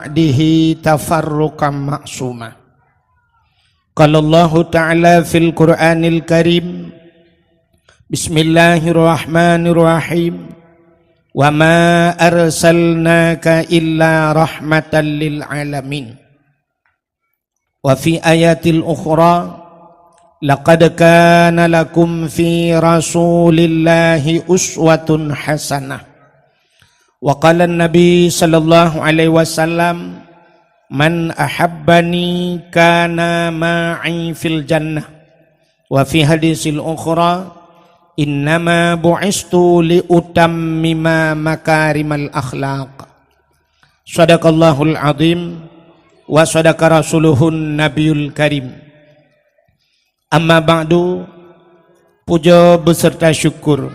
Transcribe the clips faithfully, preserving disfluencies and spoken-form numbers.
ba'dihi tafarruqan ma'suma. Qala Allahu ta'ala fil Qur'anil Karim, Bismillahirrahmanirrahim. Wa ma arsalnaka illa rahmatan lil alamin. Wa fi ayatil ukhra, laqad kana lakum fi Rasulillahi uswatun hasanah. Wa qala Nabi sallallahu alaihi wasallam, "Man ahabbani kana ma'i fil jannah." Wa fi hadisil ukhra, "Innama bu'istu li utammima makarimal akhlaq." Sadaqallahul azim wa sadaqa rasuluhun nabiyul karim. Amma ba'du, puja beserta syukur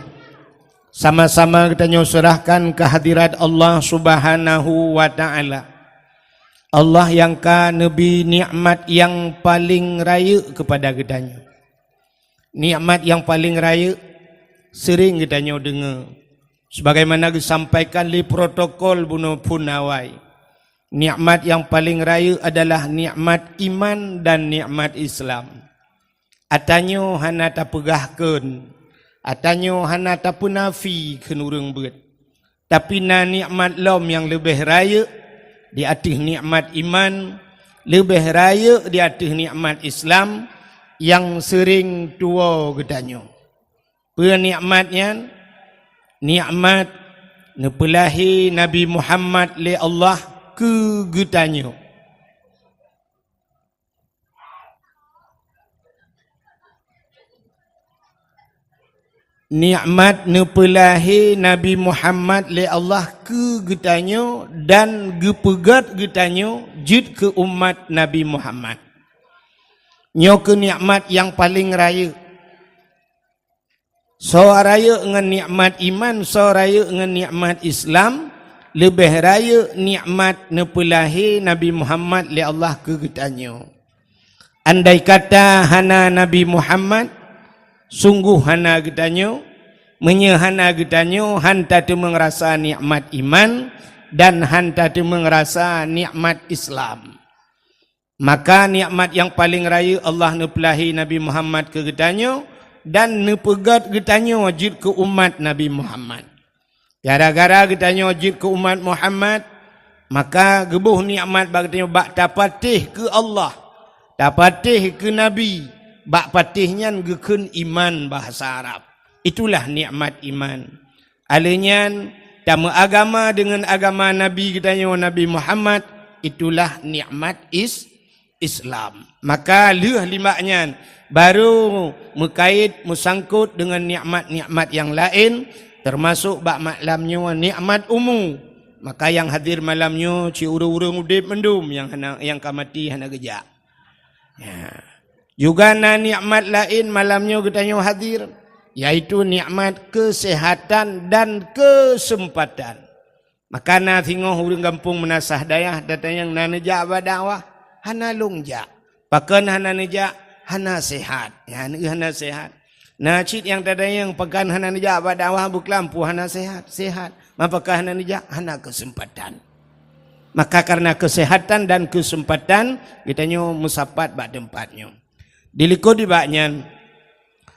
sama-sama geutanyoe serahkan kehadirat Allah Subhanahu wa Ta'ala. Allah nyang ka neubi nikmat nyang paleng rayeuk keupada geutanyoe. Nikmat nyang paleng rayeuk sering geutanyoe deungoe, sebagaimana geusampaikan lé protokol bunoe phon awai. Nikmat nyang paleng rayeuk adalah nikmat iman dan nikmat Islam. Atanyoe hana tapeugah kheun, atanyoe hana tapeunafi kheun ureuëng beuet. Tapi na nikmat lom nyang leubeh rayeuk di ateueh nikmat iman, leubeh rayeuk di ateueh nikmat Islam nyang sering tuwoe geutanyoe. Peue nikmat nyan? Nikmat neupeulahé Nabi Muhammad lé Allah keu geutanyoe. Nikmat neupeulahé Nabi Muhammad lé Allah keu geutanyoe dan geupeugét geutanyoe jeuet keu umat Nabi Muhammad. Nyoe keuh nikmat nyang paleng rayeuk. Soe rayeuk ngon nikmat iman, soe rayeuk ngon nikmat Islam, leubeh rayeuk nikmat neupeulahé Nabi Muhammad lé Allah keu geutanyoe. Andai kata hana Nabi Muhammad, sunggoh hana geutanyoe. Meunyoe hana geutanyoe, han tateumeung rasa nikmat iman dan han tateumeung rasa nikmat Islam. Maka nikmat nyang paleng rayeuk Allah neupeulahé Nabi Muhammad keu geutanyoe dan neupeugét geutanyoe jeuet keu umat Nabi Muhammad. Gara-gara geutanyoe jeuet keu umat Muhammad, maka geuboh nikmat bak geutanyoe bak tapatéh keu Allah, tapatéh keu Nabi, bak patéh nyan geukheun iman bahasa Arab. Itulah nikmat iman. Alheuh nyan, tameuagama deungon agama Nabi geutanyoe, Nabi Muhammad, itulah nikmat is-, Islam. Maka lheueh limbak nyan, barô meukait, meusangkot deungon nikmat-nikmat nyang laén, teumasok bak malam nyoe nikmat umu. Maka nyang hadir malam nyoe cit ureuëng-ureuëng udeb mandum, nyang hana, nyang ka maté hana geujak. Ya. Juga na nikmat laén malam nyoe geutanyoe hadir, yaitu nikmat keuseuhatan dan keuseumpatan. Maka na singoh ureuëng gampông meunasah dayah, tatanyong na neujak bak dakwah, hana lôn jak. Pakon hana neujak? Hana sehat. Ya, hana sehat. Na cit nyang tatanyong pakon hana neujak bak dakwah, beuklam peue hana sehat? Sehat. Ma pakon hana neujak? Hana keuseumpatan. Maka karena keuseuhatan dan keuseumpatan, geutanyoe meusapat bak teumpat nyoe. Dilikot nibak nyan,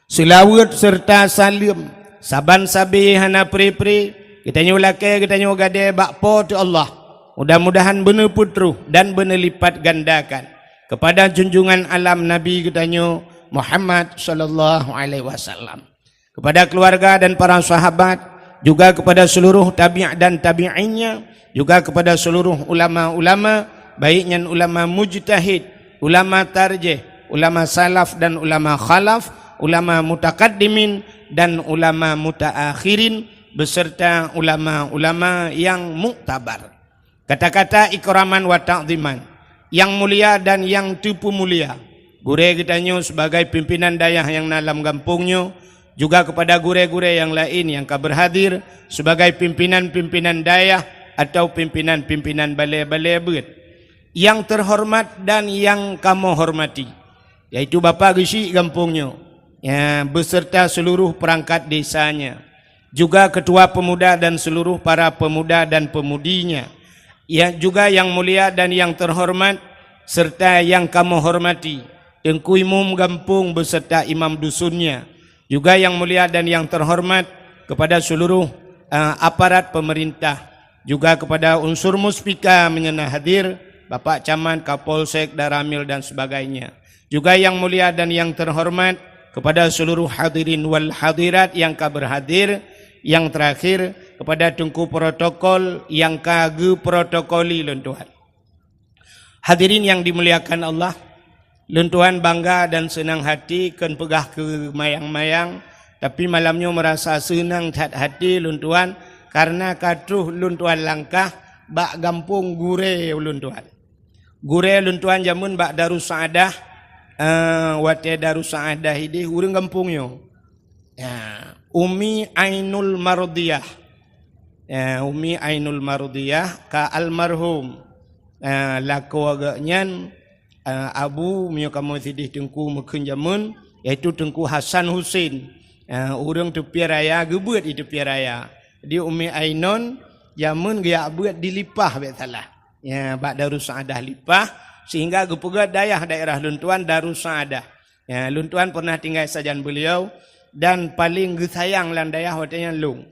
seulaweuet seureuta saleuem saban sabe hana pre-pre geutanyoe lakée geutanyoe gadée bak Po teu Allah. Mudah-mudahan beuneupeutruh dan beuneulipat gandakan keupada junjungan alam Nabi geutanyoe Muhammad sallallahu alaihi wasallam, kepada keluarga dan para sahabat, juga kepada seluruh tabi' dan tabi'innya, juga kepada seluruh ulama-ulama, baik nyan ulama mujtahid, ulama tarjih, ulama salaf dan ulama khalaf, ulama mutakaddimin dan ulama mutaakhirin, beserta ulama-ulama yang muktabar. Kata-kata ikraman wa ta'ziman, yang mulia dan yang teupeumulia, gurée geutanyoe sebagai pimpinan dayah nyang na lam gampông nyoe, juga kepada gurée-gurée nyang laén nyang ka berhadir sebagai pimpinan-pimpinan dayah atau pimpinan-pimpinan balée-balée beuet, yang terhormat dan yang kamoe hormati, yaitu Bapak Geuchik gampông nyoe, ya, beserta seluruh perangkat desanya, juga ketua pemuda dan seluruh para pemuda dan pemudinya, Ya, juga yang mulia dan yang terhormat serta yang kamoe hormati, Teungku Imum Gampông beserta imam dusunnya, juga yang mulia dan yang terhormat kepada seluruh, eh, aparat pemerintah, juga kepada unsur Muspika meunyoe na hadir, Bapak Camat, Kapolsek, Danramil dan sebagainya. Juga yang mulia dan yang terhormat kepada seluruh hadirin wal hadirat yang ka berhadir, yang terakhir kepada Teungku Protokol yang ka geuprotokoli lôn tuan. Hadirin yang dimuliakan Allah, lôn tuan bangga dan seunang hati kon peugah keu mayang-mayang, tapi malam nyoe meurasa seunang that hati lôn tuan karena ka troh lôn tuan langkah bak gampông gurée lôn tuan. Gurée lôn tuan jameun bak Darussaadah, eh, watée Darussaadah ideh ureuëng gampông nyoe. Ya, Umi Ainul Mardiyah. Ya, Umi Ainul Mardiyah ka almarhum. Ya, lakoe geuhnyan, eh, abu meunyoe kamoe sideh Teungku meukheun jameun, yaitu Teungku Hasan Husin. Ya, ureuëng Teupie Raya, geubeuet di Teupie Raya. Di Umi Ainon jameun geujak beuet di Lipah bék salah. Ya, bak Darussaadah Lipah, sehingga geupeugah dayah daerah lôn tuan Darussaadah. Ya, lôn tuan pernah tinggai sajan beliau dan paling geusayang lam dayah watée nyan lôn.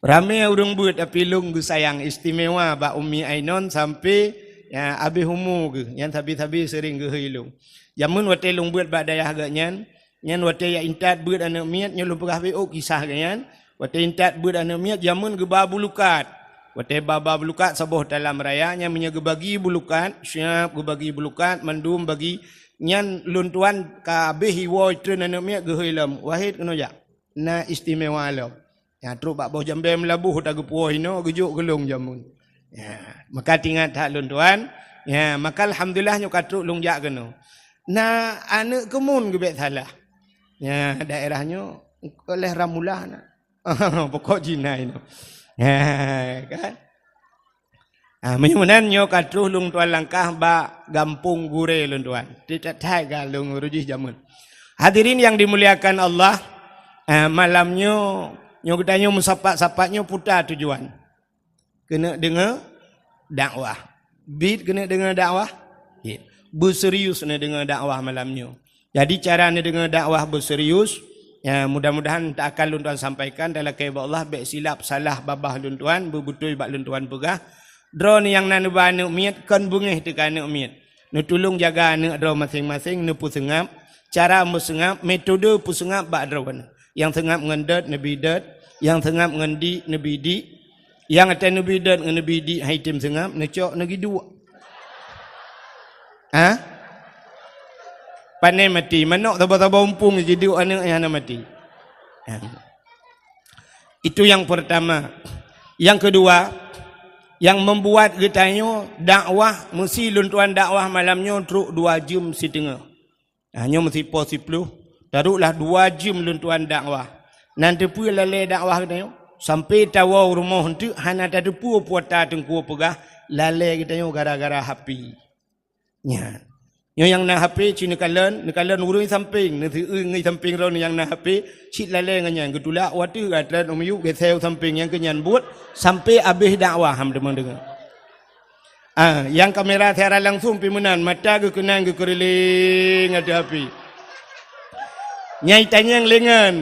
Ramé ureuëng beuet tapi lôn geusayang istimewa bak Umi Ainon sampai, ya, abéh umu geuh. Nyan sabe-sabe sering geuhôi lôn. Jameun watée lôn beuet bak dayah geuhnyan, nyan watée jak intat beuet aneuëk miet, nyoe lôn peugah bék ôk kisah geuhnyan. Watée intat beuet aneuëk miet jameun geuba bulukat. Watée ba-ba bulukat saboh talam raya nyan meunyoe geubagi bulukat, siab geubagi bulukat, mandum bagi, nyan lôn tuan ka abéh iwoe treun aneuëk miet geuhôi lom. Wahid keunoe jak. Na istimewa lom. Ya, trok bak boh jambée meulaboh ta geupuwoe inoe geujok geulong jameun. Ya, maka tingat that lôn tuan. Ya, maka alhamdulillah nyoe ka trok lôn jak keunoe. Na aneuëk keumun geubek salah. Ya, daerah nyoe oleh Ramulah na. Pokok jina inoe. Ya, kan? Ah, meunyoe meunan nyoe ka troh lôn tuan langkah bak gampông gurée lôn tuan. Titat that ka lôn urujih jameun. Hadirin yang dimuliakan Allah, ah, malam nyoe, nyoe geutanyoe meusapat-sapat nyoe puta tujuan. Keuneuk deungoe dakwah. Bit keuneuk deungoe dakwah. Bit. Beuserius neudeungoe dakwah malam nyoe. Jadi cara neudeungoe dakwah beuserius, ya, mudah-mudahan tak akan lôn tuan sampaikan dan lakée bak Allah bék silap salah babah lôn tuan, beubeutôi bak lôn tuan peugah. Droeneuh nyang na neuba aneuëk miet kon beungéh teuka aneuëk miet. Neutulông jaga aneuëk droe maséng-maséng, neupeuseungab, cara meuseungab, metode peuseungab bak droeneuh. Nyang seungab ngon dot neubi dot, nyang seungab ngon dik neubi dik, nyang até neubi dot ngon neubi dik hai tem seungab, neucok neugiduek. Ha? Pane mati, manok saba-saba umpung jiduek aneuëk nyang hana mati. Ha. Itu yang pertama. Yang kedua, yang membuat geutanyoe dakwah, meusi lôn tuan dakwah malam nyoe trok dua jeuem siteungoh. Ha, nyoe meusipo siploh, taroklah dua jeuem lôn tuan dakwah. Nan teupeue lalée dakwah geutanyoe? Sampai tawoe u rumoh eunteuk hana tateupeue puata teungku peugah lalée geutanyoe gara-gara H P. Nyan. Nyoe nyang na H P cit neukalon, neukalon ureuëng sampéng, neuseueu ngon sampéng droeneuh nyang na H P, cit lalée ngon nyan geutulak wateuh gata u miyueb geuseu sampéng nyang keu nyan buet sampai abéh dakwah ham teuma deungoe. Ah, nyang kamera siaran langsung pih meunan, mata geukeunang geukeureuléng ateueh H P. Nyang itanyong lengan.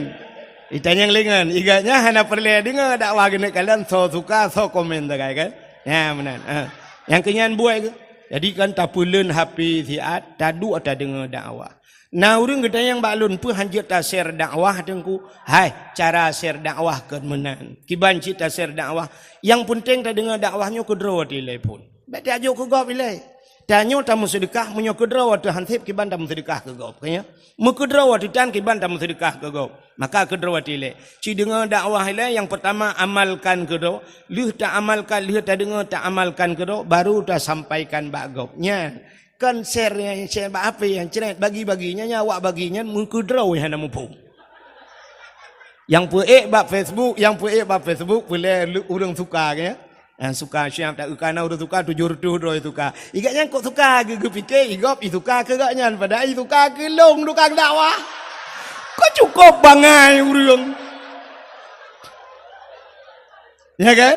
Itanyong lengan. Igat nyan hana peureulée deungoe dakwah geuneuk kalon soe suka, soe komen sagai kan. Nyan meunan. Ah. Nyang keu nyan buet geuh. Jadi kan tapeuleuen H P siat, taduek tadeungoe dakwah. Na ureuëng geutanyong bak lôn, "Peue han jeuet ta-share dakwah, Teungku?" Hai, cara share dakwah kon meunan. Kiban cit ta-share dakwah. Nyang peunteng tadeungoe dakwah nyoe keudroe até ilée phon. Bék tajok keu gob ilée. Tanyoe tameuseudeukah meunyoe keudroe watée hanseb kiban tameuseudeukah keu gob. Keu nyoe, meukeudroe watée tan kiban tameuseudeukah keu gob. Maka keudroe watée ilée. Ci deungoe dakwah ilée nyang peurtama amalkan keudroe. Lheueh taamalkan, lheueh tadeungoe taamalkan keudroe, baru tasampaikan bak gob. Nyan. Kon share nyang share bak H P nyang cret bagi-bagi nyan, nyan awak bagi nyan meukeudroe hana muphom. Nyang peuék bak Facebook, nyang peuék bak Facebook peureulée ureuëng suka ke. Nyang suka siap tak kana ureuëng suka tujoh reutôh droe suka. Igat nyan kok suka geu-, geupike igob isuka keu gak nyan padahai isuka keu lôn tukang dakwah. Kok cukup bangai ureuëng. Ya kan?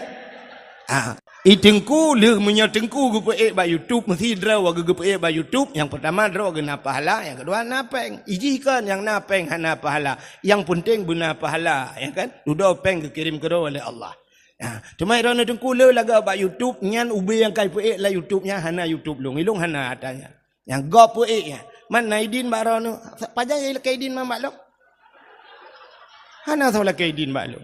Ah. I teungku, lheueh meunyoe teungku geupeuék bak YouTube, meusti droe geu-, geupeuék bak YouTube. Nyang peurtama droe geu na pahala, nyang keudua na péng. Ijih kon nyang na péng hana pahala. Nyang peunteng beuna pahala, ya kan? Dudoe péng geukirém keudroe lé Allah. Ha, teuma droeneuh teungku le lagak bak YouTube, nyan ubé nyang ka ipeuék lam YouTube nyan hana YouTube lôn. Ilôn hana ata nyan. Nyang gob peuék nyan. Man na idin bak droeneuh, pajan lakée idin man bak lôn? Hana soe lakée idin bak lôn.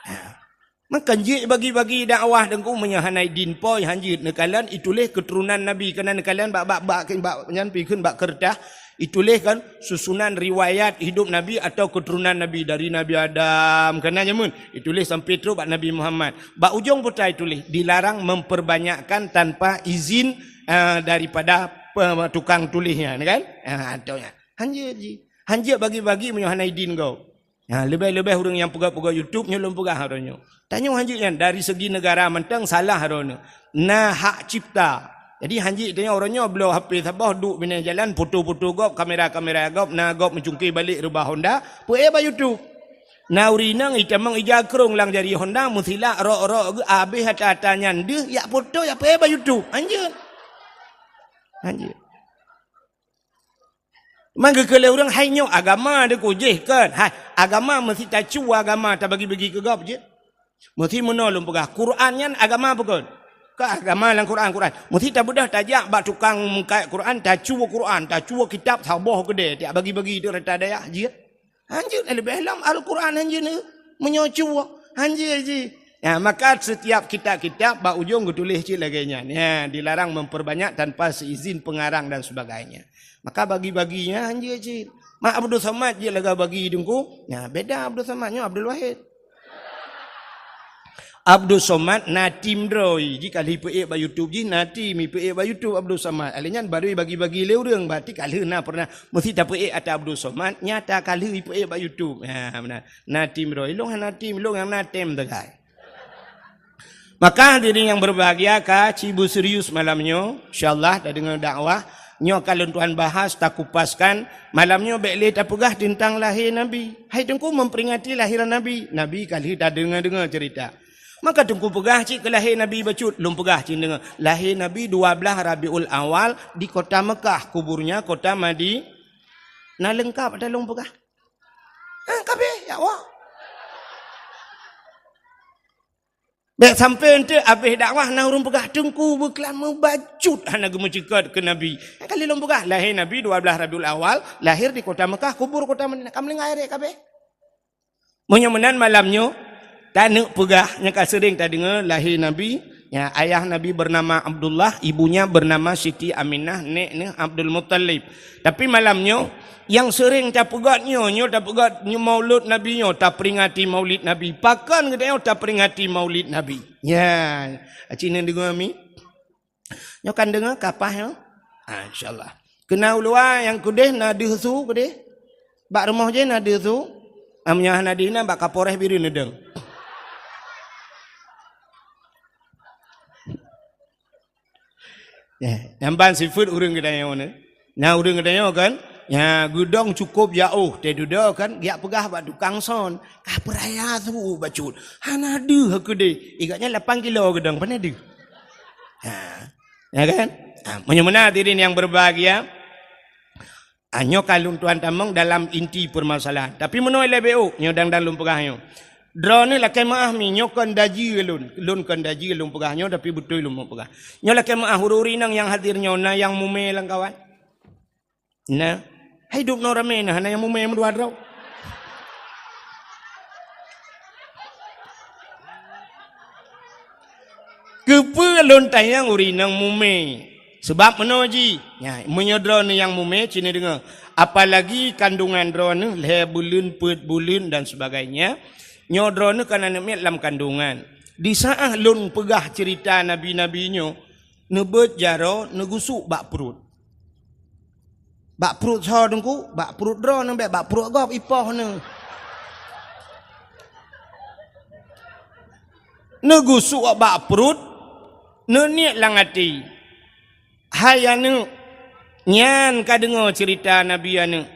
Ha. Maka jeuet bagi-bagi dakwah teungku meunyoe hana idin po, hanjeuet neukalon ituléh keuturonan Nabi, keunan neukalon bak, bak, bak, bak nyan pi kheun bak keureutah, ituléh kan susunan riwayat hidup Nabi atau keuturonan Nabi dari Nabi Adam, keunan jameun ituléh sampai trok bak Nabi Muhammad. Bak ujong peutai tuléh, dilarang memperbanyakkan tanpa izin, eh, daripada pe-, tukang tuléh nyan kan? Ha, tu nyan. Hanjeuet jih. Hanjeuet bagi-bagi meunyoe hana idin gob. Ha, leubeh-leubeh ureuëng nyang peugah-peugah YouTube nyoe lôn peugah uroe nyoe. Tanyoe hanjeuet nyan dari segi negara mantong salah uroe nyoe. Na hak cipta. Jadi hanjeuet tanyoe uroe nyoe bloe H P saboh duek binéh jalan foto-foto gob, kamera-kamera gob, na gob meucungké balek reubah Honda, peuék bak YouTube. Na ureuëng inong itamong ija krong lam jari Honda meusilak rok-rok geu abéh ata-ata nyan deuh yak foto yak peuék bak YouTube. Hanjeuet. Hanjeuet. Maka keu lé ureuëng hai nyoe agama deukujih kon. Hai, agama meusti tacuwa agama tabagi-bagi keu gob jeuet. Meusti meunoe lôn peugah, Quran nyan agama peue kon? Ka agama lam Quran, Quran. Meusti tabeudôh tajak bak tukang meukat Quran, tacuwa Quran, tacuwa kitab saboh keudè, tiak bagi-bagi di rata dayah jeuet. Hanjeuet leubeh lom Al-Quran hanjeuet neu meunyoe cuwa. Hanjeuet jih. Ya, maka setiap kitab-kitab bak ujong geutuléh cit lagée nyan. Ya, dilarang memperbanyak tanpa seizin pengarang dan sebagainya. Maka bagi-bagi nyan hanjeuet cit. Mak Abdul Somad jeuet lagak bagi teungku. Ya, beda Abdul Somad nyoe Abdul Wahid. Abdul Somad na tim droe, ji ka lheueh peuék bak YouTube jih, na tim ipeuék bak YouTube Abdul Somad. Alèh nyan baru bagi-bagi lé ureuëng, berarti ka lheueh na pernah meusti tapeuék ata Abdul Somad, nyata ka lheueh ipeuék bak YouTube. Ha, meunan. Na tim droe, ilong hana tim, ilong nyang na tem teukai. Maka hadirin yang berbahagia, ka ci beuserius malam nyoe, insyaallah tadeungoe dakwah. Nyoe ka lôn tuan bahas, takupaskan. Malam nyoe bék lé tapeugah teuntang lahé Nabi. Hai teungku memperingati lahiran Nabi. Nabi ka lheueh tadeungoe-deungoe cerita. Maka teungku peugah cit keu lahé Nabi bacut, lôn peugah cit deungoe. Lahé Nabi dua belas Rabiul Awal di kota Mekah, kuburnya kota Madi-, na leungkap ata lôn peugah. Ha, kabeh, ya Allah. Bék sampai eunteuk abéh dakwah na ureuëng peugah teungku beuklam meubacut hana geumeuceukat keu Nabi. Nyang kali lôn peugah lahé Nabi dua belas Rabiul Awal, lahir di kota Mekah, kubur kota Madinah. Ka meulinggai rek kabeh. Meunyoe meunan malam nyoe taneuk peugah nyang ka seuring tadeungoe lahé Nabi, ya, ayah Nabi bernama Abdullah, ibunya bernama Siti Aminah, nek neuh Abdul Muttalib. Tapi malam nyoe nyang seuring tapeugét nyoe, nyoe tapeugét nyoe maulud Nabi nyoe, taperingati maulid Nabi. Pakon geutanyoe taperingati maulid Nabi? Ya, aci neudeungoe mi. Nyoe kan deungoe kapah nyoe? Ah, insyaallah. Keuna u luwa nyang keudeh na deuh su keudeh. Bak rumoh jih na deuh su. Am nyoe hana deuh na bak Kapolres Bireuen neudong. Eh, nyang ban sifeuet ureuëng geutanyoe nyoe. Nah, ureuëng geutanyoe kan, nya geudong cukôp jaoh, teududoe kan, geujak peugah bak tukang son, "Ka peuraya su bacut, hana deuh keudeh." Igatnya lapan kilo geudong, pane deuh. Ha. Ya kan? Ha, meunyoe meunan hadirin yang berbahagia, ah, nyoe ka lôn tuan tamong dalam inti permasalahan. Tapi meunoe lé B O, nyoe dang-dang lôn peugah nyoe. Droeneuh lakée meuáh mi, nyoe kon daji lôn. Lôn kon daji lôn peugah nyoe, tapi beutôi lôn peugah. Nyoe lakée meuáh ureuëng-ureuëng inong nyang hadir nyoe na nyang mumé lam kawan. Nah, hai dub noe ramé na hana nyang mumé meudua droe. Keupeue lôn tanyong ureuëng inong mumé? Seubab meunoe jih, nya, meunyoe droeneuh nyang mumé, ci neudeungoe, apalagi kandungan droeneuh lhée buleuen, peuet buleuen dan sebagainya, nyoe droeneuh kan aneuëk miet lam kandungan. Di saát lôn peugah ceurita nabi-nabi nyoe, neubeuet jaroe neugusuk bak pruet. Bak pruet soe teungku? Bak pruet droeneuh bék, bak pruet gob ipoh neuh. Neugusuk bak pruet, neuniet lam até, "Hai aneuëk, nyan ka deungoe ceurita Nabi aneuëk.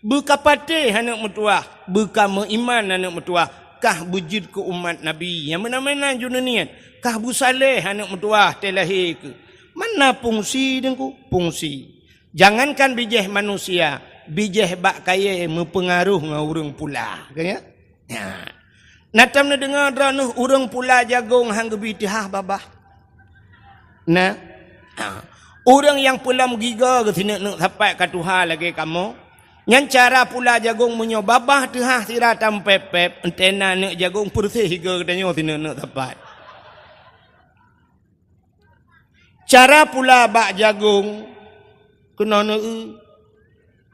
Beukapatéh aneuëk meutuwah, beukameuiman aneuëk meutuwah, kah beujeuet keu umat Nabi." Nyang meunan-meunan ju neuniet. Kah Abu Saleh aneuk meutuwah teu lahé keuh. Mana fungsi Teungku? Fungsi. Jangankan bijéh manusia, bijéh bak kayée meupeungaruh ngon ureuëng pula. Ka nyan? Nyan. Na tom neudeungoe droeneuh ureuëng pula jagong han geubi teuhah babah? Na. Ha. Ureuëng nyang peulom gigoe geuh sineuk-neuk sapat ka tuha lagée kamoe. Nyan cara pula jagong meunyoe babah teuhah sira tampép-pép, entena neuk jagong peureuseh gigoe geutanyoe sineuk-neuk sapat. Cara pula bak jagong keunoe neu-eu.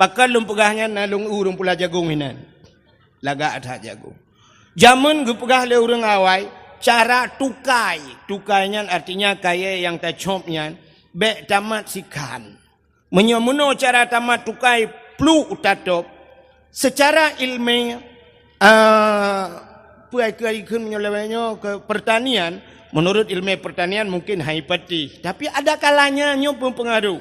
Pakon lôn peugah nyan na lôn eu ureuëng pula jagong inan. Lagak that jagong. Jameun geupeugah lé ureuëng awai, cara tukai. Tukai nyan artinya kayée nyang tacop nyan bék tamat sikhan. Meunyoe meunoe cara tamat tukai pluek tatôb, seucara iéleumé, ah, peue ai keu ai kheun meunyoe lawét nyoe keu pertanian, menurut iéleumé pertanian mungkin hai pati, tapi ada kalanya nyoe meupeungaruh.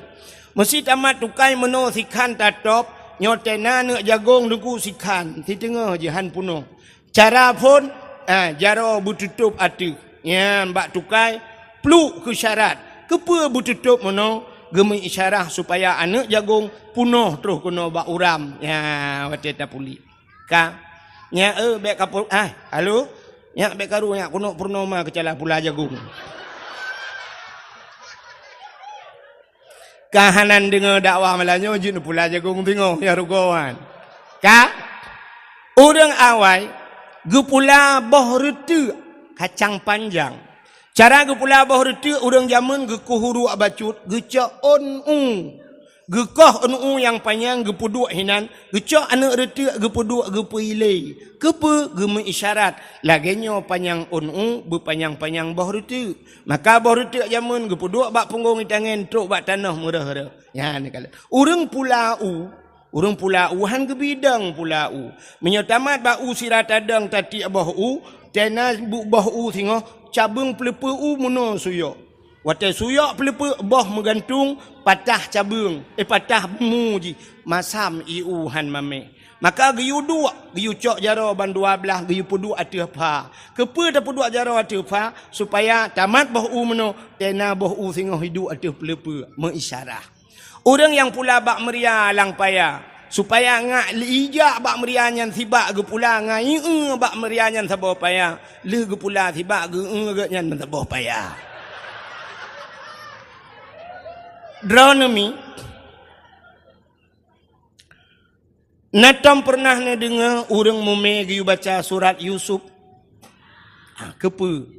Meusi tamat tukai meunoe sikhan tatôb, nyoe tena neuk jagong Teungku sikhan, siteungoh jihan punoh. Cara phon, ah, jaroe beututôb ateueh. Nyan bak tukai, pluek keu syarat. Keupeue beututôb meunoe? Geumeu isyarah supaya aneuk jagong punoh troh keunoe bak uram. Ya, watée tapulik. Ka. Nyak, eh, bék ka pu-, ah, halo? Nyak bék karu, nyak keunoe purnoma keucala pula jagong. Ka hana deungoe dakwah malam nyoe, jeuet neupula jagong singoh, ya rugoe nyan. Ka? Ureuëng awai geupula boh reuteuek kacang panjang. Cara geupula boh reuteuek, ureuëng jameun geukoh uruek bacut, geucok ôn u. Geukoh ôn u nyang panyang geupeuduek hinan, geucok aneuk reuteuek geupeuduek geupeuilée. Keupeue? Geumeu isyarat, lagée nyoe panyang ôn u, beupanyang-panyang boh reuteuek. Maka boh reuteuek jameun geupeuduek bak punggong itangen trok bak tanoh meureuh-reuh. Nyan ka lheueh. Ureuëng pula u, ureuëng pula u han geubidong pula u. Meunyoe tamat bak u sira tadong tatiek boh u, tena bu-, boh u singoh, cabeueng peuleupeue u meunoe suyok. Watée suyok peuleupeue boh meugantung, patah cabeueng, eh, patah bumu jih, masam ié u han mamèh. Maka geuyue duek, geuyue cok jaroe ban dua blaih, geuyue peuduek ateueh pha. Keupeue tapeuduek jaroe ateueh pha? Supaya tamat boh u meunoe, tena boh u singoh iduek ateueh peuleupeue, meuisyarah. Ureuëng nyang pula bak meuria lam paya, supaya ngak ijak bak meuria nyan sibak geupula ngon ié bak meuria nyan saboh paya, lheueh geupula sibak geu-eu geuh nyan meusaboh paya. Droeneuh mi, na tom peureunah neudeungoe ureuëng mumè geuyue baca surat Yusuf? Ha, keupeue?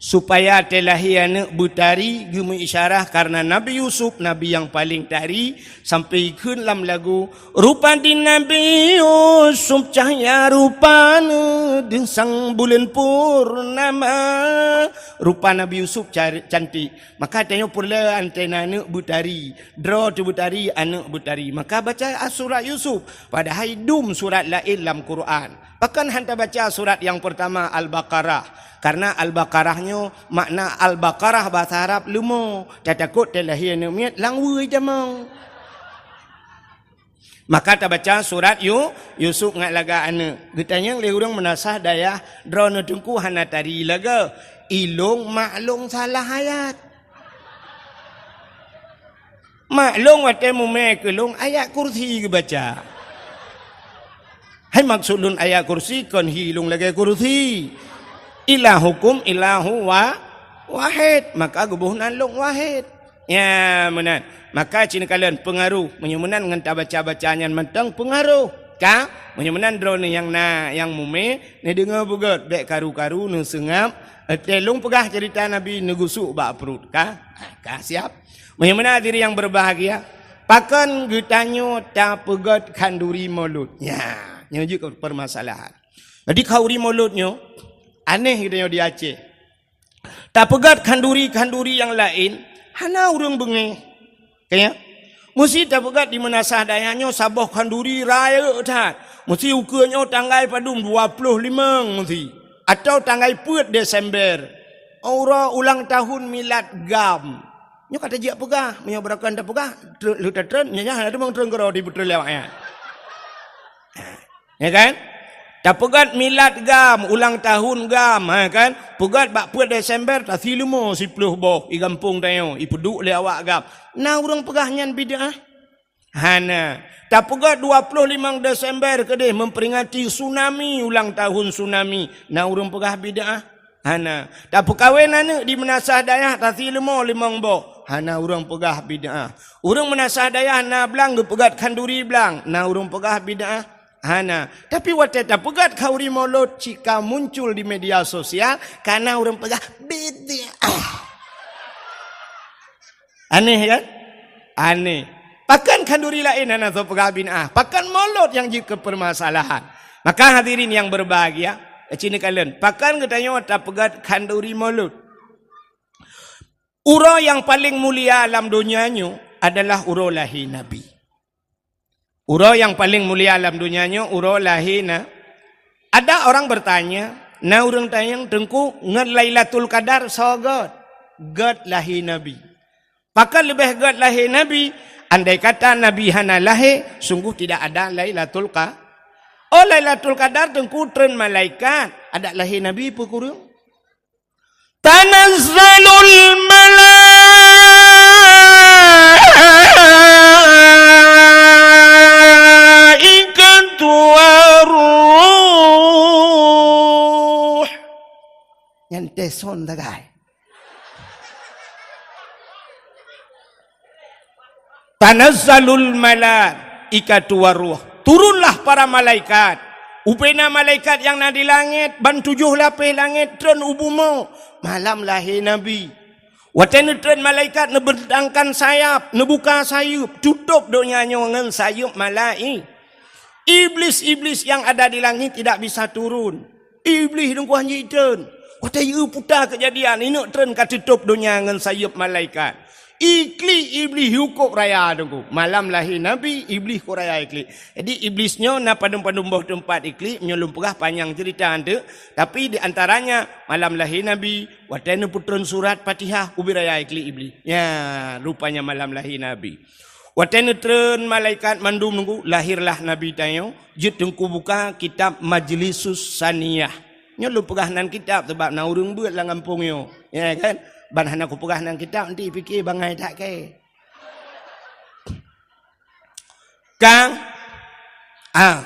Supaya teulahé aneuk beutari geumeuisyarah kareuna Nabi Yusuf, nabi nyang paleng tari, sampoe ikheun lam lagu, "Rupa di Nabi Yusuf cahya rupana, deusang buleuen purnama." Rupa Nabi Yusuf car-, cantik. Maka tanyoe peureulée antena aneuk beutari, droe teuh beutari, aneuk beutari. Maka baca surat Yusuf, padahai dum surat laén lam Quran. Pakon han tabaca surat nyang peurtama Al-Baqarah? Kareuna Al-Baqarah nyoe makna Al-Baqarah basa Arab leumo, tatakot teulahé aneuk miet lam weueh tamong. Maka tabaca surat Yu-, Yusuf ngat lagak aneuk. Geutanyong lé ureuëng meunasah dayah, "Droeneuh Teungku hana tari lagée, ilong mak long salah ayat." Mak long watée mumè keu long ayat kursi geubaca. Hai maksud lôn ayat kursi kon hi long lagée kursi. Ilahukum ilahu wa-, wahid. Maka geuboh nan long wahid. Ya, meunan. Maka cit neukalon peungaroh. Meunyoe meunan ngon tabaca-baca nyan mantong peungaroh. Ka? Meunyoe meunan droeneuh nyang na, nyang mumè, neudeungoe beugét, bék karu-karu, neuseungab. Watée long peugah ceurita Nabi neugusuk bak pruet. Ka? Ka siap. Meunyoe meunan hadirin nyang berbahagia, pakon geutanyoe tapeugét khanduri Maulud? Nya, nyoe jeuet keu permasalahan. Jadi khanduri Maulud nyoe aneh geutanyoe di Aceh. Tapeugét khanduri-khanduri nyang laén, hana ureuëng beungéh. Ka nyan? Meusi tapeugét di meunasah dayah nyoe saboh khanduri rayeuk that. Meusi ukeue nyoe tanggai padum, dua ploh limong meusi. Atau tanggai peuet Desember. Uroe ulang tahun milad GAM. Nyoe ka tajak peugah, meunyoe beurakan tapeugah, tre-, lheueh tatreun, nyan hana teumong treun keudroe di beutreun lé awak nyan. Ya kan? Tapeugét milad GAM, ulang tahun GAM, ha kan? Peugét bak peuet Desember, tasi leumo siploh boh i gampông tanyoe, ipeuduek lé awak GAM. Na ureuëng peugah nyan bid'ah? Hana. Tapeugét dua ploh limong Desember keudeh memperingati tsunami, ulang tahun tsunami. Na ureuëng peugah bid'ah? Hana. Tapeukawen aneuëk di meunasah dayah, tasi leumo limong boh. Hana ureuëng peugah bid'ah. Ureuëng meunasah dayah na blang geupeugét khanduri blang. Na ureuëng peugah bid'ah? Hana. Tapi watée tapeugét khanduri molot cit ka muncul di media sosial, ka na ureuëng peugah bid'ah. Aneh kan? Aneh. Pakon khanduri laén hana soe peugah bid'ah? Pakon molot nyang jeuet keu peumasalahan? Maka hadirin yang berbahagia, cini kalian, pakon geutanyoe tapeugét khanduri molot? Uroe nyang paleng mulia lam donya nyoe adalah uroe lahé Nabi. Uroe nyang paleng mulia lam donya nyoe uroe lahé na. Ada orang bertanya, na ureuëng tanyong, "Teungku, ngon Lailatul Qadar soe gét?" Gét lahé Nabi. Pakon leubeh gét lahé Nabi? Andai kata Nabi hana lahé, sungguh tidak ada Lailatul Qa-, oh, Lailatul Qadar Teungku treun malaikat, adak lahé Nabi peue kureueng? Tanazzalul malaikatu warruh. Nyan teson tagai. Tanazzalul malaikatu warruh. Turunlah para malaikat. Ubena malaikat nyang na di langét, ban tujoh lapéh langét treun u bumoe. Malam lahé Nabi. Watée neutreun malaikat neubentangkan sayap, neubuka sayeuep, tutôb donya nyoe ngon sayeuep malai-, Iblis-iblis yang ada di langit tidak bisa turun. Iblih dungkuah jitreun. Watée yue puta keujadian, ineuk treun ka teutôb donya ngon sayeuep malaikat. Iklik Iblih hukôb raya dungku. Malam lahé Nabi, Iblih kôb raya iklik. Jadi Iblis nyoe na padum-padum boh teumpat iklik, meunyoe lôn peugah panyang ceurita anteuk. Tapi di antaranya malam lahé Nabi, watée neupeutreun surat Fatihah, ubit raya iklik Iblih. Ya, rupanya malam lahé Nabi. Watée neutreun malaikat mandum nunggu, lahirlah Nabi tanyoe, jeuet teungku buka kitab Majlisus Saniyah. Nyoe lôn peugah nan kitab sabab na ureuëng beuet lam gampông nyoe. Ya kan? Ban hana kupeugah nan kitab, nanti pike bangai that kée. Kang, ah,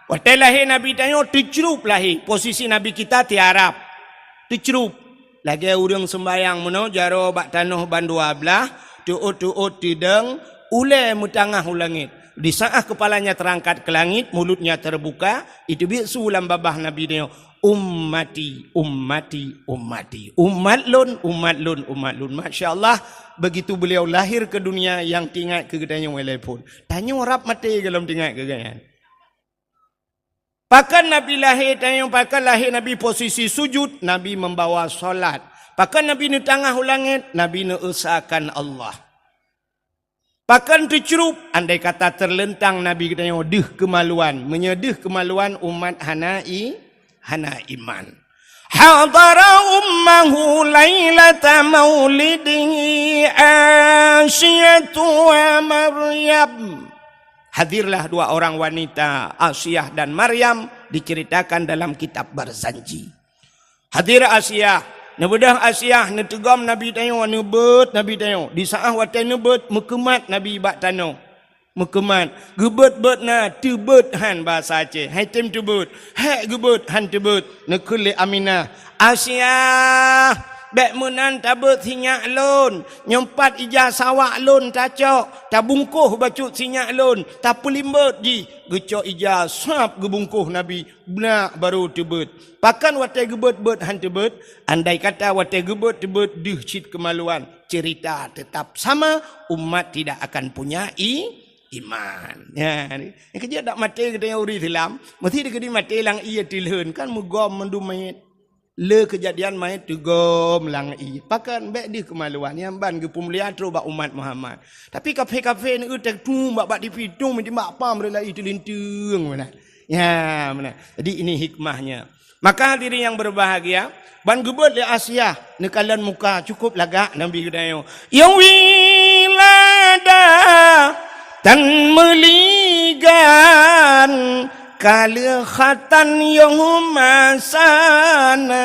watée lahé Nabi tanyoe teucrup lahé, posisi Nabi kita tiarap. Teucrup. Lagée ureuëng seumbahyang meunoe jaroe bak tanoh bandua blaih, teuôt-teuôt teudong, ulée meutangah u langét. Di saat kepalanya terangkat ke langit, mulutnya terbuka, iteubiet su lam babah Nabi nyoe, "Ummati, ummati, ummati. Umat lôn, umat lôn, umat lôn." Masya Allah, begitu beliau lahir ke dunia, nyang teuingat keu geutanyoe ilée phon. Tanyoe rab maté gohlom teuingat keu geuhnyan. Pakon Nabi lahé, tanyoe pakon lahé Nabi posisi sujud, Nabi membawa salat. Pakon Nabi neutangah u langét, Nabi neuesakan Allah. Pakon teucrup, andai kata teuleuntang Nabi geutanyoe deuh keumaluan. Meunyoe deuh keumaluan, umat hana i-, hana iman. Hadara ummahu lailata maulidihi Asiyatu wa Maryam. Hadirlah dua orang wanita, Asiah dan Maryam, diceritakan dalam kitab Barzanji. Hadir Asiah, neubeudôh Asiah, neuteugom Nabi tanyoe, neubeuet Nabi tanyoe. Di saát watée neubeuet, meukeumat Nabi bak tanoh. Meukeumat, geubeuet-beuet na, teubeuet han bahasa Aceh. Hai tem teubeuet, hék geubeuet han teubeuet. Neukheun lé Aminah, "Asiah, bék meunan tabeuet sinyak lôn. Nyoe pat ija sawak lôn tacok, tabungkôh bacut sinyak lôn, tapeulimbot jih." Geucok ija sab geubungkôh Nabi, beunak barô teubeuet. Pakon watée geubeuet-beuet han teubeuet? Andai kata watée geubeuet-beuet deuh cit keumaluan, cerita tetap sama, umat tidak akan punya i-, iman. Ya, ni. Nyang keujeuet dak maté geutanyoe ureuëng Islam, meusti dikeudi maté lam ié teulheueh, kan meugom mandum manyét. Le keujadian manyét teugom lam ié. Pakon bék deuh keumaluan, nyang ban geupeumulia trok bak umat Muhammad. Tapi kafé-kafé neu teutung bak, bak tipi, tung meujimak pam lé lai teulinteung meunan. Ya, meunan. Jadi ini hikmahnya. Maka hadirin yang berbahagia, ban geubeuet lé Asiah neukalon muka cukup lagak Nabi geutanyoe. Ya wilada tan meuligan Ka lheueh khatan yoh masa na.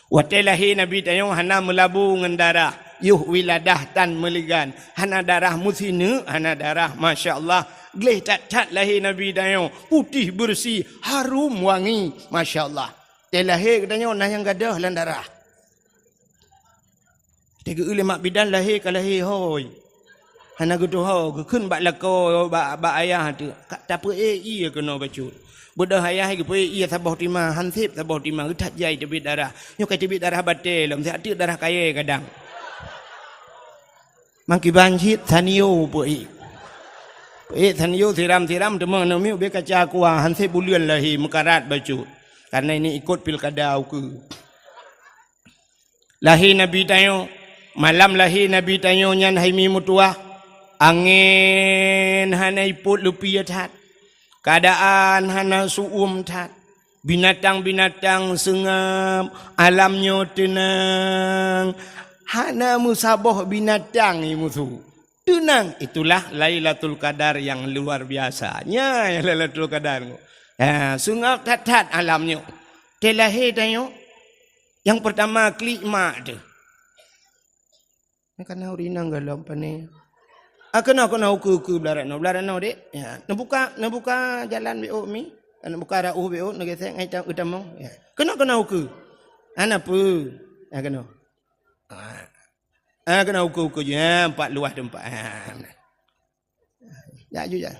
Watée lahé Nabi tanyoe hana meulabu ngon darah, yoh wiladah tan meuligan, hana darah meusineuk, hana darah, masya Allah. Gleh that-that lahé Nabi tanyoe, putéh beureusi, harum wangi, masya Allah. Watée lahé geutanyoe na nyang gadôh lam darah. Teugeue lé mak bidan lahé ka lahé hôi. Hana geutuho, geukheun bak lakoe, bak, bak ayah tu. Ka tapeuék ié keunoe bacut. Beudôh ayah geupeuék ié saboh tima, han sép saboh tima, geuthat jai teubiet darah. Nyoe ka teubiet darah batée lom, siat teuk darah kayée kadang. Mangkiban cit sanio peuék. Peuék sanio siram-siram teuma aneuk miet ubé kaca kuah, han sép buleuen lahé meukarat bacut. Karena ini ikut pilkada ukeue. Lahé Nabi tanyoe, malam lahé Nabi tanyoe nyan hai mi meutuwah, angén hana ipot leupie that, keuadaan hana su'uem that, binatang-binatang seungab, alam nyoe teunang, hana meusaboh binatang i musu. Teunang, itulah Lailatul Qadar yang luar biasa. Nya nyang Lailatul Qadar. Ha, seungab that-that alam nyoe. Watée lahé tanyoe, nyang peurtama klik mak teuh. Nyan kana ureueng inong gohlom pane. Ah, keunoe, keunoe, ukeue, ukeue, blah rot noe, blah rot noe, Dek. Ya, neubuka, neubuka jalan beuôt mi. Neubuka rot ueh beuôt, neugesek ngon itam-, itamong. Ya. Keunoe, keunoe, ukeue. Hana peue. Ya, keunoe. Ah. Ah, keunoe ukeue-ukeue ju. Ah, empat luah teumpat. Ah, jak ju, jak.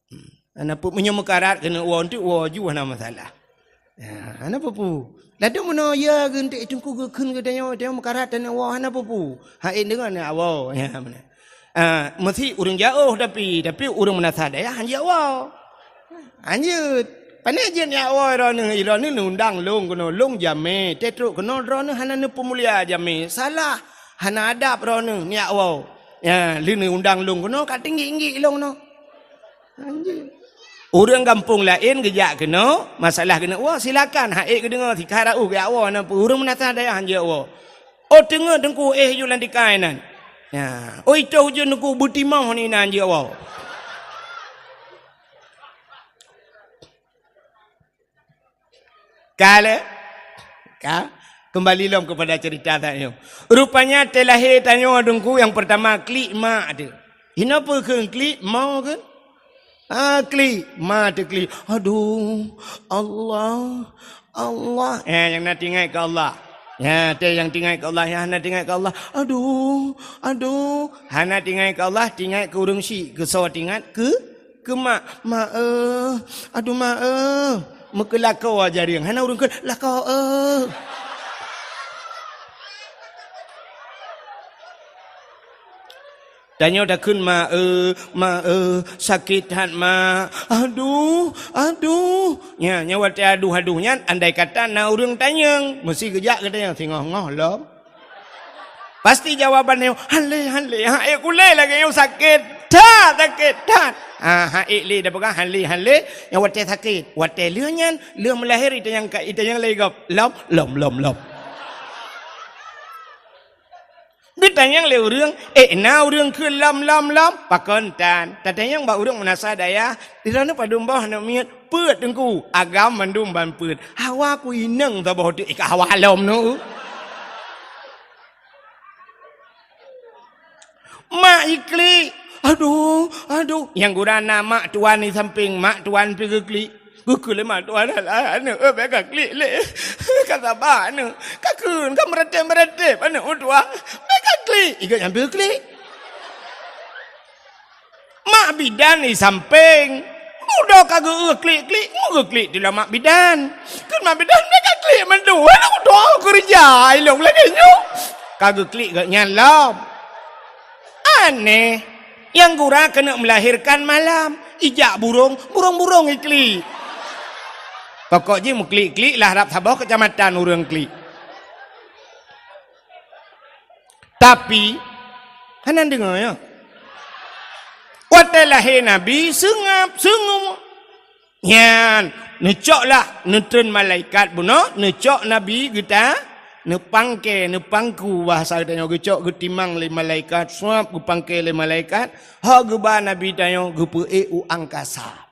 Hmm. Hana peue, meunyoe meukarat keuneuk woe, enteuk woe ju, hana masalah. Ya, hana peue-peue. Ladôm meunoe ya geuh enteuk teungku geukheun geutanyoe, tanyoe meukarat taneuk woe, hana peue-peue. Hai deungon ya woe, ya, meunan. Ah, meusi ureueng jiôh tapi, tapi ureueng meunasah dayah hanjeuet woe. Hanjeuet. Pane jeuet nyak woe droeneuh, droeneuh neuundang lôn keunoe, lôn jamé, teutrok keunoe droeneuh hana neupeumulia jamé. Salah, hana adab droeneuh nyak woe. Ya, lheueh neuundang lôn keunoe ka teunggik-nggik lôn keunoe. Anjing. Ureueng gampông laén geujak keunoe, masalah keuneuk woe, silakan, hai geudeungoe, sikara uh geujak woe, na ureueng meunasah dayah hanjeuet woe. Oh, teungeut teungku éh ju lam tikai nan. Ya. Oh, itoh ujeuen teungku beutimoh ni nan hanjeuet woe. Ka lé? Ka? Kembali lom kepada cerita tanyoe. Rupanya teulahé tanyoe teungku nyang pertama klik mak teuh. Hinoe peue kheun klik, ma kheun? Ah, klik, ma teuh klik. Aduh, Allah, Allah. Eh, nyang na teuingat keu Allah. Ya, teuh nyang teuingat keu Allah, nyang hana teuingat keu Allah. Aduh, aduh. Hana teuingat keu Allah, teuingat keu ureueng syik. Keu soe teuingat? Keu Keu mak, "Mak, eh, aduh, mak, eh." Meukeulakoe jarieng, hana ureueng kheun, "Lakoe, eh." Tanyoe takheun, "Mak, eh, mak, eh, sakét that, mak. Aduh, aduh." Nya, nyoe watée aduh-aduh nyan, andai kata na ureueng tanyong, meusi geujak geutanyong, singoh-ngoh lom. Pasti jawaban nyoe, "Han lé, han lé, ha ék kulé lagée nyoe sakét that, sakét that." Ha, ha ék lé, dak peugah han lé, han lé, nyang watée sakét. Watée lheueh nyan, lheueh meulahé, ita nyang ka, ita nyang lé gob, lom, lom, lom, lom. Geutanyong lé ureueng, "Ék na ureueng kheun lom, lom, lom?" Pakon tan. Tatanyong bak ureueng meunasah dayah, "Di droeneuh padum boh aneuk miet?" "Peuet, Teungku." "Agam mandum ban peuet." "Hawa ku inong saboh teuk." "Eh, ka hawa lom nu." Mak jiklik. Aduh, aduh. Nyang gura na mak tuan di sampéng, mak tuan pih geuklik. Geukheun lé mak tuan, "Alah, aneuk, eh, bék ka klik lé. Ka saba, aneuk. Ka kheun, ka meuratéb-meuratéb, aneuk tuan. Bék ka klik." Igoe nyan pih geuklik. Mak bidan di sampéng. Mudo ka geu-, geuklik-klik, mu geuklik di lam mak bidan. Kheun mak bidan, "Bék ka klik mandum, aneuk tuan, keureuja ilong lagée nyoe." Ka geuklik geuh nyan lom. Aneh. Nyang gura keuneuk meulahérkan malam, ijak burong, burong-burong iklik. Pokok jih meuklik-klik lah rab saboh keucamatan ureueng klik. Tapi, hana deungoe, ya. Watée lahé Nabi, seungab, seungab. Nyan, neucoklah, neutreun malaikat bunoe, neucok Nabi geuta, Neupangke, neupangku bahasa geutanyoe, geucok geutimang lé malaikat, suab geupangke lé malaikat, ho geuba Nabi tanyoe geupeuék u angkasa.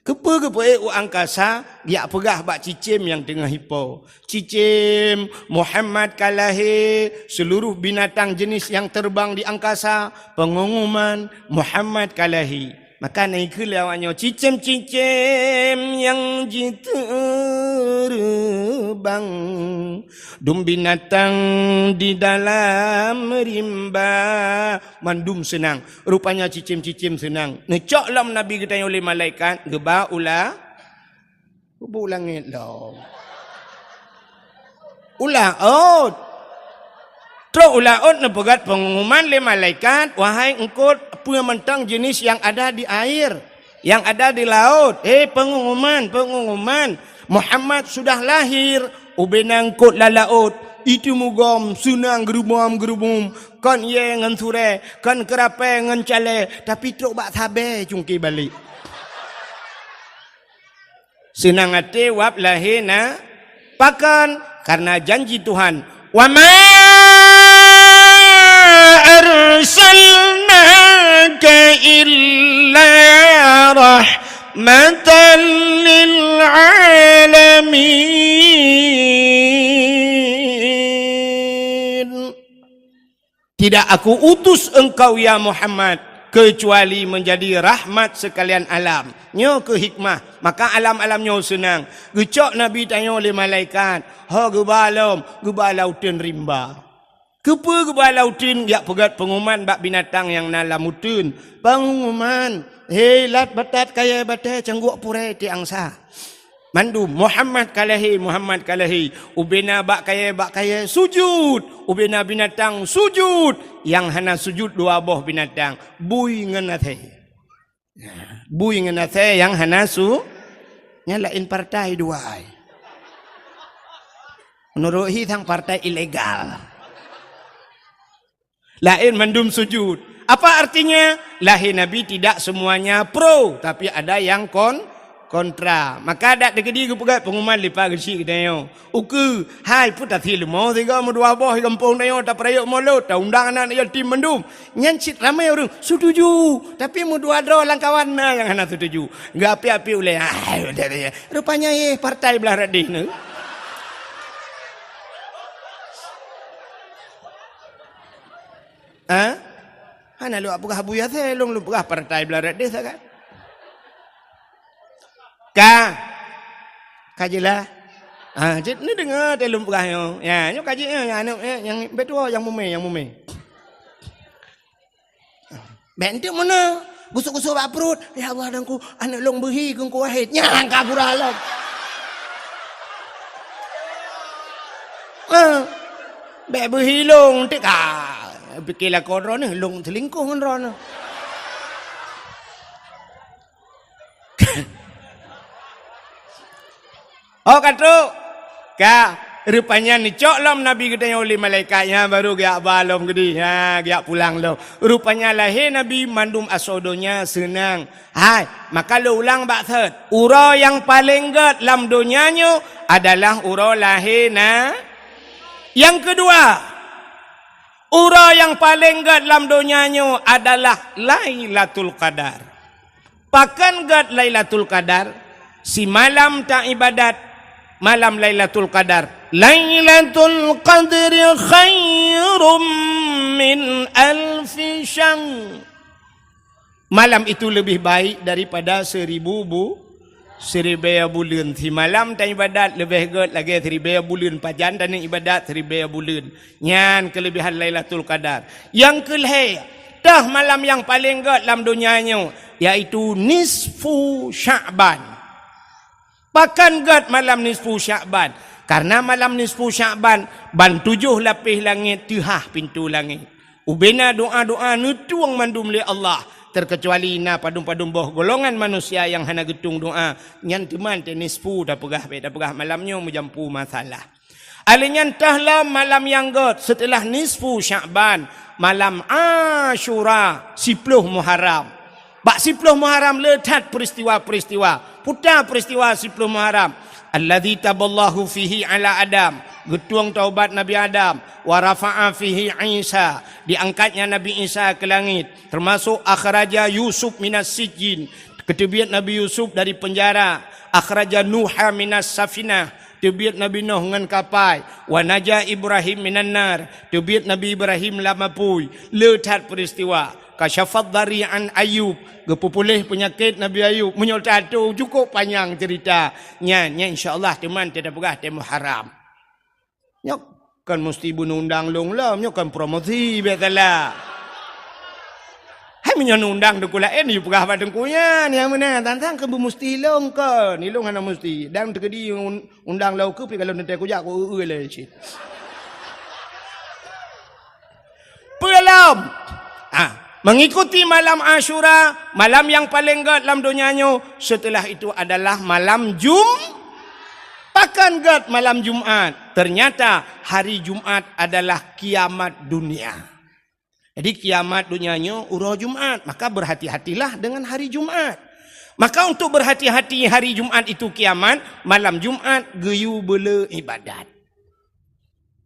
Keupeue geupeuék u angkasa? Geujak peugah bak cicém nyang teungoh ipo. Cicém, Muhammad ka lahé, seluruh binatang jenis yang terbang di angkasa, pengumuman, Muhammad ka lahé. Maka na ikheun lé awaknyoe, cicém-cicém nyang jiteureumbang, dum binatang di dalam rimba, mandum seunang. Rupanya cicém-cicém seunang. Neucok lom Nabi geutanyoe lé malaikat, geuba u la-, geuba u langét lom. U laôt. Trok u laôt neupeugét pengumuman lé malaikat, "Wahai eungkôt peue mantong jenis yang ada di air, yang ada di laôt, hé pengumuman, pengumuman, Muhammad sudah lahir." Ubena eungkôt lam laôt, iteumugom, seunang geurubom-geurubom, kon yé ngon surée, kon keurapée ngon calée, tapi trok bak sabée cungké balek. Seunang até wab lahé na, pakon? Karena janji Tuhan, "Wa ma arsalnaka illa rahmatan lil alamin." Tidak Aku utus engkau, ya Muhammad, kecuali menjadi rahmat sekalian alam. Nyoe keuh hikmah. Maka alam-alam nyoe seunang. Geucok Nabi tanyoe lé malaikat. Ho geuba lom, geuba lauteun rimba. Keupeue geuba lauteun? Geujak peugét pengumuman bak binatang nyang na lam uteun. Pengumuman, "Hé lat batat kayée batée cangguek purée tiek angsa." Mandum, "Muhammad ka lahé, Muhammad ka lahé." Ubena bak kayée, bak kayée sujut. Ubena binatang sujut. Nyang hana sujut dua boh binatang, bui ngon asée. Bui ngon asée nyang hana su-, nyan laén partai dua ai. Meunurot hi sang partai ilegal. Laén mandum sujud. Apa artinya? Lahé Nabi tidak semuanya pro, tapi ada yang kon-, kontra. Maka dak teukeudi geupeugah pengumuman lipat geuchik geutanyoe. Ukeue, hai peuet até leumo sigoe meudua boh di gampông tanyoe tapeurayeuk mulod, taundang aneuk yatim mandum. Nyan cit ramé ureuëng setuju, tapi meudua droe lam kawan na nyang hana setuju. Geuapi-api ulée. Rupanya, eh, partai blah radeh na. Ha? Hana lôn peugah Abu Yasir, lôn, lôn peugah partai blah radeh sagai. Ka. Ka jeulaih. Ha, cit ni deungoe teuh lôn peugah nyoe. Ya, nyoe ka jeuet nyoe, ya, aneuk, eh, nyang beutôi nyang mumé, nyang mumé. Bék enteuk meunan. Gusok-gusok bak pruet. Ya Allah, Teungku, aneuk lôn beuhi keu Teungku Wahid. Nyan ka gura lom. Ha. Bék beuhi lôn, enteuk ka. Pike lakoe droeneuh, lôn seulingkoh ngon droeneuh. Oh, ka trok. Ka, rupanya neucok lom Nabi geutanyoe lé malaikat nyan, baru geujak ba lom keudeh. Ha, geujak pulang lom. Rupanya lahé Nabi mandum asoe donya seunang. Hai, maka lôn ulang bak thot. Uroe nyang paleng gét lam donya nyoe adalah uroe lahé na. Nyang keudua, uroe nyang paleng gét lam donya nyoe adalah Lailatul Qadar. Pakon gét Lailatul Qadar? Simalam taibadat malam Lailatul Qadar. Lailatul Qadri khairum min alfi syahr. Malam itu lebih baik daripada seribu bu-, siribée buleuen. Simalam taibadat leubeh gét lagée siribée buleuen. Pajan taneuk ibadat siribée buleuen. Nyan keulebihan Lailatul Qadar. Nyang keulhée, toh malam nyang paleng gét lam donya nyoe, yaitu nisfu Sya'ban. Pakon gét malam nisfu Sya'ban? Karena malam nisfu Sya'ban, ban tujoh lapéh langét teuhah pintoe langét. Ubena doa-doa neutueng mandum lé Allah, terkecuali na padum-padum boh golongan manusia nyang hana geutueng doa, nyan teuma teuh nisfu tapeugah, bék tapeugah malam nyoe meujampu masalah. Alheuh nyan toh lom malam nyang gét seuteulah nisfu Sya'ban, malam Asyura, siploh Muharram. Bak siploh Muharram le that peristiwa-peristiwa. Peue ta peristiwa siploh Muharram? Alladzi taballahu fihi ala Adam. Geutueng taubat Nabi Adam, wa rafa'a fihi Isa, diangkatnya Nabi Isa ke langit, termasuk akhraja Yusuf minas sijjin, geuteubiet Nabi Yusuf dari penjara, akhraja Nuha minas safinah, teubiet Nabi Nuh ngon kapai, wa naja Ibrahim minan nar, teubiet Nabi Ibrahim lam apui. Le that peristiwa. Kasyafat dhari an Ayub, geupeupuléh peunyakét Nabi Ayub. Meunyoe tato cukôp panyang cerita. Nyan, nyan insya Allah teuma teupeugah teuh Muharram. Nyoe kon musti beuneundang lôn lom, nyoe kon promosi biasalah. Hai meunyoe neundang teungku laén, yue peugah bak teungku nyan, nyang meunan, tantang keu beumusti lôn kon, ilôn hana musti. Dan teukeudi un-, undang lôn keu pi kalau teuntèe kujak ku eu-eu lé cit. Peue lom? Ah, mengikuti malam Asyura, malam yang paling gèt lam donya nyoe, setelah itu adalah malam Jum-, pakon gèt malam Jumat. Ternyata hari Jumat adalah kiamat dunia. Jadi kiamat dunia nyoe uroe Jumat, maka berhati-hatilah dengan hari Jumat. Maka untuk berhati-hati hari Jumat itu kiamat, malam Jumat geuyue beule ibadat.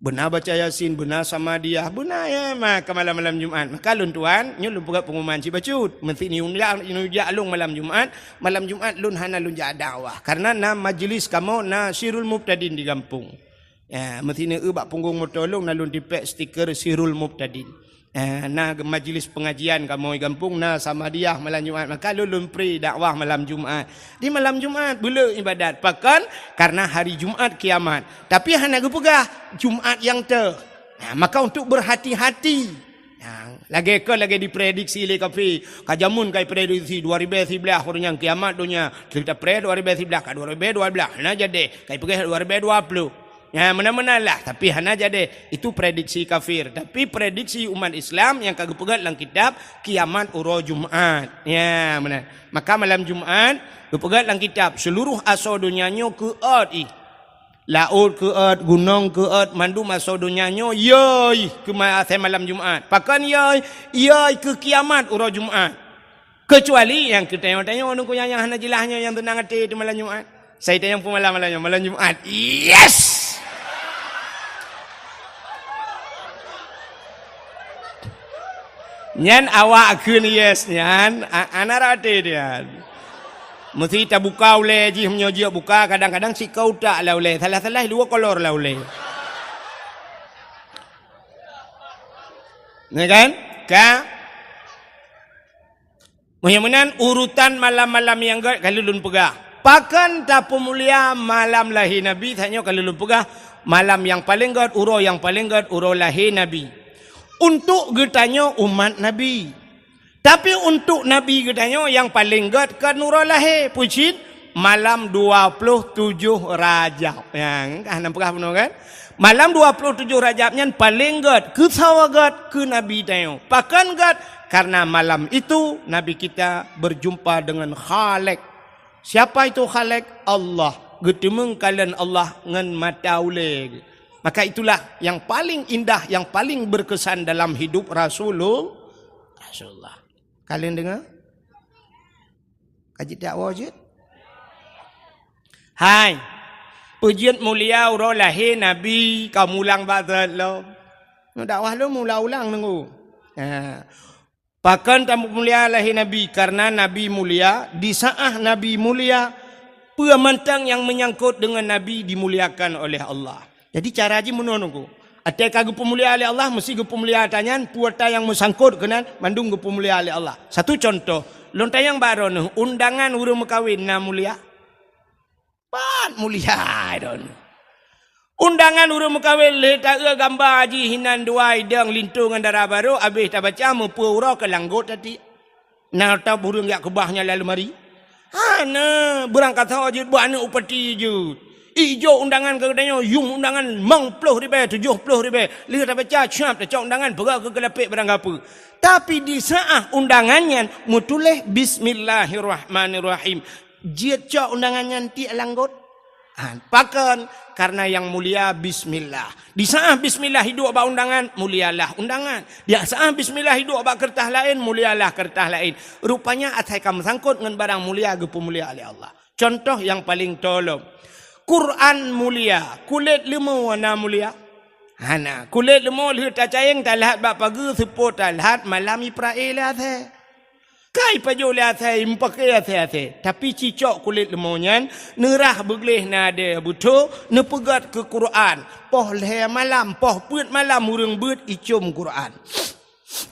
Beuna baca Yasin, beuna Samadiyah, beuna ya maka malam-malam Jumat. Maka lôn tuan, nyoe lôn peugah pengumuman cit bacut. Meuseu ni undang, ni jak lôn malam Jumat, malam Jumat lôn hana lôn jak dakwah. Karena na majlis kamoe na Sirul Mubtadin di gampông. Ya, meuseu ni eu bak punggong moto lôn na lôn tipèk stiker Sirul Mubtadin. Eh, na majlis pengajian kamoe gampông na Samadiyah malam Jumat. Maka lôn lôn pri dakwah malam Jumat. Di malam Jumat beule ibadat. Pakon? Karena hari Jumat kiamat. Tapi hana geupeugah Jumat nyang teuh. Nah, maka untuk berhati-hati. Nah, lagèe kon lagèe diprediksi lé kafé. Ka jameun ka iprediksi dua ribèe siblaih uroe nyan kiamat donya. Kita pre dua ribèe siblaih ka dua ribèe dua blah. Nah, jadi ka ipeugah dua ribèe dua ploh. Ya, meunan-meunan lah. Tapi hana jadi. Itu prediksi kafir. Tapi prediksi umat Islam nyang ka geupeugah lam kitab kiamat uroe Jumat. Ya, meunan. Maka malam Jumat, geupeugah lam kitab, seluruh asoe donya nyoe keuôt ih. Laôt keuôt, gunong keuôt, mandum asoe donya nyoe yôi keu ma-, asai malam Jumat. Pakon yôi? Yôi keu kiamat uroe Jumat. Keucuali nyang keu tanyoe-tanyoe nungku nyang, nyang hana jeulaih nyoe nyang teunang até di malam Jumat. Sai tanyong peumalam malam nyoe, malam Jumat. Yes! Nyan awak kheun yes nyan, a-, ana rate nyan. Meusti tabuka ulèe jih, meunyoe jeuet buka, kadang-kadang sikau tak lah ulèe, salah-salah dua kolor lah ulèe. Ya kan? Ka? Meunyoe meunan urutan malam-malam nyang gèt ka lôn peugah. Pakon tapeumulia malam lahé Nabi, tanyoe ka lôn peugah, malam nyang paleng gèt, uroe nyang paleng gèt, uroe lahé Nabi. Untuk geutanyoe umat Nabi. Tapi untuk Nabi geutanyoe nyang paleng gèt kon uroe lahé, peue cit? Malam dua ploh tujoh Rajab. Nyang ka hana peugah bunoe kan? Malam dua ploh tujoh Rajab nyan paleng gèt, keusoe gèt keu Nabi tanyoe. Pakon gèt? Karena malam itu Nabi kita berjumpa dengan Khalik. Siapa itu Khalik? Allah. Geuteumeung kalon Allah ngon mata ulèe. Maka itulah yang paling indah, yang paling berkesan dalam hidup Rasulul-, Rasulullah. Kalon deungö? Ka jeuet dak woe jeuet? Hai, peue jeuet mulia uroe lahé Nabi ka mulang bak that lom. Nyoe dakwah lôn mulang-ulang nunggu. Ha. Pakon tapeumulia lahé Nabi? Karena Nabi mulia, di saat Nabi mulia, peue mantong nyang menyangkut dengan Nabi dimuliakan oleh Allah. Jadi cara jih meunoe nunggu. Até ka geupeumulia lé Allah, meusti geupeumulia ata nyan, peue ata nyang meusangkot keunan, mandum geupeumulia lé Allah. Satu contoh, lôn tanyong bak droeneuh, undangan ureueng meukawen na mulia? Pat mulia droeneuh. Undangan ureueng meukawen lé taeu gamba jih hinan dua idong linto ngon dara barô, abéh tabaca meupeu uroe keu langgot tati. Na ata ureueng jak keubah nyan lam leumari? Hana, beurangkasoe jeuet bak aneuk upati jeuet. Ijok undangan keu geutanyoe, yum undangan limong ploh ribèe, tujoh ploh ribèe. Lheueh tabaca, cap, tacok undangan, peugah keu keulapék barang gapeue. Tapi di saat undangan nyan meutuléh Bismillahirrahmanirrahim. Jeuet cok undangan nyan tiek langgot? Ha, pakon? Karena yang mulia bismillah. Di saat bismillah iduek bak undangan, mulialah undangan. Di saat bismillah iduek bak keureutah laén, mulialah keureutah laén. Rupanya asai ka meusangkot ngon barang mulia geupeumulia lé Allah. Contoh nyang paleng tolom. Quran mulia, kulét leumô hana mulia? Hana. Kulét leumô lheueh tacayeng talhat bak pageue, seupôt talhat malam iprae lé asèe. Ka ipajoh lé asèe, imeupakè asèe-asèe. Tapi cicok kulét leumô nyan, neurah beugleh nadèe beutôi, neupeugöt keu Quran. Poh lhèe malam, poh peuet malam ureueng beuet icôm Quran.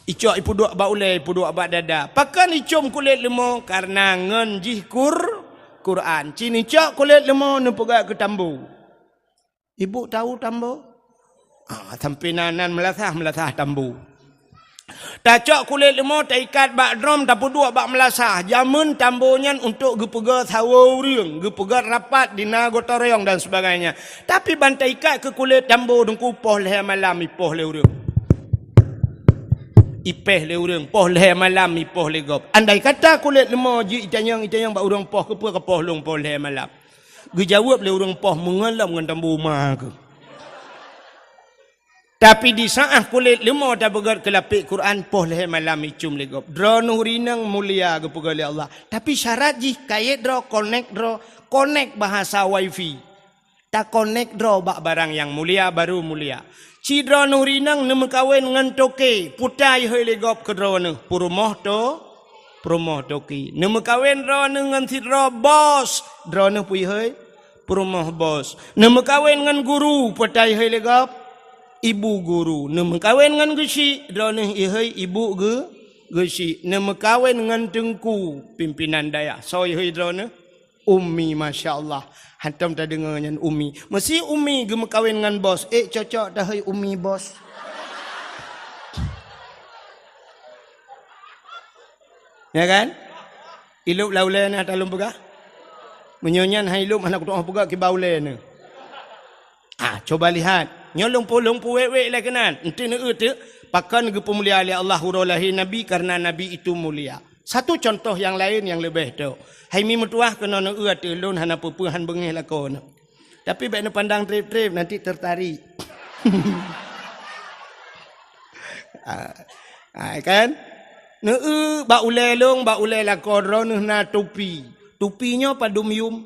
Icok ipeuduek bak ulèe, ipeuduek bak dada. Pakon icôm kulét leumô? Kareuna ngon jih Qur-, Quran. Ci neucok kulét leumô neupeugöt keu tambo. Ibu tahu tambo? Ah, sampoe nan, nan meulasah, meulasah tambo. Tacok kulét leumô, taikat bak drom, tapeuduek bak meulasah. Jameun tambo nyan untuk geupeugöt sawoe ureueng, geupeugöt rapat di na gotong royong dan sebagainya. Tapi ban taikat keu kulét tambo, Teungku, poh lhèe malam ipoh lé ureueng. Ipèh lé ureueng, poh lhèe malam ipoh lé gob. Andai kata kulét leumô jeuet itanyong, itanyong bak ureueng poh, keupeue kapoh lôn poh lhèe malam? Geujaweueb lé ureueng poh, meungon lom ngon tambo ma keuh. Tapi di saát kulét leumô tapeugöt keu lapék Quran, poh lhèe malam icôm lé gob. Droeneuh ureueng inong mulia geupeugöt lé Allah. Tapi syarat jih kayèe droe, konek droe, konek bahasa wifi. Takonek droe bak barang nyang mulia, baru mulia. Ci droeneuh ureueng inong neumeukawen ngon toke, peue ta ihôi lé gob keu droeneuh? Peurumoh to-, peurumoh toke. Neumeukawen droeneuh ngon sidroe bos, droeneuh peue ihôi? Peurumoh bos. Neumeukawen ngon guru, peue ta ihôi lé gob? Ibu guru. Neumeukawen ngon geuchik, droeneuh ihôi ibu geu-, geuchik. Neumeukawen ngon teungku, pimpinan dayah, soe ihôi droeneuh? Umi, masya Allah. Hantom tadeungoe nyan umi. Meusi umi geumeukawen ngon bos. Eh, cocok tahôi umi bos. Ya kan? Ilop lam ulèe na talôn peugah. Meunyoe nyan hai lop hana kutu'oh peugah kiban ulèe na. Ah, coba lihat. Nyoe lôn pu-, lôn puwèk-wèk lé keunan. Enti neueu teuk, pakon geupeumulia lé Allah uroe lahé Nabi, kareuna Nabi itu mulia. Satu contoh nyang laén nyang leubeh tok. Hai mi meutuwah keunoe neueu ateueh lôn hana peue-peue han beungéh lakoe nyoe. Tapi bèk neupandang trép-trép, nanti tertarik. Ah, ah, kan? Neueu bak ulèe lôn, bak ulèe lakoe droeneuh na tupi. Tupi nyoe padum yum?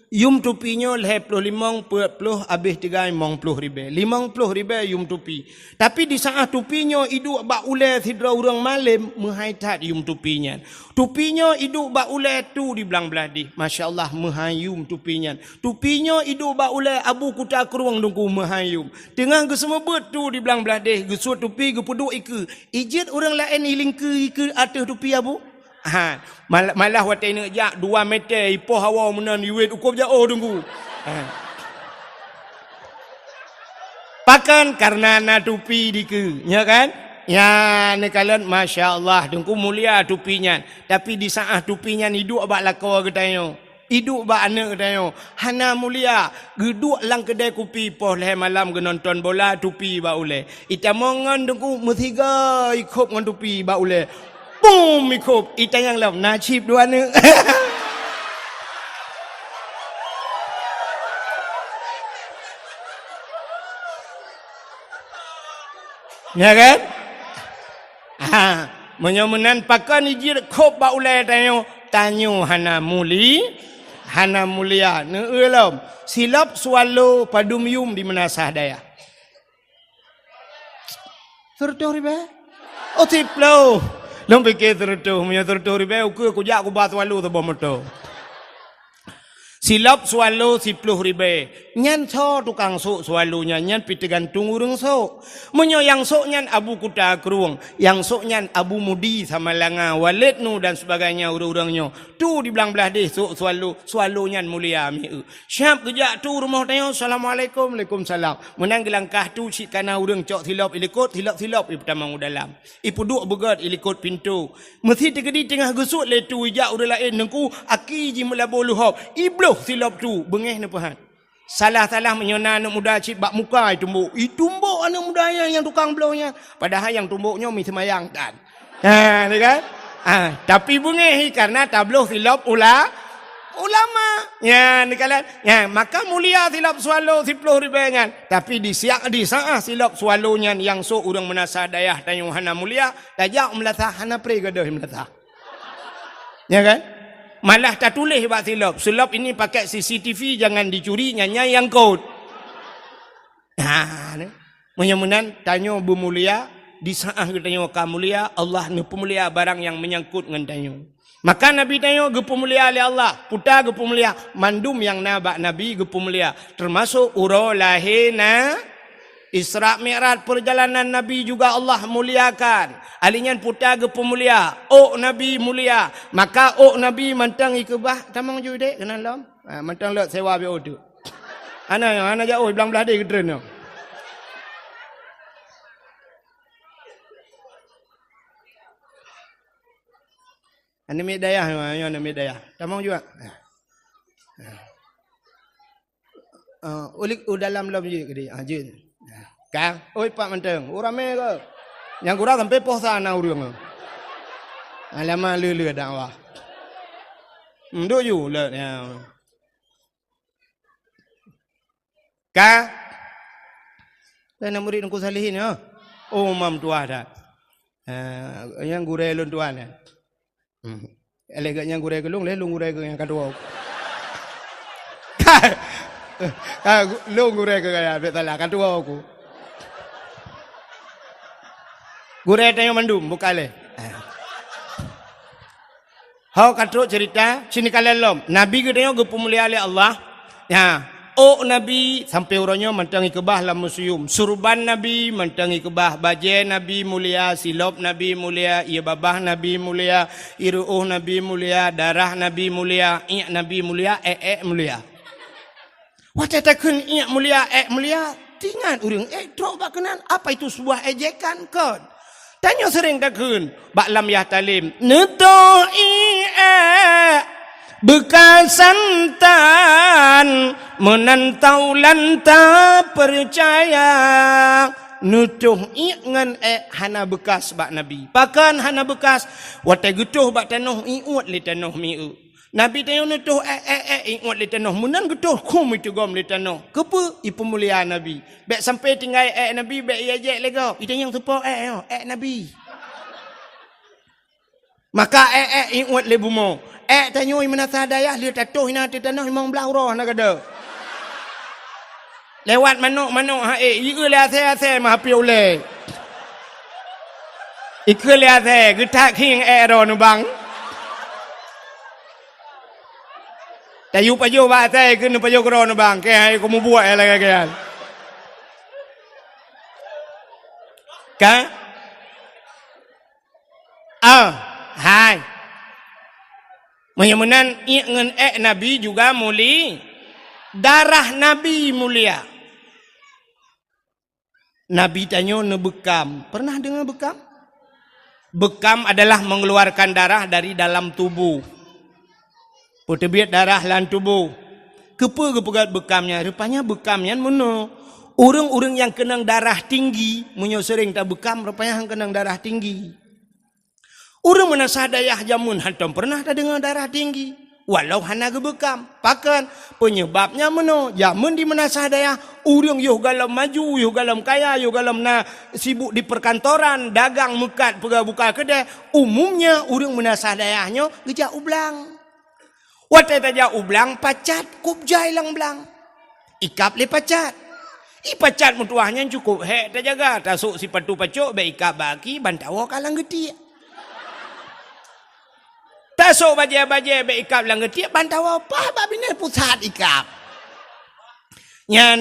Yum tupi nyoe lhèe ploh limong, peuet ploh, abéh tinggai limong ploh ribèe. Limong ploh ribèe yum tupi. Tapi di saát tupi nyoe iduek bak ulèe sidroe ureueng malém, meuhai that yum tupi nyan. Tupi nyoe iduek bak ulèe tu di blang blah deh. Masya Allah, meuhai yum tupi nyan. Tupi nyoe iduek bak ulèe Abu Kuta Krueng Teungku, meuhai yum. Teungoh geuseumeubeuet tu di blang blah deh, geusuet tupi geupeuduek ikeue. Ijeuet ureueng laén ilingkeue ikeue ateueh tupi Abu? Ha, mal-, malah watèe neuk jak dua meter ipoh hawa meunan iwet u kôb jaoh Teungku. Ha. Pakon? Kareuna na tupi dikeue, nya kan? Nya, neukalon, masya Allah, Teungku, mulia tupi nyan. Tapi di saát tupi nyan iduek bak lakoe geutanyoe. Iduek bak aneuk geutanyoe, hana mulia, geuduek lam keudè kupi poh lhèe malam geunonton bola, tupi bak ulèe. Itamong ngon Teungku, meusiga ikhôb ngon tupi bak ulèe. Bum, ikhôb, itanyong lom, na chip dua aneuk. Ya kan? Ha, meunyoe meunan pakon ijeuet khôb bak ulèe tanyoe, tanyoe hana muli-, hana mulia. Neueu lom, silop swallow padum yum di meunasah dayah? Seureutôh ribèe? Oh, siploh. Lôn piké seureutôh, meunyoe seureutôh ribèe, ukeue kujak kuba swallow saboh moto. Silop swallow siploh ribèe. Nyan soe tukang sôk swallow nyan? Nyan pih teugantung ureueng sôk. Meunyoe nyang sôk nyan Abu Kuta Krueng, nyang sôk nyan Abu Mudi Samalanga, Waled Nu dan sebagainya ureueng-ureueng nyoe. Tu di blang blah deh sôk swallow, swallow nyan mulia mieu. Siap geujak tu rumoh tanyoe, "Assalamualaikum." "Waalaikumsalam." Meunan geulangkah tu cit kana ureueng cok silop ilikot, silop-silop ipeutamong u dalam. Ipeuduek beugöt ilikot pintoe. Meusi teukeudi teungoh geusuet lé tu ijak ureueng laén, Teungku, aki jih meulabô leuhob, ibloh silop tu, beungéh neupeuhat. Salah-salah meunyoe na aneuk muda cit bak muka itumbok. Itumbok aneuk muda nyan nyang tukang bloh nyan. Padahai nyang tumbok nyoe mi seumayang tan. Ha, ni kan? Ha, tapi beungéh hi kareuna tabloh silop ula-, ulama. Nyan, ni kan? Nyan, maka mulia silop swallow siploh ribèe nyan. Tapi di siak, di saat silop swallow nyan nyang sôk ureueng meunasah dayah tanyoe hana mulia, tajak u meulasah hana pré gadôh meulasah. Ya kan? Malah tatuléh bak silop, "Silop ini pakai C C T V, jangan dicuri, nyan nyang kot." Ha, ni. Meunyoe meunan, tanyoe beumulia, di saat geutanyoe ka mulia, Allah neupeumulia barang nyang meunyangkot ngon tanyoe. Maka Nabi tanyoe geupeumulia lé Allah, peue ta geupeumulia, mandum nyang na bak Nabi geupeumulia, teumasok uroe lahé na Isra Mi'raj, perjalanan Nabi juga Allah muliakan. Ali nyan peue ta geupeumulia, ôk Nabi mulia. Maka ôk Nabi mantong ikeubah, tamong ju dek keunan lom. Ha, mantong lok sewa bak ôk tu. Hana, hana jauh, blang blah deh geutreun nyoe. Aneuk miet dayah, nyoe aneuk miet dayah. Tamong juga. Ah, ulik u dalam lom jeuet keudeh. Ah, jeuet. Ka, oi, pat mantong. Oh, ramé ke? Nyang gura sampai poh sa na ureueng. Alamak, le-le dakwah. Hmm, duk ju, le, ya. Ka? Kan na murit Teungku Salihin, ya? Oh, mam tuah dah. Ah, nyang gurée lôn tuan, ya. Hmm. Lé geuh nyang gurée keu lôn, lé lôn gurée keu nyang ka tuwoe. Ka, lôn gurée keu gaya, bèk salah, ka tuwoe ku. Gurée tanyoe mandum, bukan lé. Ho ka trok cerita, sini kalian lom. Nabi geutanyoe geupeumulia lé Allah. Ya, ôk Nabi sampai uroe nyoe mantong ikeubah lam museum. Surban Nabi mantong ikeubah, bajée Nabi mulia, silop Nabi mulia, ié babah Nabi mulia, ié ruôh Nabi mulia, darah Nabi mulia, iék Nabi mulia, ék-ék mulia. Watée takheun iék mulia, ék mulia, teuingat ureueng ék trok bak keunan, apa itu sebuah ejekan kon? Tanyoe seuréng takheun bak lam yah talem, "Neutoh ié ék beukasan tan, meunan taulan tapeucaya." Neutoh iék ngon ék hana beukas bak Nabi. Pakon hana beukas? Watée geutoh bak tanoh, iuet lé tanoh mieu. Nabi tanyoe neutoh ék, ék, ék, iuet lé tanoh. Meunan geutoh, khum iteugom lé tanoh. Keupeue? Ipeumulia Nabi. Bèk sampai tinggai ék Nabi, bèk ié jek lé gob. Itanyong soe po ék nyoe, ék Nabi. Maka ék, ék, iuet lé bumoe. Ék tanyoe i meunasah dayah lheueh tatoh inan ateueh tanoh limong blaih uroe hana gadôh. Lewat manok-manok ha ék, ieu lé asèe-asèe meuhapé ulèe. Ikheun lé asèe, geutak khieng ék droeneuh bang. Tayue pajoh bak asèe, ikheun neupajoh keu droeneuh bang. Kèe hai kumubuet ék lagèe nyan. Ka? Ah, hai. Meunyoe meunan, iék ngon ék Nabi juga muli-, darah Nabi mulia. Nabi tanyoe neubeukam. Pernah deungoe beukam? Beukam adalah mengeluarkan darah dari dalam tubuh. Peuteubiet darah lam tuboh. Keupeue geupeugöt beukam nyan? Rupanya beukam nyan meunoe. Ureuëng-ureuëng nyang keunong darah tinggi, meunyoe seuréng tabeukam, rupanya han keunong darah tinggi. Ureuëng meunasah dayah jameun hantom peureunah tadeungoe darah tinggi, walau hana geubeukam. Pakon? Peunyeubab nyan meunoe, jameun di meunasah dayah, ureuëng yoh gohlom maju, yoh gohlom kaya, yoh gohlom na sibuk di perkantoran, dagang meukat, peugah buka keudè, umumnya ureuëng meunasah dayah nyoe geujak u blang. Watée tajak u blang, pacat kub jai lam blang. Ikab lé pacat. I pacat meutuwah nyan cukup hék tajaga, tasok sipatu pacok bék ikab bak aki, ban tawoe ka lam geutiek. Tasok bajée-bajée bék ikab lam geutiek, ban tawoe paih bak binéh pusat ikab. Nyan,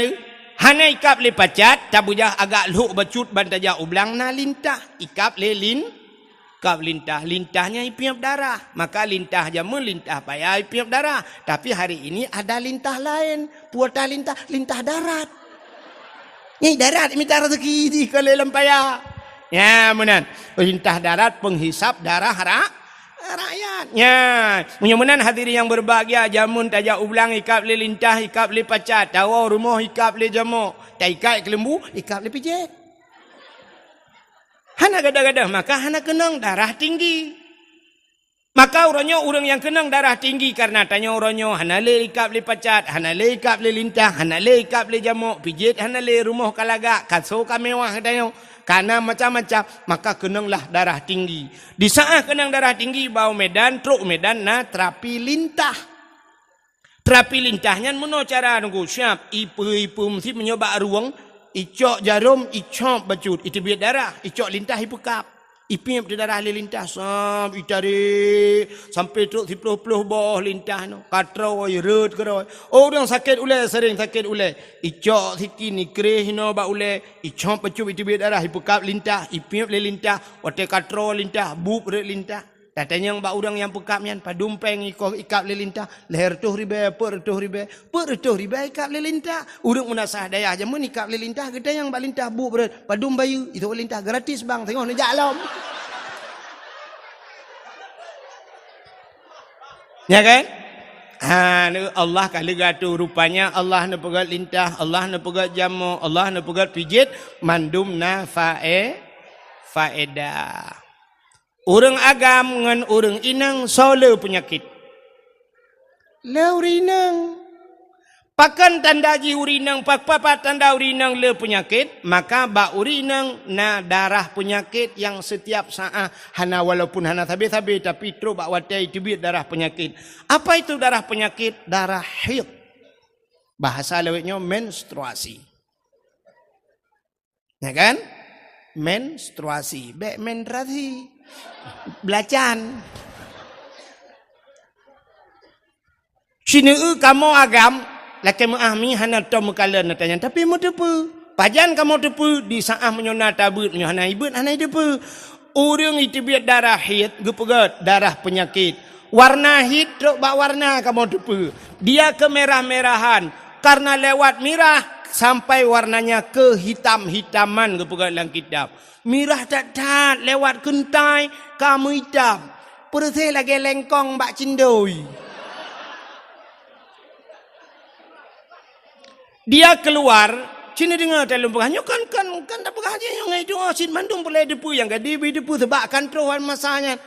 hana ikab lé pacat, tabeujah agak lhok bacut ban tajak u blang na lintah, ikab lé lin-, kab lintah, lintah nyan ipiep darah. Maka lintah jameun lintah paya ipiep darah. Tapi hari ini ada lintah laén. Peue ta lintah? Lintah darat. Nyan darat mita rezeki di keu lé lam paya. Nya meunan. Lintah darat penghisap darah ra-, rakyat. Nya, meunyoe meunan hadirin yang berbahagia, jameun tajak u blang ikab lé lintah, ikab lé pacat, tawoe rumoh ikab lé jamok, taikat keuleumbu, ikab lé pijet. Hana gadoh-gadoh, maka hana keunong darah tinggi. Maka uroe nyoe ureuëng nyang keunong darah tinggi, kareuna tanyoe uroe nyoe hana lé ikab lé pacat, hana lé ikab lé lintah, hana lé ikab lé jamok, pijet hana lé, rumoh ka lagak, kaso ka mewah tanyoe, ka na macam-macam, maka keunonglah darah tinggi. Di saát keunong darah tinggi, bak u Medan, trok u Medan na terapi lintah. Terapi lintah nyan meunoe cara nunggu siab, ipeue-ipeue meusi meunyoe bak rueng, icok jarom, icop bacut, iteubiet darah, icok lintah, ipeukab. Ipiep teuh darah lé lintah, sam, itarek, sampai trok siploh-ploh boh lintah nyoe. Ka troe, rhot keudroe. Oh, ureuëng sakét ulée, sering sakét ulée. Icok sikin, ikreh inoe bak ulée, icop bacut, iteubiet darah, ipeukab lintah, ipiep lé lintah, watée ka troe lintah, bueb rhot lintah. Tatanyong bak ureuëng nyang peukab nyan, padum péng ikoh ikab lé lintah, lhée reutôh ribée, peuet reutôh ribée, peuet reutôh ribée ikab lé lintah. Ureuëng meunasah dayah jameun ikab lé lintah, geutanyong bak lintah bueb rhot, padum bayeue, itu lintah gratis bang, teungoh neujak lom. Ya kan? Ha, Allah ka leuga tu, rupanya Allah neupeugét lintah, Allah neupeugét jamok, Allah neupeugét pijet, mandum na fae-, faedah. Ureuëng agam ngon ureuëng inong soe le peunyakét? Le ureuëng inong. Pakon tanda jih ureuëng inong, pa-, pa-, pa tanda ureuëng inong le peunyakét? Maka bak ureuëng inong na darah peunyakét nyang setiap saát hana, walaupun hana sabe-sabe, tapi trok bak watée iteubiet darah peunyakét. Apa itu darah peunyakét? Darah haid. Bahasa lawét nyoe menstruasi. Ya kan? Menstruasi. Bék menstruasi. Belacan. Sineue kamoe agam, lakée meuáh mi hana tom meukalon ata nyan, tapi meuteupeue. Pajan kamoe teupeue, di saát meunyoe na tabeuet, meunyoe hana ibeuet, hana iteupeue. Ureuëng iteubiet darah haid geupeugét darah peunyakét. Warna haid trok bak warna kamoe teupeue. Dia kemerah-merahan, karena lewat mirah sampai warnanya kehitam-hitaman geupeugét lam kitab. Mirah that-that lewat keuntai ka meuitam. Peureuséh lagée lengkong bak cindoi. Dia keluar, cit neudeungoe that lôn peugah, nyoe kan, kan, kan tapeugah jih nyoe ngon itu, oh, cit mandum peureulée teupeue nyang ka dibi teupeue, sabab kan troh masa nyan.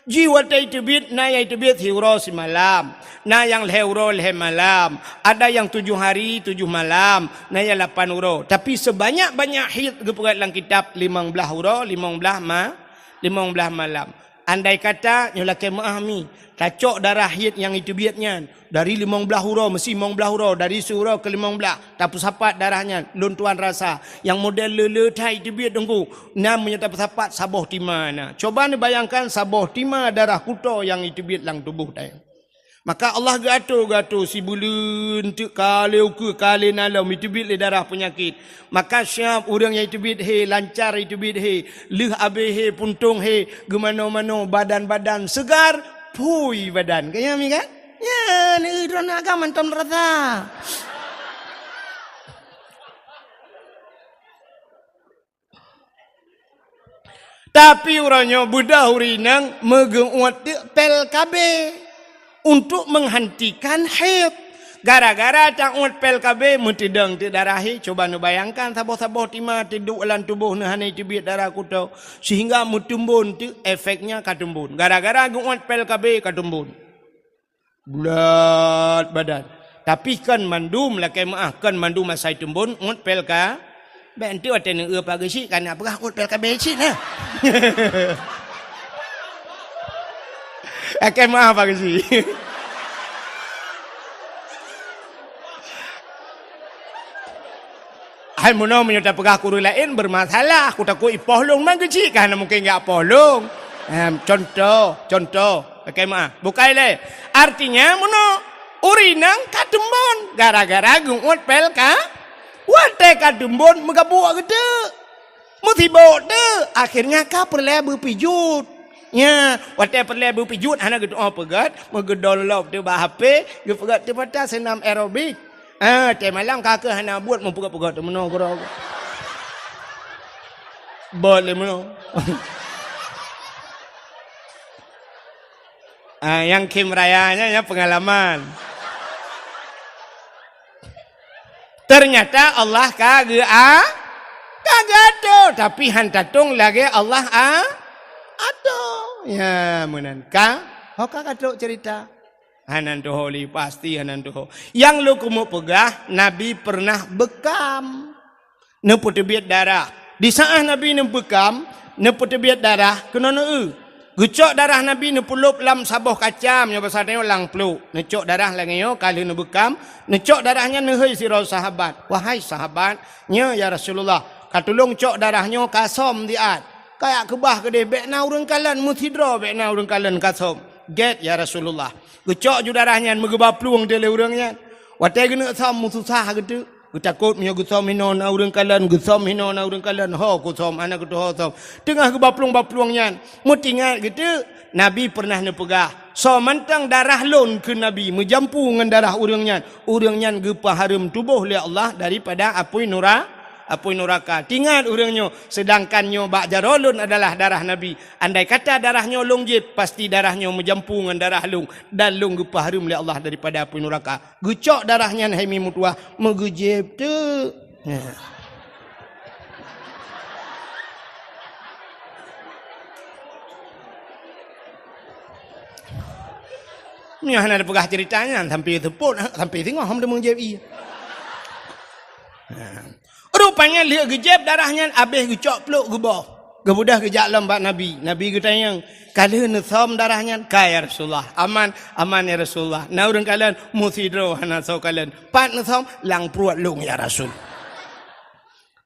Jih watée iteubiet, na nyang iteubiet siuroe simalam, na nyang lhée uroe lhée malam, ada nyang tujoh hari tujoh malam, na nyang lapan uroe. Tapi sebanyak-banyak haid geupeugét lam kitab limong blaih uroe, limong blaih ma-, limong blaih malam. Andai kata nyoe lakée meuáh mi, tacok darah haid nyang iteubiet nyan dari limong blaih uroe, meusi limong blaih uroe, dari siuroe keu limong blaih, tapeusapat darah nyan, lôn tuan rasa, nyang model le-le that iteubiet teungku, na meunyoe tapeusapat saboh tima na. Coba neubayangkan saboh tima darah kutoe nyang iteubiet lam tuboh tanyoe. Maka Allah geuatoe, geuatoe sibuleuen teuk ka lhée ukeue, ka lhée na lom iteubiet lé darah peunyakét. Maka siab ureuëng nyang iteubiet he, lancar iteubiet he, lheueh abéh he, puntông he, geumanoe-manoe, badan-badan segar, phui badan. Ka nyan mi kan? Nyan, eh, droeneuh agam mantong rasa. Tapi uroe nyoe beudôh ureuëng inong meugeuuet teuk pil K B untuk menghentikan haid. Gara-gara tauet pil K B meuteudong teuk darah haid, coba neubayangkan saboh-saboh tima teuduek lam tuboh neuh hana teubiet darah kutoe, sehingga meutumbon teuk efeknya ka tumbon. Gara-gara geuuet pil K B ka tumbon. Bulat badan. Tapi kon mandum lakée meuáh, kon mandum asai tumbon, uet pil K B. Bék enteuk watée neueu Pak Geuchik, ka na peugah uet pil K B cit na. Lakée meuáh Pak Geuchik. Hai meunoe meunyoe tapeugah keu ureuëng laén bermasalah, kutakot ipoh lôn, man Geuchik ka hana mungken jak poh lôn. Em, contoh, contoh, lakée meuáh. Bukai lé. Artinya meunoe, ureuëng inong ka tumbon gara-gara geuuet pil K B. Watée ka tumbon meugabuk geuteuk. Meusibok teuk, akhirnya ka peureulée beupijuet. Nya, watée peureulée beupijuet hana geutuoh peugét, meugeudownload teuk bak H P, geupeugét teuk mata seunam aerobik. Ah, watée malam ka keuh hana buet meupeugét-peugét teuk meunoe keudroe. Bot lé meunoe. Ah, nyang khém raya nyan, nyan peungalaman. Ternyata Allah ka geu-, a-, ka geuatoe, tapi han tatong lagée Allah a-, atoe. Ya, meunan ka. Ho ka ka trok cerita? Hana tuho lé, pasti hana tuho. Nyang lôn keumeung peugah, Nabi pernah beukam. Neupeuteubiet darah. Di saát Nabi neubeukam, neupeuteubiet darah, keunoe neueu. Geucok darah Nabi neupeulop lam saboh kaca, meunyoe basa tanyoe lam pluek. Neucok darah lagée nyoe, ka lheueh neubeukam, neucok darah nyan neuhôi sidroe sahabat. "Wahai sahabat, nyoe ya Rasulullah, ka tulông cok darah nyoe ka som siat. Kajak keubah keudeh, bék na ureuëng kalon, meusidroe bék na ureuëng kalon, ka som." "Gét ya Rasulullah." Geucok ju darah nyan, meugeuba plueng teuh lé ureuëng nyan. Watée geuneuk som, meususah geuteuk. Geutakot meunyoe geusom hinoe na ureuëng kalon, geusom hinoe na ureuëng kalon, ho kusom, hana kutuho som. Teungoh geuba plueng-ba plueng nyan, meutingat geuteuk, Nabi pernah neupeugah, "Soe mantong darah lôn," kheun Nabi, "meujampu ngon darah ureuëng nyan, ureuëng nyan geupeuhareuem tuboh lé Allah daripada apui nura-, apui nuraka." Tingat ureuëng nyoe, seudangkan nyoe bak jaroe lôn adalah darah Nabi. Andai kata darah nyoe lôn jieb, pasti darah nyoe meujampu ngon darah lôn, dan lôn geupeuhareuem lé Allah daripada apui nuraka. Geucok darah nyan hai mi meutuwah, meugeujieb teuk. Nah. Nyoe hana tapeugah cerita nyan, sampai seupôt, sampai singoh hom teumeung jieb ie. Nah. Rupanya lheueh geujieb darah nyan, abéh geucok pluek geuboh. Geubeudôh geujak lom bak Nabi. Nabi geutanyong, "Ka lheueh neusom darah nyan?" "Ka, ya Rasulullah." "Aman?" "Aman, ya Rasulullah." "Na ureuëng kalon?" "Meusidroe hana soe kalon." "Pat neusom?" "Lam pruet lôn, ya Rasul."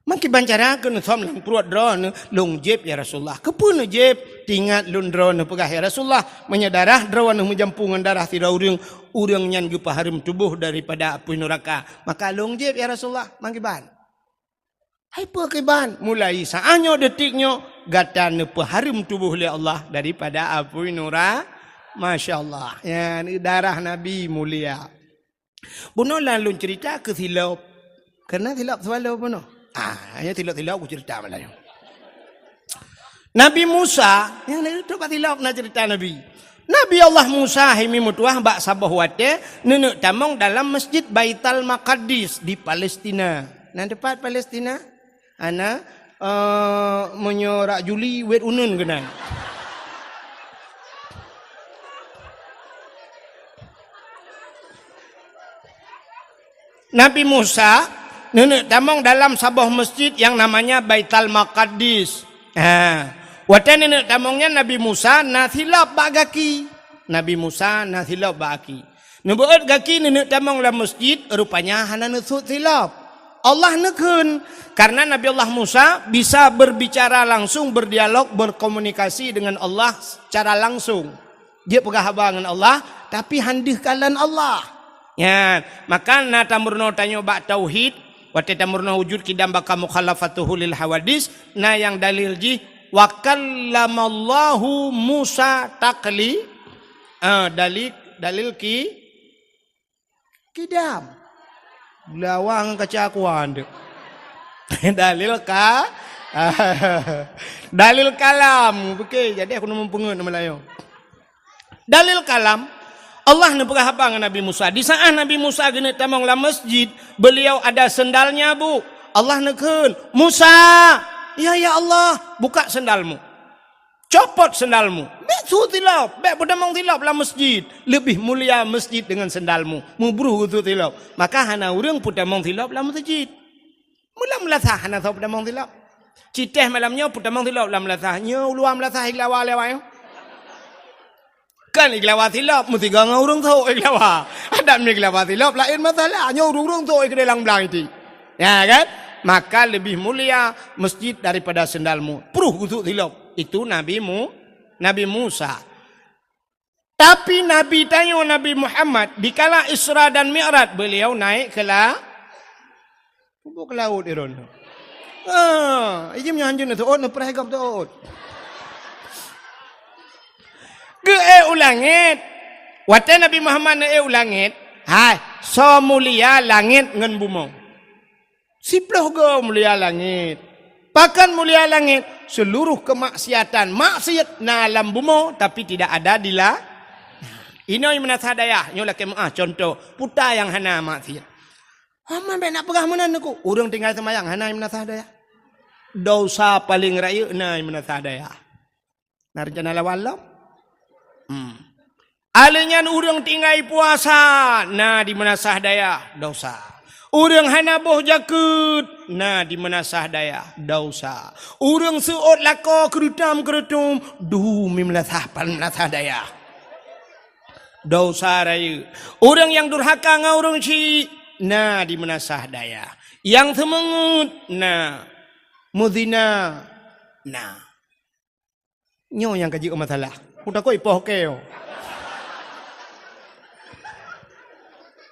"Meukiban cara keuh neusom lam pruet droeneuh?" "Lôn jieb, ya Rasulullah." "Keupeue neujieb?" "Tingat lôn droeneuh peugah, ya Rasulullah, meunyoe darah droeneuh meujampu ngon darah sidroe ureuëng, ureuëng nyan geupeuhareuem tuboh daripada apui nuraka. Maka lôn jieb, ya Rasulullah." "Meukiban?" "Hai peue kiban?" "Mulai saát nyoe, detik nyoe, gata neupeuhareuem tuboh lé Allah daripada apui nura-," Masya Allah. Nyan darah Nabi mulia. Bunoe lôn cerita keu silop. Karena silop swallow bunoe. Ah, hanya silop-silop kucerita malam nyoe. Nabi Musa, nyang na trok bak silop na cerita Nabi. Nabi Allah Musa hai mi meutuwah bak saboh watée neuneuk tamong dalam Masjid Baitul Maqdis di Palestina. Na teupat Palestina? Hana, eh, meunyoe rak Juli, wet uneun keunan. Nabi Musa neuneuk tamong dalam saboh masjid nyang namanya Baitul Maqdis. Ha. Watée neuneuk tamong nyan, Nabi Musa na silop bak gaki. Nabi Musa na silop bak gaki. Neubeuet gaki neuneuk tamong lam masjid, rupanya hana neusut silop. Allah neukheun, karena Nabi Allah Musa bisa berbicara langsung, berdialog, berkomunikasi dengan Allah secara langsung. Jeuet peugah haba ngon Allah, tapi han deuh kalon Allah. Nyan, maka na tameurunoe tanyoe bak tauhid, watée tameurunoe wujud, qidam, baqa, mukhalafatuhu lil hawadis, na nyang dalil jih, "Wa kallamallahu Musa takli-," ah, dalil, dalil ki-, qidam. Geulawa ngon kaca kuan tu. Dalil ka-, dalil kalam. Oke, jadi aku neumeupeungeut nama lain. Dalil kalam, Allah neupeugah haba ngon Nabi Musa. Di saat Nabi Musa geuneuk tamong lam masjid, beliau ada sendalnya, Bu. Allah neukheun, "Musa!" "Ya, ya Allah." "Buka sendalmu. Copot sendalmu. Bék su silop, bék peutamong silop lam masjid. Leubeh mulia masjid deungon sendalmu." Meubruh geusut silop. Maka hana ureuëng peutamong silop lam masjid. Meulam meulasah hana soe peutamong silop. Citéh malam nyoe peutamong silop lam meulasah. Nyoe uluwa meulasah iglawa lewat nyoe. Kan iglawa silop, meusigoe ngon ureuëng sôk iglawa. Adak mi iglawa silop laén masalah. Nyoe ureuëng-ureuëng sôk keudeh lam blang iti. Ya kan? Maka leubeh mulia masjid daripada sendalmu. Pruh geusut silop. Itu Nabi Mu-, Nabi Musa. Tapi Nabi tanyoe, Nabi Muhammad, dikala Isra dan Mi'raj, beliau naik ke la-, Peubuet keu laôt Iron. Ah, ijim nyan hanjeuet neuteuôt, neupreh gob teuôt. Geuék u langét. Watée Nabi Muhammad neuék u langét, hai, soe mulia langét ngon bumoe? Siploh goe mulia langét. Pakon mulia langét? Seluruh kemaksiatan, maksiat na lam bumoe, tapi tidak ada di la-, inoe meunaséh dayah, nyoe lakée meuáh contoh, peue nyang hana maksiat. Aman bék nak peugah meunan Teungku. Ureuëng tinggai seumayang hana meunaséh dayah. Dosa paleng rayeuk na meunaséh dayah. Na reuncana lawan lom? Hmm. Alèh nyan ureuëng tinggai puasa, na di meunasah dayah, dosa. Ureuëng hana boh jakeuet, na di meunasah dayah, dosa. Ureuëng seuôt lakoe keureutam-keureutum, du di meunasah, meunasah dayah, dosa rayeuk. Ureuëng nyang durhaka ngon ureuëng syik, na di meunasah dayah. Nyang seumeungeut, na. Meuzina, na. Nyoe nyang ka jeuet masalah. Kutakot ipoh keu.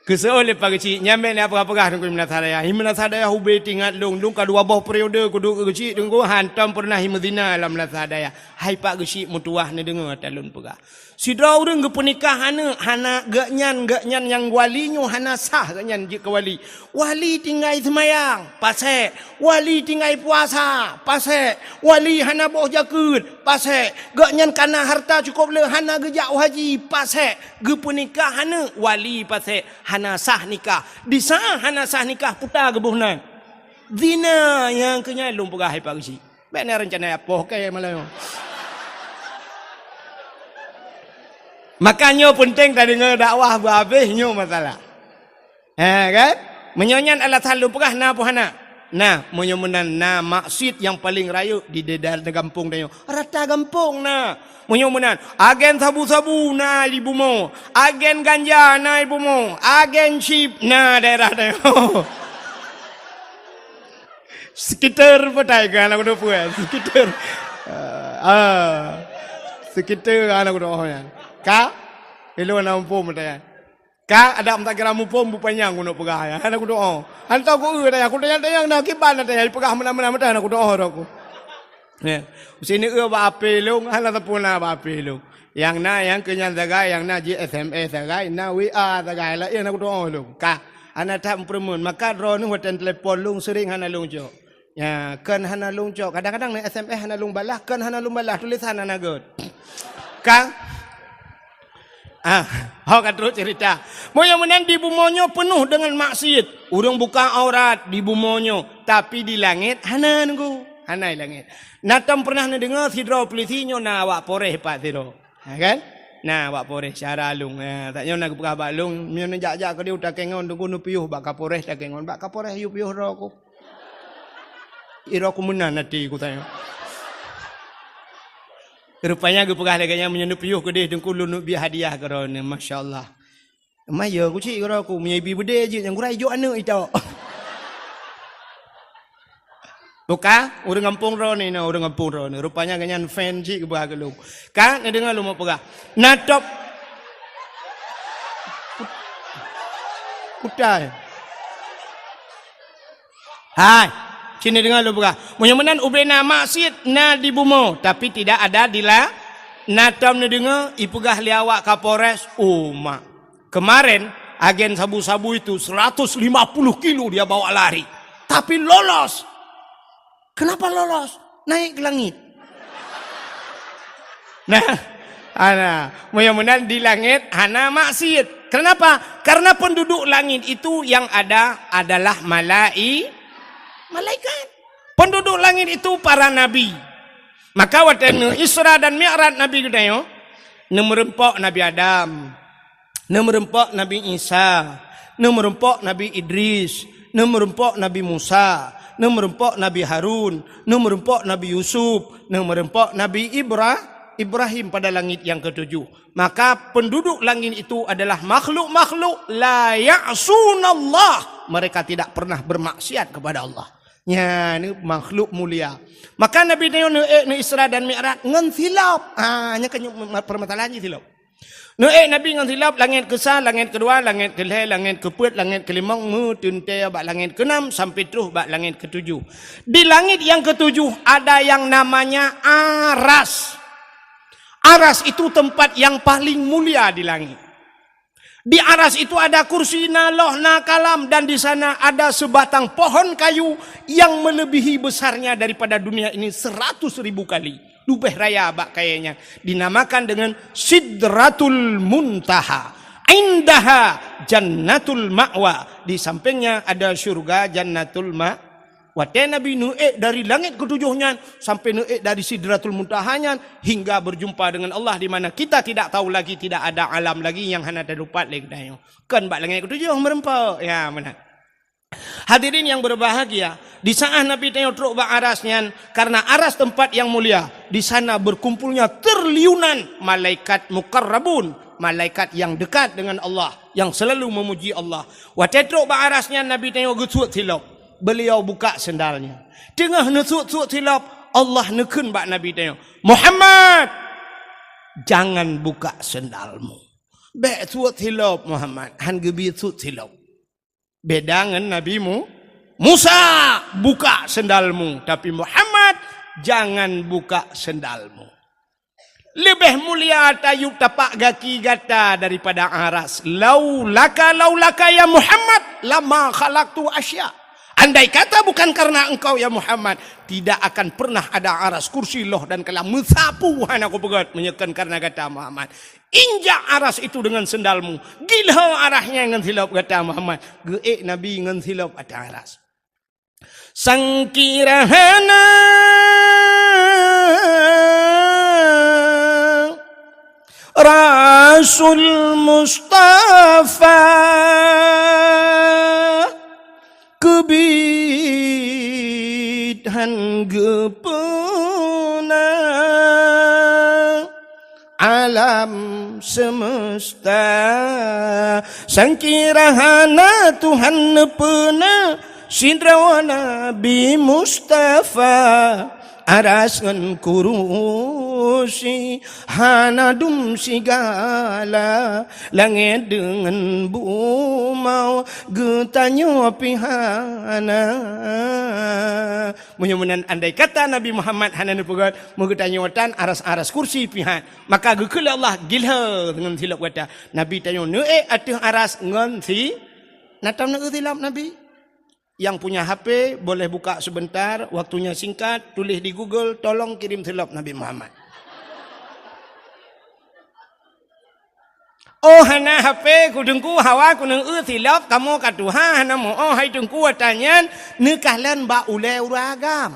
Keusoe lé Pak Geuchik, nyan bèk na peugah-peugah Teungku, di meunasah dayah. Di meunasah dayah ubé teuingat lôn, lôn ka dua boh periode kuduek keu Geuchik Teungku, hantom peureunah meuzina lam meunasah dayah. Hai Pak Geuchik, meutuwah neudeungoe ata lôn peugah. Sidroe ureuëng geupeunikah aneuk, hana geuhnyan, geuhnyan nyang wali nyoe hana sah geuhnyan jeuet keu wali. Wali tinggai seumayang, pasék. Wali tinggai puasa, pasék. Wali hana boh jakeuet, pasék. Geuhnyan ka na hareuta cukôp le, hana geujak u haji, pasék. Geupeunikah aneuk, wali pasék. Hana sah nikah. Di saát hana sah nikah, puta geuboh nan. Zina, nyang keu nyan lôn peugah hai Pak Geuchik. Bèk na reuncana jak poh keu malam nyoe. Maka nyoe peunteng tadeungoe dakwah beuhabéh nyoe masalah. Ha, kan? Meunyoe nyan alasan lôn peugah na peue hana? Na, meunyoe meunan na maksiet nyang paleng rayeuk di daerah gampông tanyoe. Rata gampông na. Meunyoe meunan, agen sabu-sabu na di bumoe, agen ganja na di bumoe, agen chip na daerah tanyoe. Sekitar petai ka aneuk kuto peue? Sekitar. Ah. Sekitar aneuk kuto nyan. Ka? Ilôn na muphom petai. Ka ada meutakira muphom bupanyang keuneuk peugah nyan. Aneuk kuto. Hantom ku eu tanya, ku tanya-tanya na kiban tanya dipeugah meunan-meunan meutai aneuk kuto roh ku. Ya. Usi ni eu bak ape lôn, hana sapeue na bak ape lôn. Nyang na nyang keu nyan sagai, nyang na jih S M S sagai, na W A sagai, laén aneuk kuto lôn. Ka. Hana that meupeureumeun, maka droeneuh watèe telepon lôn sering hana lôn cok. Ya, kon hana lôn cok. Kadang-kadang na S M S hana lôn balah, kon hana lôn balah, tulisan hana göt. Ka? Ah, ho ka trok cerita. Meunyoe meunan di bumoe nyoe peunoh deungon maksiet. Ureuëng buka aurat di bumoe nyoe, tapi di langét hana Teungku. Hana di langét. Na tom peureunah neudeungoe sidroe peulisi nyoe na awak Polres pat sidroe. Ha, kan? Na awak Polres syedara lôn. Ha, tanyoe na geupeugah bak lôn, meunyoe neujak-jak keudeh u Takengon Teungku neupiôh bak Kapolres Takengon. Bak Kapolres yue piôh droe ku. Iroe ku meunan até ku tanyoe. Rupanya geupeugah lagèe nyan, meunyoe neupiôh keudeh Teungku lôn neubri hadiah keu droeneuh. Masya Allah. Maya ku cit keudroe ku, meunyoe ibi beudé jeuet nyang gura ijok aneuk itok. Buka, ureuëng gampông droeneuh, na ureuëng gampông droeneuh. Rupanya geuhnyan fan cit geuba keu lôn. Ka, neudeungoe lôn peugah. Na top. Kutai. Hai, sini deungoe lôn peugah. Meunyoe meunan ubé na maksiet na di bumoe, tapi tidak ada di la-, na tom neudeungoe ipeugah lé awak Kapolres, uma. Kemarin, agen sabu-sabu itu seratus lima puluh kilo dia bawa lari. Tapi lolos. Kenapa lolos? Naik ke langit. Nah, ana, meunyoe meunan di langét hana maksiet. Kenapa? Karena penduduk langit itu yang ada adalah malai-, malaikat. Penduduk langit itu para nabi. Maka watèe neu Isra dan Mi'raj Nabi geutanyoe, neumeureumpok Nabi Adam. Neumeureumpok Nabi Isa, neumeureumpok Nabi Idris, neumeureumpok Nabi Musa, neumeureumpok Nabi Harun, neumeureumpok Nabi Yusuf, neumeureumpok Nabi Ibra-, Ibrahim pada langit yang ketujuh. Maka penduduk langit itu adalah makhluk-makhluk la ya'sunallah. Mereka tidak pernah bermaksiat kepada Allah. Nyan makhluk mulia. Maka Nabi nyoe neuék neu Isra dan Mi'raj ngon silop. Ha, nyan kan permasalahan jih silop. Neuék Nabi ngon silop, langét keusa, langét keudua, langét keulhèe, langét keupeuet, langét keulimong, meuteuntèe bak langét keunam sampai troh bak langét keutujoh. Di langét nyang keutujoh ada yang namanya Aras. Aras itu tempat yang paling mulia di langit. Di Aras itu ada kursi, na loh, na kalam, dan di sana ada sebatang pohon kayu yang melebihi besarnya daripada dunia ini seratus ribu kali. Leubeh raya bak kayèe nyan, dinamakan dengan Sidratul Muntaha. Indaha Jannatul Ma'wa. Di sampingnya ada syurga Jannatul Ma-, Watée Nabi neuék dari langét keutujôh nyan sampai neuék dari Sidratul Muntaha nyan hingga berjumpa dengan Allah di mana kita tidak tahu lagi, tidak ada alam lagi nyang hana teutupat lé geutanyoe. Kon bak langét keutujôh meureumpok. Ya, meunan. Hadirin yang berbahagia, di saat Nabi tanyoe trok bak aras nyan, karena aras tempat yang mulia, di sana berkumpulnya triliunan malaikat muqarrabun, malaikat yang dekat dengan Allah, yang selalu memuji Allah. Watée trok bak aras nyan, Nabi tanyoe geusuet silop. Beliau buka sendalnya. Teungoh neusuet-suet silop, Allah neukheun bak Nabi tanyoe, "Muhammad, jangan buka sendalmu." Bék suet silop, Muhammad, han geubi suet silop. Beda ngon Nabi Mu-, Musa, buka sendalmu, tapi Muhammad, jangan buka sendalmu. Leubeh mulia tayub tapak gaki gata daripada aras. Laulaka, laulaka ya Muhammad, lama khalaqtu asya. Andai kata bukan karena engkau ya Muhammad, tidak akan pernah ada aras, kursi, loh dan kalam meusapu hana kupeugét meunyoe kon karena gata Muhammad. Injak aras itu dengan sendalmu. Gilho arasnya ngon silop gata Muhammad. Geuék Nabi ngon silop ateueh aras. Sangkira hana Rasul Mustafa keubiet han geupeuna alam semesta. Sangkira hana Tuhan neupeuna sidroe Nabi Mustafa, aras ngon kurusi hana dum sigala, langét deungon bumoe geutanyoe pih hana. Meunyoe meunan andai kata Nabi Muhammad hana neupeugét, meugeutanyoe tan aras-aras kursi pih han. Maka geukheun lé Allah gilho deungon silop gata. Nabi tanyoe neuék ateueh aras ngon si, na tom neuék silop Nabi. Yang punya H P boleh buka sebentar, waktunya singkat, tulis di Google, tolong kirim silop Nabi Muhammad. Oh, hana H P ku Teungku, hawa ku neuék silop, kamoe ka tuha hana meu-oh hai Teungku, ata nyan neukalon bak ulée ureuëng agam.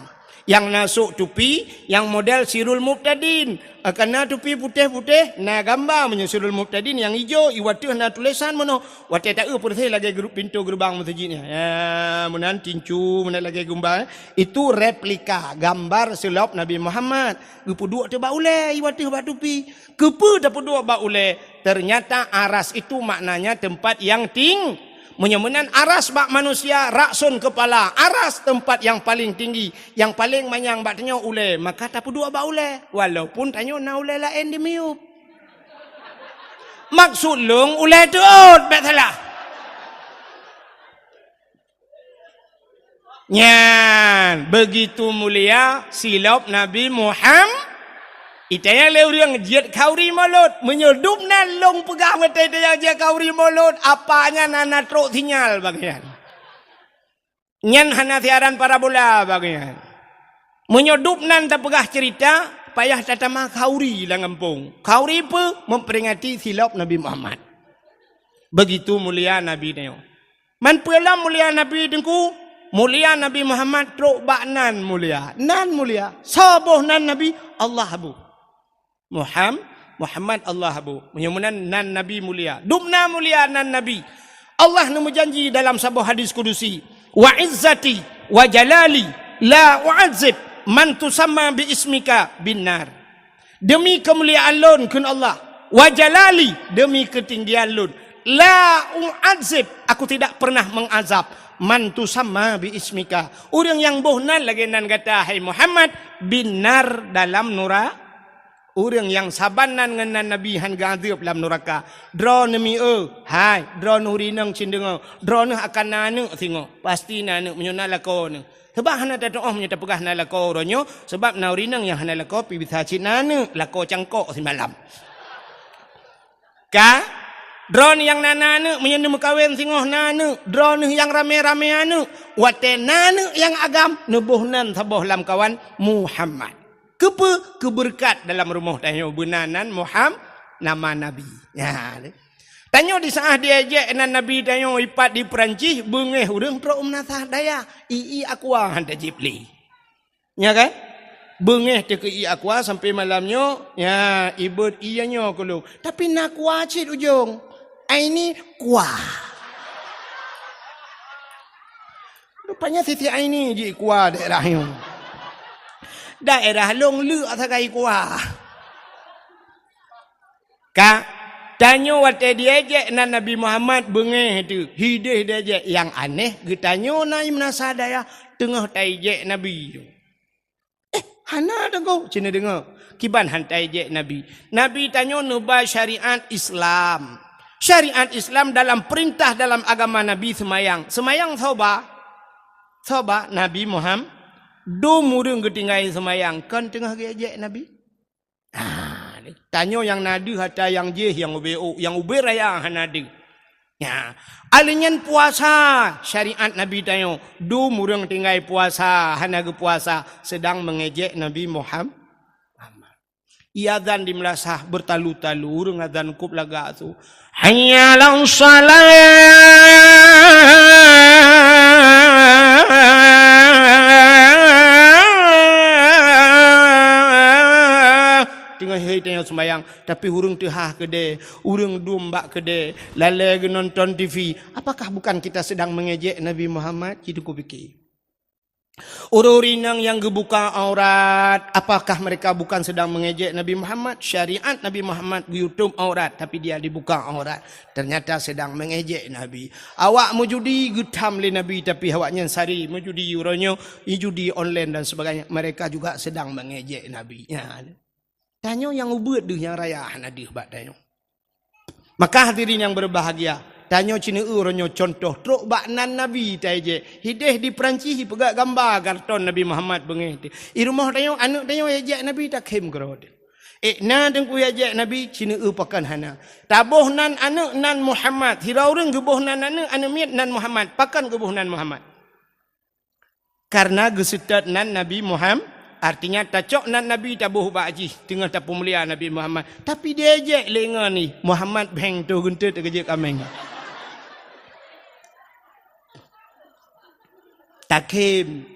Nyang na sôk tupi, nyang model Sirul Mubtadin. Kana tupi putéh-putéh, na gamba meunyoe Sirul Mubtadin nyang ijo, iwateuh na tulésan meunoe. Watée taeu peureséh lagée gru-, pintoe geurubang meuseujid nyan. Ya, meunan tincu, meunan lagée gumba. Itu replika gambar silop Nabi Muhammad. Geupeuduek teuh bak ulée, iwateuh bak tupi. Keupeue tapeuduek bak ulée? Ternyata aras itu maknanya tempat yang ting-, meunyoe meunan aras bak manusia, rakson kepala, aras tempat yang paling tinggi, yang paling manyang bak tanyoe ulée, maka tapeuduek bak ulée, walaupun tanyoe na ulée laén di miyueb. Maksud lôn ulée teuôt, bék salah. Nyan, begitu mulia silop Nabi Muham-, itanya lé ureuëng jeuet khauri mulod. Meunyoe dubnan lôn peugah meutai itanya jeuet khauri mulod, apa nyan hana trok sinyal bak nyan. Nyan hana siaran parabola bak nyan. Meunyoe dubnan tapeugah cerita, payah tatama khauri lam gampông. Khauri peue? Memperingati silop Nabi Muhammad. Begitu mulia Nabi nyoe. Man peue lom mulia Nabi Teungku? Mulia Nabi Muhammad trok bak nan mulia. Nan mulia. Soe boh nan Nabi? Allah boh. Muham-, Muhammad Allah boh. Meunyoe meunan nan Nabi mulia. Dubna mulia nan Nabi. Allah neumeujanji dalam saboh hadis kudusi, "Wa izzati wa jalali la u'adzib man tusamma bi ismika bin nar." Demi keumuliaan lôn, kheun Allah, wa jalali, demi keutinggian lôn, la u'adzib, aku tidak pernah mengazab, man tusamma bi ismika, ureuëng nyang boh nan lagée nan gata, hai Muhammad, bin nar, dalam nura-, ureuëng nyang saban nan ngon nan Nabi han geuazeueb lam nuraka. Droeneuh mi-e, hai, droeneuh uri inong cit deungoe, droeneuh akan na aneuëk singoh, pasti na aneuëk meunyoe na lakoe neuh. Sabab hana tatuoh meunyoe tapeugah na lakoe uroe nyoe, sabab na ureuëng nyang hana lakoe pih bisa cit na aneuëk, lakoe cangkok simalam. Ka? Droeneuh nyang na, na aneuëk, meunyoe neumeukawen singoh na aneuëk, droeneuh nyang ramé-ramé aneuëk, watée na aneuëk nyang agam, neuboh nan saboh lamkawan Muhammad. Keupeue? Keubeureukat dalam rumoh tanyoe beuna nan Muham-, nama Nabi. Nyan. Tanyoe di saat diejek nan Nabi tanyoe ipat di Perancis, beungéh ureuëng trok meunasah dayah, ié aqua han tajib lé. Nya kan? Beungéh teuh keu ié aqua sampai malam nyoe, nya, ibeuet ié nyoe keu lôn. Tapi na aqua cit ujong. Ai ni kuah. Rupanya Siti Aini jikuah daerah nyoe. Daerah lôn leuk sagai kuah. Ka, tanyoe watée diejek nan Nabi Muhammad beungéh teuh, hideh diejek. Nyang aneh, geutanyoe na meunasah dayah teungoh taijek Nabi. Eh, hana deungoe, cina deungoe. Kiban han taijek Nabi. Nabi tanyoe neuba syariat Islam. Syariat Islam dalam perintah dalam agama Nabi seumayang. Seumayang soe ba? Soe ba? Nabi Muhammad. Dum ureuëng geutinggai seumayang, kon teungoh geuejek Nabi. Ah, tanyoe nyang na deuh ata nyang jéh nyang ubé ôk, nyang ubé raya hana deuh. Nya, aleuh nyan puasa, syariat Nabi tanyoe, dum ureuëng tinggai puasa, hana geupuasa, sedang mengejek Nabi Muham-, Muhammad. Iazan di meulasah beutalu-talu, ureuëng azan kub lagak su. Hayya 'alas shalah. Teungoh hai tanyoe seumayang, tapi ureuëng teuhah keudè, ureuëng dum bak keudè, lalè geunonton T V. Apakah bukan kita sedang mengejek Nabi Muhammad? Cit kupike. Ureuëng inong nyang geubuka aurat, apakah mereka bukan sedang mengejek Nabi Muhammad? Syariat Nabi Muhammad geuyutob aurat, tapi dia dibuka aurat. Ternyata sedang mengejek Nabi. Awak meujudi geutham lé Nabi, tapi awak nyan sari meujudi uroe nyoe, judi online dan sebagainya. Mereka juga sedang mengejek Nabi. Nya. Tanyoe nyang ubeuet deuh nyang raya hana deuh bak tanyoe. Maka hadirin yang berbahagia, tanyoe ceuneuk uroe nyoe contoh trok bak nan Nabi taijek. Hideh di Perancis ipeugah gamba karton Nabi Muhammad beungéh teuh. I rumoh tanyoe, aneuëk tanyoe ijek Nabi takhém keudroe teuh. Eh, na teungku ijek Nabi ceuneuk pakon hana. Taboh nan aneuëk nan Muhammad. Sidroe ureuëng geuboh nan aneuëk, aneuëk miet nan Muhammad. Pakon geuboh nan Muhammad? Karena geuseutôt nan Nabi Muhammad, artinya tacok nan Nabi taboh bak jih teungoh tapeumulia Nabi Muhammad. Tapi diejek lé ngon ni Muhammad beng tu geunteut teuk jeuet kaméng. Takhém,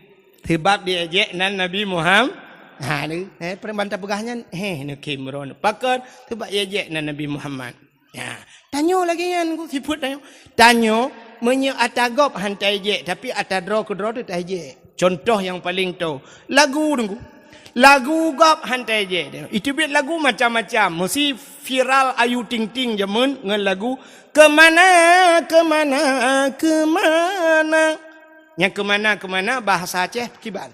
sebab diejek nan Nabi Muhammad. Ha ni, eh, peureuman tapeugah nyan, heh, neukhém droe. Pakon, sebab diejek nan Nabi Muhammad. Ya, tanyoe lagée nyan ku sifeuet tanyoe. Tanyoe meunyoe ata gob han taijek, tapi ata droe keudroe teuh taijek. Contoh nyang paleng toe, lagu teungku. Lagu gob han taijek. Iteubiet lagu macam-macam. Meusi viral Ayu Ting Ting jameun ngon lagu Keumana, Keumana, Keumana. Nyang keumana-keumana bahasa Aceh kiban.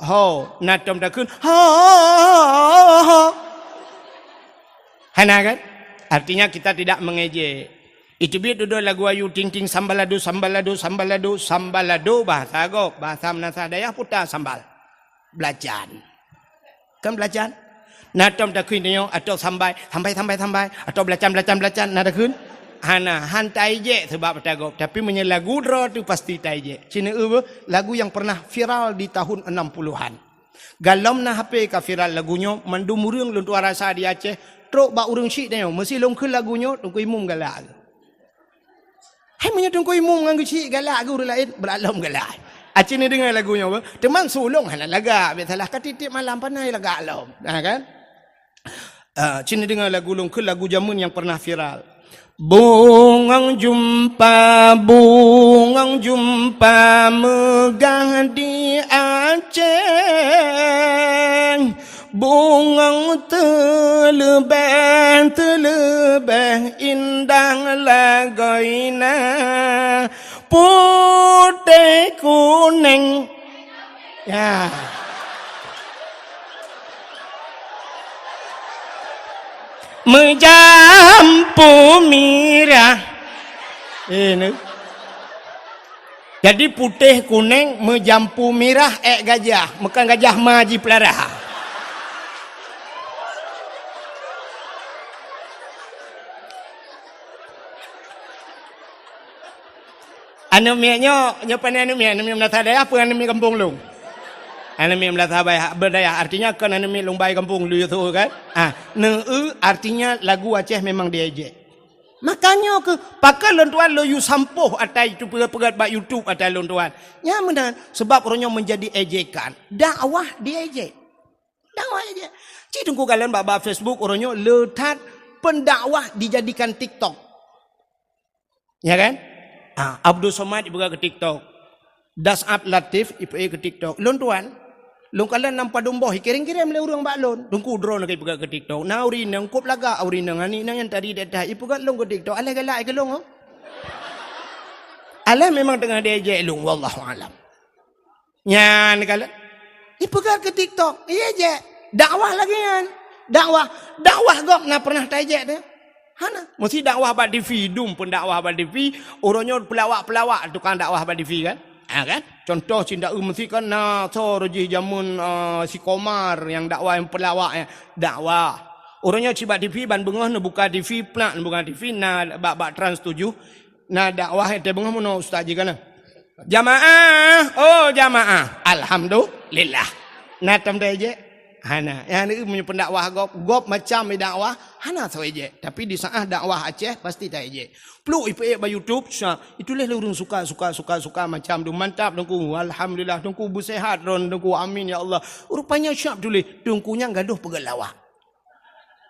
Ho, na tom takheun, ho, ho, ho. Hana kan? Artinya kita tidak mengejek. Iteubiet dudoe lagu Ayu Ting Ting, sambalado, sambalado, sambalado, sambalado, bahasa gob, bahasa meunasah dayah puta sambal. Belacan. Kan belacan? Na tom takheun nyoe, atau sambai, sambai, sambai, sambai, atau belacan, belacan, belacan, na takheun? Hana, han taijek sebab ata gob. Tapi meunyoe lagu droe teuh pasti taijek. Cina eu, lagu yang pernah viral di tahun enam puluhan. Galom na H P ka viral lagu nyoe, mandum ureuëng lôn tuah rasa di Aceh, trok bak ureuëng syiek tanyoe, meusi lôn kheun lagu nyoe, Teungku Imum galak. Hai meunyoe Teungku Imum ngon geuh syiek galak keu ureuëng laén, brat lom galak. Aci neudeungoe lagu nyoe, teuma su lôn hana lagak, biasalah ka tiep-tiep malam panai lagak lom. Nah kan? Ah, cit neudeungoe lagu lôn kheun, lagu jameun nyang pernah viral. Bungong jeumpa, bungong jeumpa meugah di Aceh. Bungong teuleubeh, teuleubeh indah lagoina. Putéh kuneng. Ya. Meujampu mirah. Eh, ni. Jadi putéh kuneng meujampu mirah ék gajah, meukan gajah ma jipeulara. Aneuk miet nyoe, nyoe pane aneuk miet, aneuk miet meunasah dayah peue aneuk miet gampông lôn? Aneuk miet meunasah baya-, beudayah, artinya kon aneuk miet lôn bai gampông lôn yue su kan? Ah, neu-eu artinya lagu Aceh memang diejek. Makanya ke pakai lôn tuan lôn yue sampôh atai itu peugah-peugah bak YouTube atai lôn tuan. Nyan meunan sebab uroe nyoe menjadi ejekan. Dakwah diejek. Dakwah ejek. Cit teungku kalon bak-bak Facebook uroe nyoe le that pendakwah dijadikan TikTok. Ya kan? Ah, Abdul Somad ipeugah ke TikTok. Das'ab Latif ipeugah ke TikTok. Lôn tuan, lôn kalon nam padum boh ikirim-kirim lé ureuëng bak lôn. Teungku droe lagée ipeugah ke TikTok. Na ureuëng nyang kop lagak ureuëng nyang aneuk nyang tadi dah ipeugah lôn ke TikTok. Alah galak ke lôn, oh. Alah memang teungoh diejek lôn, wallahu alam. Nyan kalon. Ipeugah ke TikTok, iya je. Dakwah lagi nyan. Dakwah, dakwah gob na pernah taijek dia. Hana. Mesti dakwah bak TV, dum pun dakwah bak TV. Uroe nyoe pelawak-pelawak tukang dakwah bak TV kan. Ha kan? Contoh cinta mesti kan na so rojih jamun uh, si Komar yang dakwah yang pelawak ya. Dakwah. Uroe nyoe cibak TV ban beungoh neubuka TV, plak neubuka TV na bak bak Trans tujuh. Na dakwah teubeungoh meunoe ustaz jih kana. Jamaah, oh jamaah. Alhamdulillah. Na tam dah ejek? Hana. Yang ni punya pendakwah gop, gop macam dakwah, hana so ejek. Tapi di saat dakwah Aceh pasti tak ejek. Peluk ipeuk ba YouTube, sya, itu leh ureuëng suka suka suka suka macam tu mantap teungku. Alhamdulillah teungku bersehat ron teungku. Amin ya Allah. Rupanya siap tulis teungku nyang gaduh peugah lawak.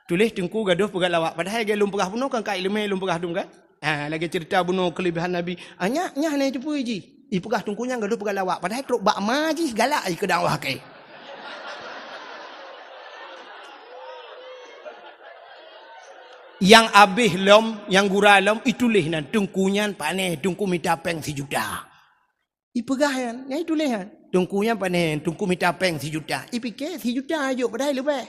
Tuléh teungku gadoh peugah lawak, padahai lagée lôn peugah bunoe kan ka iéleumé lôn peugah dum kan? Ha, lagée ceurita bunoe keulebihan Nabi. Ah, nyak, nyak hana jiteupeu jih. Ipeugah teungku nyan gadoh peugah lawak, padahai trok bak ma jih galak jih keu dakwah keu. Nyang abéh lom, nyang gura lom, ituléh nan teungku nyan panéh, teungku mita péng sijuta. Ipeugah nyan, nyan ituléh nyan. Teungku nyan panéh, teungku mita péng sijuta. Ipike sijuta jok padahai leubeh.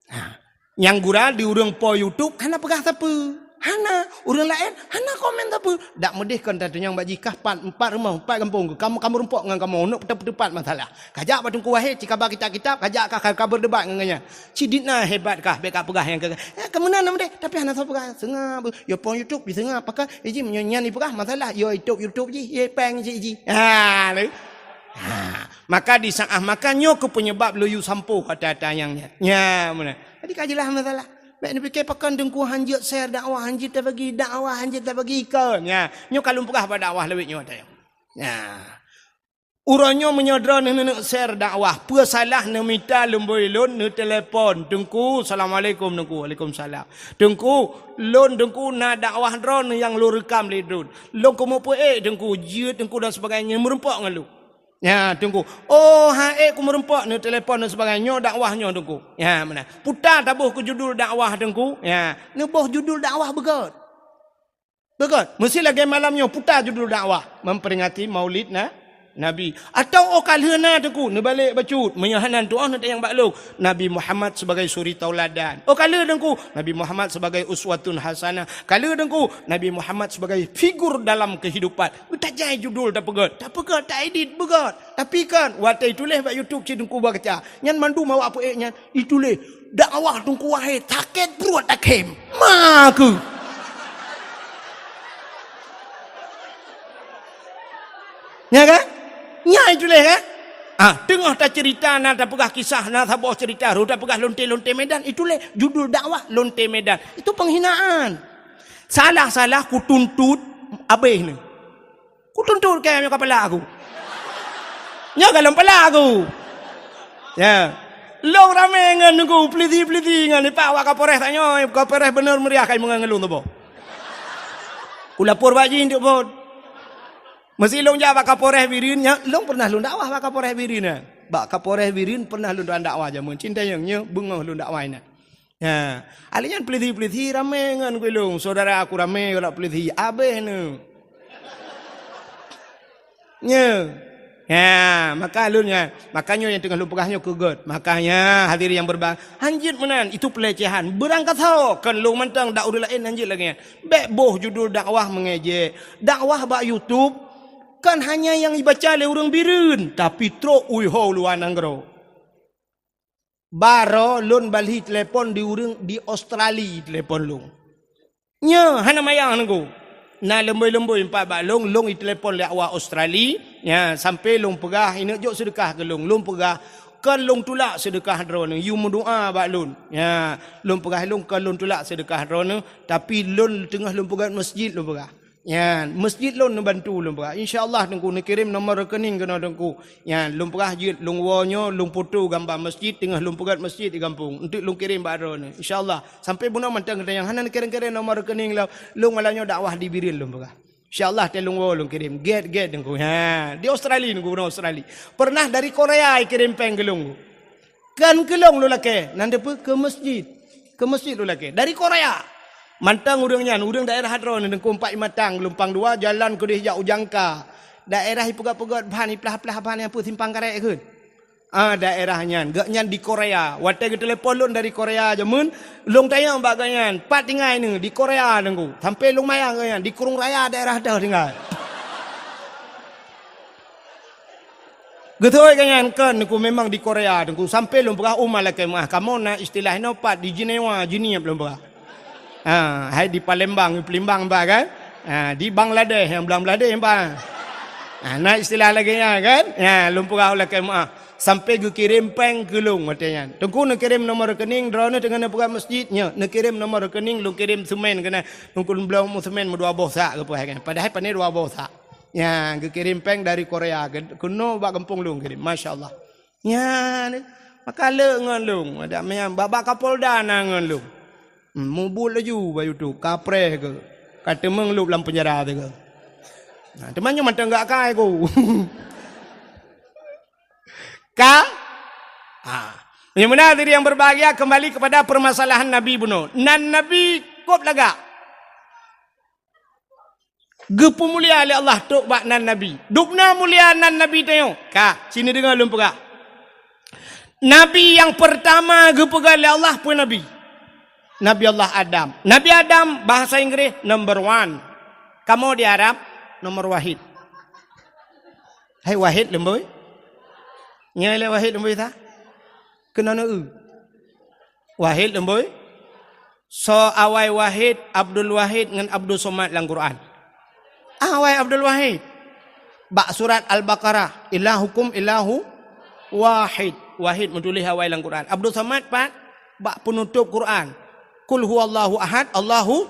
Ha. Nyang gura di ureuëng po YouTube hana peugah sapeue. Hana, ureuëng laén hana komen sapeue. Dak meudeh kon tatunyang bak jih kah pat empat rumoh, empat gampông, kamoe kamoe rumpok ngon kamoe, unok peuteupat masalah. Kajak bak Teungku Wahid, cikaba kitab-kitab, kajak ka, ka, ka berdebat ngon gobnyan. Cit dit na hebat kah, bék ka peugah nyang keu, eh, keumeunan nama deh, tapi hana soe peugah. Seungab, yo pon YouTube, seungab, pakon, iji meunyoe nyan ipeugah masalah, yo YouTube, YouTube jih, ye péng jih, jih. Ha, lé. Ha, maka di saat maka nyoe keu penyebab lôn yue sampôh kata-kata nyang nyan. Nya, meunan. Jadi ka jeulaih masalah. Bék neupike pakon teungku hanjeuet share dakwah, hanjeuet tabagi dakwah, hanjeuet tabagi ikon. Nya, nyoe ka lôn peugah bak dakwah lawét nyoe ata nyoe. Nya. Uroe nyoe meunyoe droeneuh neuneuk share dakwah, peue salah neumita lumbôi lôn neutelepon, "Teungku, assalamualaikum, Teungku." "Waalaikumsalam." "Teungku, lôn Teungku na dakwah droeneuh nyang lôn reukam lé droeneuh. Lôn keumeupeuék Teungku, jeuet Teungku dan sebagainya, meureumpok ngon lôn." "Ya, Teungku." "Oh, han ék keu meureumpok," neutelepon dan sebagainya, "nyoe dakwah nyoe, Teungku." Ya, meunan. "Puta taboh keu judul dakwah, Teungku." Ya, neuboh judul dakwah beugét. Beugét, meusti lagée malam nyoe puta judul dakwah, memperingati Maulid na, Nabi. Atawa oh ka lheueh na Teungku, neubalek bacut, meunyoe hana tuoh neutanyong bak lôn, Nabi Muhammad sebagai suri tauladan. Oh ka lheueh Teungku, Nabi Muhammad sebagai uswatun hasanah. Ka lheueh Teungku, Nabi Muhammad sebagai figur dalam kehidupan. Tajai judul tapeugét, tapeugét, taedit beugét. Tapi kan, watée tuléh bak YouTube cit Teungku baca. Nyan mandum awak peuék nyan, ituléh. Dakwah Teungku Wahid sakét pruet takhém. Ma keuh. Nya kan? Nya ituléh kan? Ah, teungoh taceurita na tapeugah kisah na saboh ceurita, ru tapeugah lonte-lonte Medan, ituléh judul dakwah lonte Medan. Itu penghinaan. Salah-salah kutuntut abéh ni. Kutuntut kayém nyoe ka pala aku. Nyoe ka lom pala aku. Ya. Lôn ramé ngon Teungku, pelisi-pelisi ngon ipak wak Kapolres tanyoe, Kapolres beuneuh meuriah kai meungon ngon lôn tuboh. Kulapor bak jih untuk bot. Meusi lôn jak bak Kapolres Bireuen, nya, lôn pernah lôn dakwah bak Kapolres Bireuen, nah. Bak Kapolres Bireuen pernah lôn dakwah jameun. Cinta nyang nyoe beungoh lôn dakwah inan. Ha, alèh nyan peulisi-peulisi ramé ngon gulong. Saudara aku ramé galak peulisi, abéh neu. Nyoe. Ha, maka lôn nyan, maka nyoe nyang teungoh lôn peugah nyoe keu gét. Makanya hadirin yang berbahagia, hanjeuet meunan itu pelecehan. Beurangkasoe kon lôn mantong dak ureueng laén hanjeuet lagèe nyan. Bèk boh judul dakwah mengejek. Dakwah bak YouTube kon hanya nyang ibaca lé ureueng Bireuen, tapi trok u iho luwa nanggroe. Baroe lôn balhi telepon di ureueng di Australia telepon lôn. Nyoe hana mayang Teungku. Na leumbôi-leumbôi pat bak lôn, lôn itelepon lé awak Australia, nya sampai lôn peugah, ineuk jok seudeukah keu lôn. Lôn peugah, Kon lôn tulak seudeukah droeneuh, yue meudoa bak lôn. Ya, lôn peugah lôn kon lôn tulak seudeukah droeneuh, tapi lôn teungoh lôn peugöt masjid lôn peugah. Nyan, masjid lôn neubantu lôn peugah. Insya Allah Teungku neukirém nomor rekening keunoe Teungku. Nyan, lôn peugah jeuet lôn woe nyoe, lôn foto gamba masjid teungoh lôn peugöt masjid di gampông. Eunteuk lôn kirém bak droeneuh. Insya Allah. Sampai bunoe mantong geutanyoe hana neukirém-kirém nomor rekening lom. Lôn malam nyoe dakwah di Bireuen lôn peugah. Insya Allah teuh lôn woe lôn kirém. Gét-gét Teungku. Ha, di Australia Teungku, bunoe Australia. Pernah dari Korea ikirém péng keu lôn. Kon keu lôn lôn lakée, nan teupeu keu masjid. Keu masjid lôn lakée. Dari Korea. Mantong ureuëng nyan, ureuëng daerah droeneuh Teungku, Empat Imatang, Geulumpang Dua, jalan keudeh jak u Jangka. Daerah ipeugöt-peugöt ban, iplah-plah ban nyang peue simpang karet kheun. Ah, daerah nyan. Gobnyan di Korea. Watée geutelepon lôn dari Korea jameun, lôn tanyong bak gobnyan, "Pat tinggai neuh?" "Di Korea Teungku." Sampai lôn mayang gobnyan, di Krueng Raya daerah teuh tinggai. Geutôi gobnyan kon Teungku memang di Korea Teungku. Sampai lôn peugah, "Oh, malaikat meuah, kamoe na istilah inoe pat di Jenewa, Jeunieb," lôn peugah. Ha, hai di Palembang, Palembang bah kan? Ha, di Bangladesh, nyang Bangladesh bah. Ha, na istilah lagée nyan kan? Ha, lôn peugah malaikat meuah. Sampai geukirém péng keu lôn watée nyan. Teungku neukirém nomor rekening, droeneuh teungoh neupeugah masjid, nyoe neukirém nomor rekening, lôn kirém seumén keunan. Teungku lôn bloe seumén meudua boh sak geupeugah kan. Padahai pane dua boh sak. Nyan, geukirém péng dari Korea, keunoe bak gampông lôn kirém. Masya Allah. Nyan, maka le ngon lôn. Ada meunan, bak-bak Kapolda na ngon lôn. Hmm, mubuet laju bak YouTube, kapreh keu. Ka teumeung lôn lam penjara teuh keu. Nah, teuma nyoe mantong gak kai ku. Ka? Ha. Yang benar diri yang berbahagia, kembali kepada permasalahan Nabi bunoe. Nan Nabi kop lagak. Geupeumulia lé Allah trok bak nan Nabi. Dubna mulia nan Nabi tanyoe. Ka, sini deungoe lôn peugah. Nabi nyang peurtama geupeugah lé Allah peue nabi? Nabi Allah Adam. Nabi Adam bahasa Inggris number one. Kamoe di Arab nomor wahid. Hai wahid leumboi. Nyoe lé wahid leumboi sa? Keunoe neu-eu. Wahid leumboi. Soe awai Wahid, Abdul Wahid ngon Abdul Somad lam Quran? Awai Abdul Wahid. Bak surat Al-Baqarah, "Ilahukum ilahu wahid." Wahid meutuléh awai lam Quran. Abdul Somad pat? Bak peunutôp Quran. "Qul huwallahu ahad, Allahu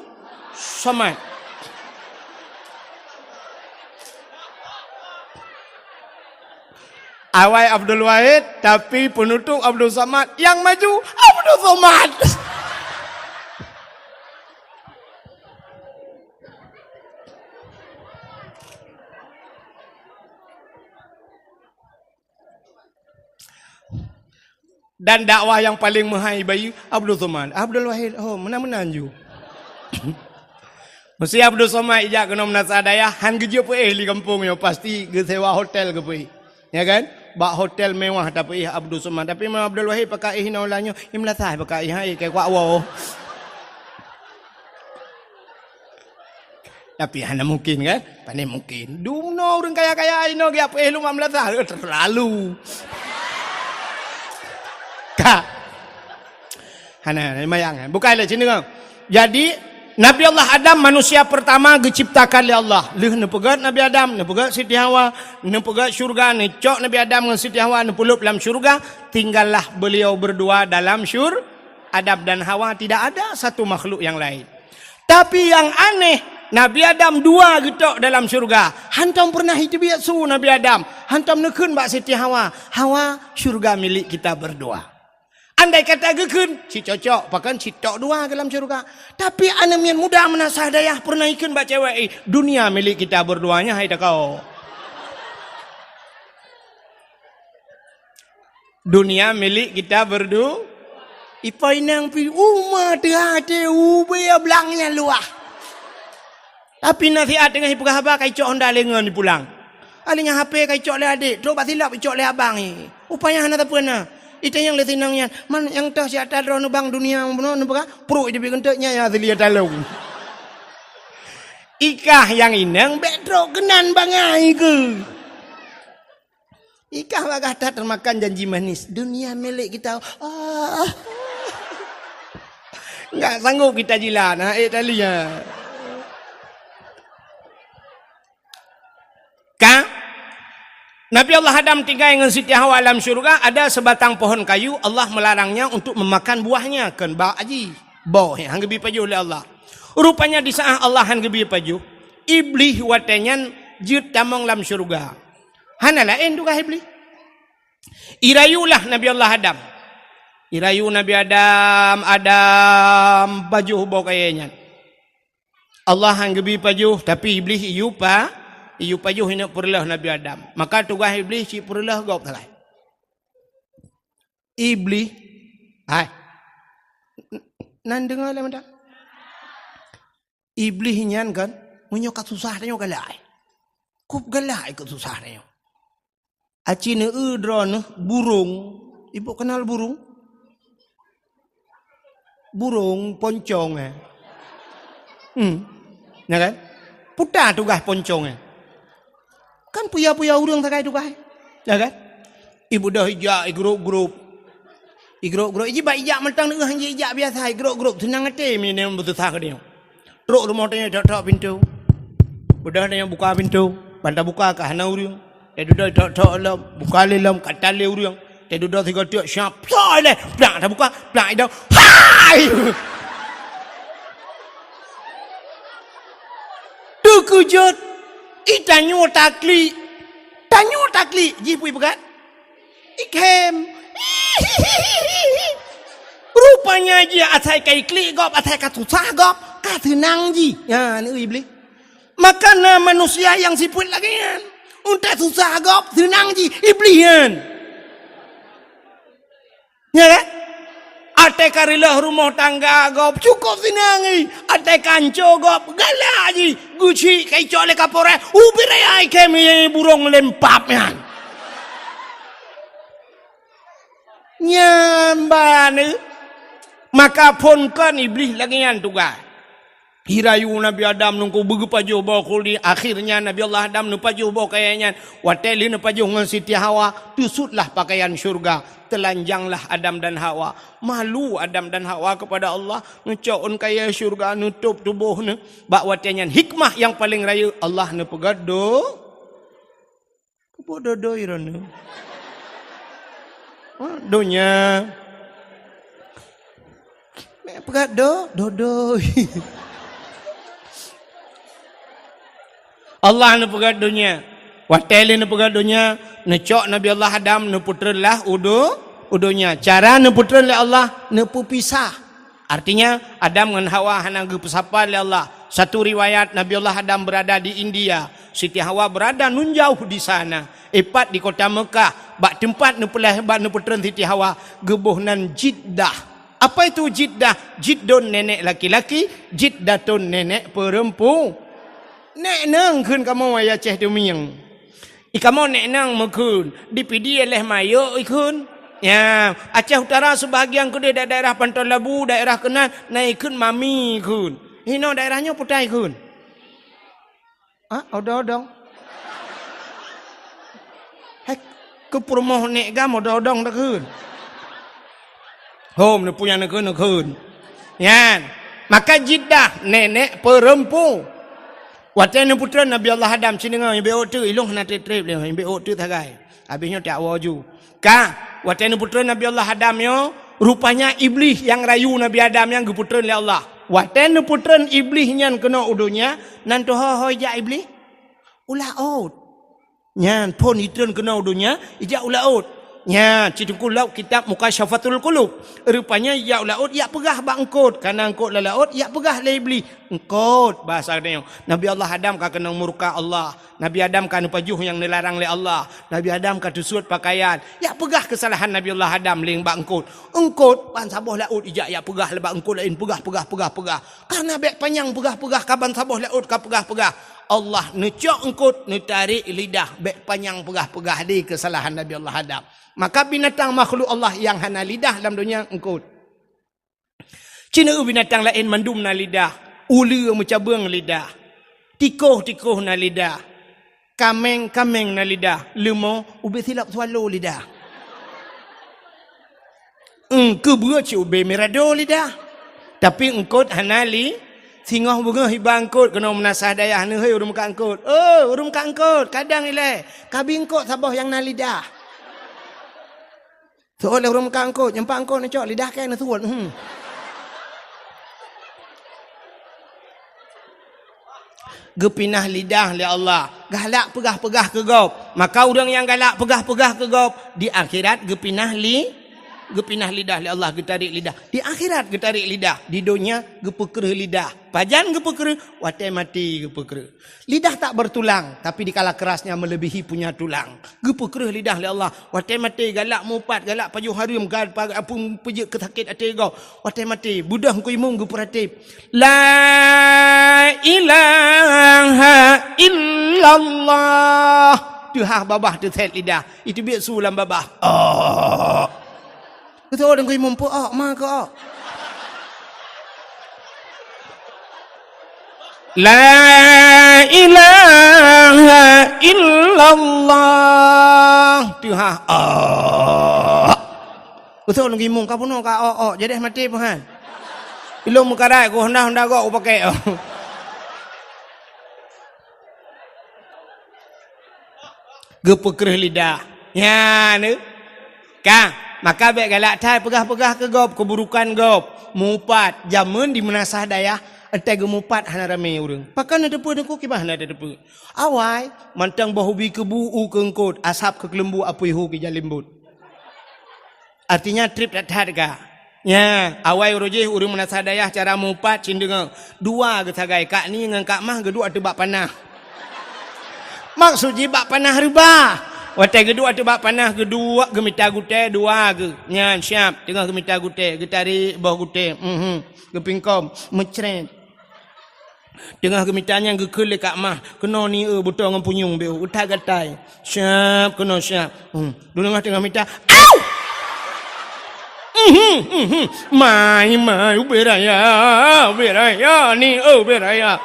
somad." Awai Abdul Wahid, tapi peunutôp Abdul Somad, nyang maju Abdul Somad. Dan dakwah nyang paleng meuhai bayeue Abdul Somad. Abdul Wahid, oh, meunan-meunan ju. Meusé Abdul Somad ijak keunoe meunasah dayah, han geujeuet peuéh di gampông nyoe, pasti geusewa hotel geupeuéh. Ya kan? Bak hotel mewah tapeuéh Abdul Somad. Tapi meunyoe Abdul Wahid pakai éh inoe ulah nyoe, i meulasah pakai éh, hai, kai kuak woe. Tapi hana mungkin kan? Pane mungkin. Dumnoe ureuëng kaya-kaya inoe geujak peuéh lom bak meulasah, terlalu. Ka. Hana, mayang. Bukai lé sini kan. Jadi, Nabi Allah Adam manusia pertama geuciptakan lé Allah. Lheueh neupeugöt Nabi Adam, neupeugöt Siti Hawa, neupeugöt syurga, neucok Nabi Adam ngon Siti Hawa neupeulhôb lam syurga, tinggallah beliau berdua dalam syur-, Adam dan Hawa, tidak ada satu makhluk yang lain. Tapi nyang aneh, Nabi Adam dua geutok dalam syurga. Hantom pernah iteubiet su Nabi Adam. Hantom neukheun bak Siti Hawa, "Hawa, syurga milik kita berdua." Andai kata geukheun, cit cocok, pakon cit tok dua dalam syurga. Tapi aneuk miet muda meunasah dayah pernah ikheun bak cewek, "Eh, dunia milik kita berdua nyan, hai takau." Dunia milik kita berdu-, ipo inong pi uma teuh até ubé blang nyan luwah. Tapi nasihat teungoh ipeugah haba ka icok honda lé ngon ipulang. Alèh nyan H P ka icok lé adék, trok bak silop icok lé abang i. Upaya hana sapeue na. Itanyong lé sinong nyan, "Man nyang toh siat droeneuh bang dunia bunoe neupeugah?" Pruet iteubiet keuneuk nyan ya asli talong. Ikah nyang inong bék trok keunan bangai keu. Ikah bagah that teumakan janji manis, dunia milik kita. Ah. Enggak sanggup kita jilat, ha, eh, tali, ha. Ka? Nabi Allah Adam tinggai ngon Siti Hawa lam syurga, ada sebatang pohon kayu, Allah melarangnya untuk memakan buahnya, kon bak aji. Boh, han geubi pajoh lé Allah. Rupanya di saat Allah han geubi pajoh, Iblih watée nyan jeuet tamong lam syurga. Hana laén tugaih Iblih. Irayulah Nabi Allah Adam. Irayu Nabi Adam, Adam, pajoh boh kayée nyan. Allah han geubi pajoh, tapi Iblih iyue pa, iyue pajoh ineuk peureuleuh Nabi Adam. Maka tugaih Iblih cit peureuleuh gob sagai. Iblih, hai. Nan deungoe lé mantong. Iblih nyan kan, meunyoe ka susah tanyoe galak. Kup galak ikot susah tanyoe. Aci neueu droeneuh burung. Ibu kenal burung? Burung poncong, eh. Hmm. Ya kan? Puta tugaih poncong, eh. Kan puya-puya ureuëng sagai tugaih. Ya kan? Ibu dah ijak, igrop-grop. Igrop-grop. Iji bak ijak mantong neueu, iji ijak biasa, igrop-grop. Seunang até meunyoe beususah keu dia. Trok rumoh tanyoe tok-tok pintoe. Udah tanyoe buka pintoe, ban tabuka ka hana ureuëng. Teududoe tok-tok lom, buka lé lom, ka tan lé ureuëng. Teududoe sigoe teuk siap, psoe lé, plak tabuka, plak idong. Hai! Teukeujot, i tanyoe taklik. Tanyoe taklik, jih pui peugah. Ikhém. Rupanya jih asai ka iklik gob, asai ka susah gob, ka seunang jih. Nyan, Iblih. Maka na manusia nyang sifeuet lagée nyan. Untée susah gob, seunang jih, Iblih nyan. Ya kan? Até ka reuloh rumoh tangga gob, cukup seunang jih. Até ka anco gob, galak jih. Geuchik ka icok lé kaporeh, ubit raya ikhém burong lempap nyan. Nyan ban, eh. Maka phon kon Iblih lagée nyan tugaih. Hirayu Nabi Adam nungku beugeupajoh boh khuldi. Akhirnya Nabi Allah Adam neupajoh boh kayée nyan. Watée lé neupajoh ngon Siti Hawa, teusutlah pakaian syurga. Teulanjanglah Adam dan Hawa. Malu Adam dan Hawa kepada Allah. Neucok ôn kayée syurga, neutôb tuboh neuh. Bak watée nyan hikmah nyang paleng rayeuk Allah neupeugét do-, Peue dodoi droeneuh? Ha, donya. Mek peugah do-, dodoi. Allah neupeugah donya. Watée lé neupeugah donya, neucok Nabi Allah Adam neupeutreun lah u do-, u donya. Cara neupeutreun lé Allah, neupeupisah. Artinya, Adam ngon Hawa hana geupeusapa lé Allah. Satu riwayat, Nabi Allah Adam berada di India, Siti Hawa berada nun jauh di sana. Ipat di kota Mekah, bak teumpat neupeulahé, bak neupeutreun Siti Hawa, geuboh nan Jiddah. Apa itu Jiddah? Jiddun nenek laki-laki, Jiddatun nenek perempu-, Nek nang kheun kamoe, ya Aceh Tumieng. I kamoe nek nang meukheun, di Pidie leh mayok ikheun. Ya, Aceh Utara sebahagian keudeh, daerah Panton Labu, daerah keunan, na ikheun mami kheun. Hinoe daerah nyoe peue ta ikheun? Ah, odong-odong. Hai, keu peurumoh nek gam odong-odong takheun. Hom, neupue nyang neukheun, neukheun. Nyan. Maka Jiddah, nenek perempu. Watée neupeutreun Nabi Allah Adam, ci deungoe, nyang bék ôk teuk, ilong hana treb-treb lé, nyang bék ôk teuk sagai. Habéh nyoe tak woe ju. Ka, watée neupeutreun Nabi Allah Adam nyoe, rupanya Iblih nyang rayu Nabi Adam nyan geupeutreun lé Allah. Watée neupeutreun Iblih nyan keunoe u donya, nan teuho-ho ijak Iblih? U laôt. Nyan phon itreun keunoe u donya, ijak u laôt. Nyan, ci teungku lok kitab Mukasyafatul Qulub. Rupanya ijak u laôt, ijak peugah bak eungkôt. Kana eungkôt lam laôt, ijak peugah lé Iblih. Eungkôt, basa geutanyoe. Nabi Allah Adam ka keunong murka Allah. Nabi Adam ka neupajoh nyang neularang lé Allah. Nabi Adam ka teusuet pakaian. Ijak peugah keusalahan Nabi Allah Adam lé bak eungkôt. Eungkôt, ban saboh laôt ijak, ijak peugah lé bak eungkôt laén. Peugah, peugah, peugah, peugah. Karena bék panyang peugah-peugah ka ban saboh laôt ka peugah-peugah. Allah neucok eungkôt, neutarek lidah, bék panyang peugah-peugah di keusalahan Nabi Allah Adam. Maka binatang makhluk Allah nyang hana lidah lam donya eungkôt. Ci neue binatang laén mandum na lidah, uleue meucabeueng lidah, tikoh-tikoh na lidah, kaméng-kaméng na lidah, leumo ubé silop swallow lidah. Eungkôt beue ci ubé mirado lidah. Tapi eungkôt hana li-, Singoh beungoh iba eungkôt keunoe meunasah dayah neuhôi ureuëng meukat eungkôt. "Oh, ureuëng meukat eungkôt, kadang ilée, kabi eungkôt saboh nyang na lidah." Seuôt lé ureuëng meukat eungkôt, nyang pat eungkôt neucok lidah kée neuseuôt. Hmm. Geupinah lidah lé Allah, galak peugah-peugah keu gob. Maka ureuëng nyang galak peugah-peugah keu gob, di akhirat geupinah li-, geupinah lidah lé Allah, geutarék lidah. Di akhirat geutarék lidah, di donya geupeukreue lidah. Pajan geupeukreue? Watée maté geupeukreue. Lidah tak bertulang, tapi dikala kerasnya melebihi punya tulang. Geupeukreue lidah lé Allah. Watée maté galak mupat, galak pajoh hareuem, galak peujeut keu sakét até gob. Watée maté, beudôh Teungku Imum geupeuratéb, "La ilaha illallah." Teuhah babah teusét lidah. Iteubiet su lam babah. Oh. Beutôi Teungku Imum, peu-ok ma keu-ok. "La ilaha illallah." Teuhah. Ah. Beutôi Teungku Imum, ka bunoe ka ok-ok, jadi maté peuhan. Ilong meukarat ku honda-honda gok upakée. Geupeukreue lidah. Nyan, eh. Ka, maka bék galak that peugah-peugah keu gob, keuburukan gob. Mupat, jameun di meunasah dayah, étai geumupat hana ramé ureuëng. Pakon na teupeu teungku kiban hana teupeu. Awai, mantong boh ubi keubu u keu eungkôt, asab keu keuleumbu apui hu keu jalembot. Artinya treb that-that ka. Nya, awai uroe jih ureuëng meunasah dayah cara mupat cit deungoe. Dua geusagai, Kak Ni ngon Kak Mah geuduek ateueh bak panah. Maksud jih bak panah reubah. Watée geuduek ateueh bak panah geuduek geumita gutée dua geuh. Nyan siab, teungoh geumita gutée, geutarék boh gutée. Mhm. Geupingkom, meucret. Teungoh geumita nyan geukheun lé Kak Mah, keunoe ni eu beutoe ngon punyueng beu, utak gatai. Siab keunoe siab. Hmm. Dulu teungoh mita, au! Mhm, mhm. Mai, mai, ubé raya, ubé raya, ni eu ubé raya.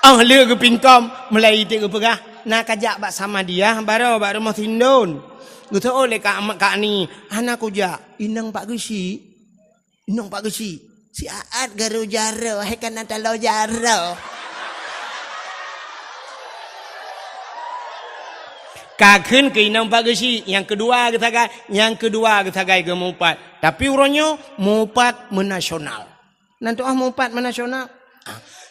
Oh lé geupingkom, mulai iték geupeugah, na kajak bak Samadiyah, baroe bak rumoh Sindon. Geuseuôt lé Kak, Kak Ni, hana kujak. Inong Pak Geuchik. Inong Pak Geuchik. Si Aat garu jaroe, hai kana taloe jaroe. Ka kheun keu inong Pak Geuchik, nyang keudua geusagai, nyang keudua geusagai geumupat. Tapi uroe nyoe mupat meunasional. Nan tuah mupat meunasional.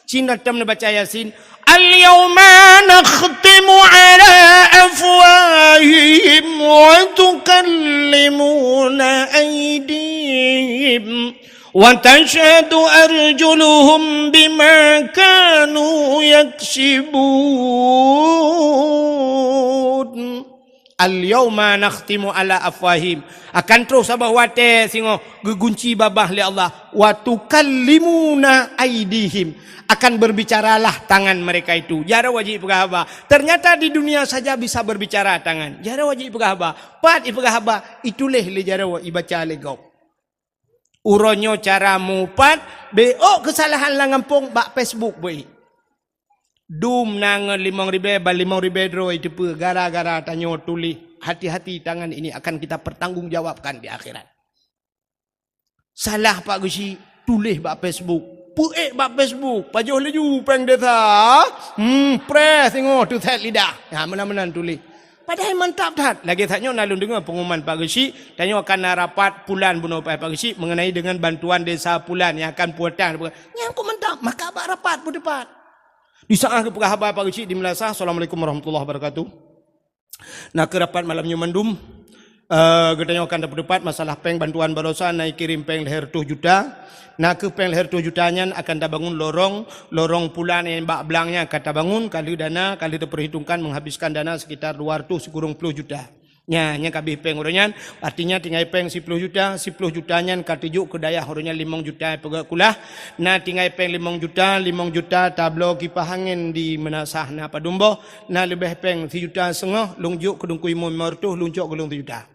Cina tem neubaca Yasin. "Al-yauma nakhtimu ala afwahihim wa tukallimuna aydihim wa tashhadu arjuluhum bima kanu yaksibun." "Al-yauma nakhtimu ala afwahim." Akan troh saboh watée singoh geugunci babah lé Allah. "Wa tukallimuna aidihim." Akan berbicaralah tangan mereka itu. Jaroe jih peugah haba. Ternyata di dunia saja bisa berbicara tangan. Jaroe jih peugah haba. Pat ipeugah haba, ituléh lé jaroe, ibaca lé gob. Uroe nyoe cara mupat, bék keusalahan lam gampông bak Facebook beuék. Dum na ngon limong ribée, ban limong ribée droe iteupeue gara-gara tanyoe tuléh. Hati-hati, tangan ini akan kita pertanggungjawabkan di akhirat. Salah Pak Geuchik, tuléh bak Facebook. Peuék bak Facebook, pajoh laju péng desa. Hmm, preh singoh teusét lidah. Ha, meunan-meunan tuléh. Padahai mantap that. Lagée that nyoe na lôn deungoe pengumuman Pak Geuchik, tanyoe akan na rapat pulan bunoe Pak Geuchik mengenai dengan bantuan desa pulan yang akan pulang. Nyang kok mantap, maka bak rapat peuteupat. Di saat geupeugah haba Pak Geuchik di meulasah, "Assalamualaikum warahmatullahi wabarakatuh." Na keu rapat malam nyoe mandum, eh, geutanyoe akan tapeuteupat masalah péng bantuan baroesa na ikirém péng lhée reutôh juta. Na keu péng lhée reutôh juta nyan akan tabangun lorong, lorong pulan nyang bak blang nyan akan tabangun, ka lheueh dana, ka lheueh tapeurhitungkan menghabiskan dana sekitar dua reutôh sikureueng plôh juta. Nya, nyang ka abéh péng uroe nyan, artinya tinggai péng siplôh juta, siplôh juta nyan ka teujok keu dayah uroe nyan limong juta peugét kulah. Na tinggai péng limong juta, limong juta tabloe kipah angén di meunasah na padum boh, na leubeh péng sijuta seungoh, lôn jok keu Teungku Imum limong reutôh, lôn cok keu lôn sijuta.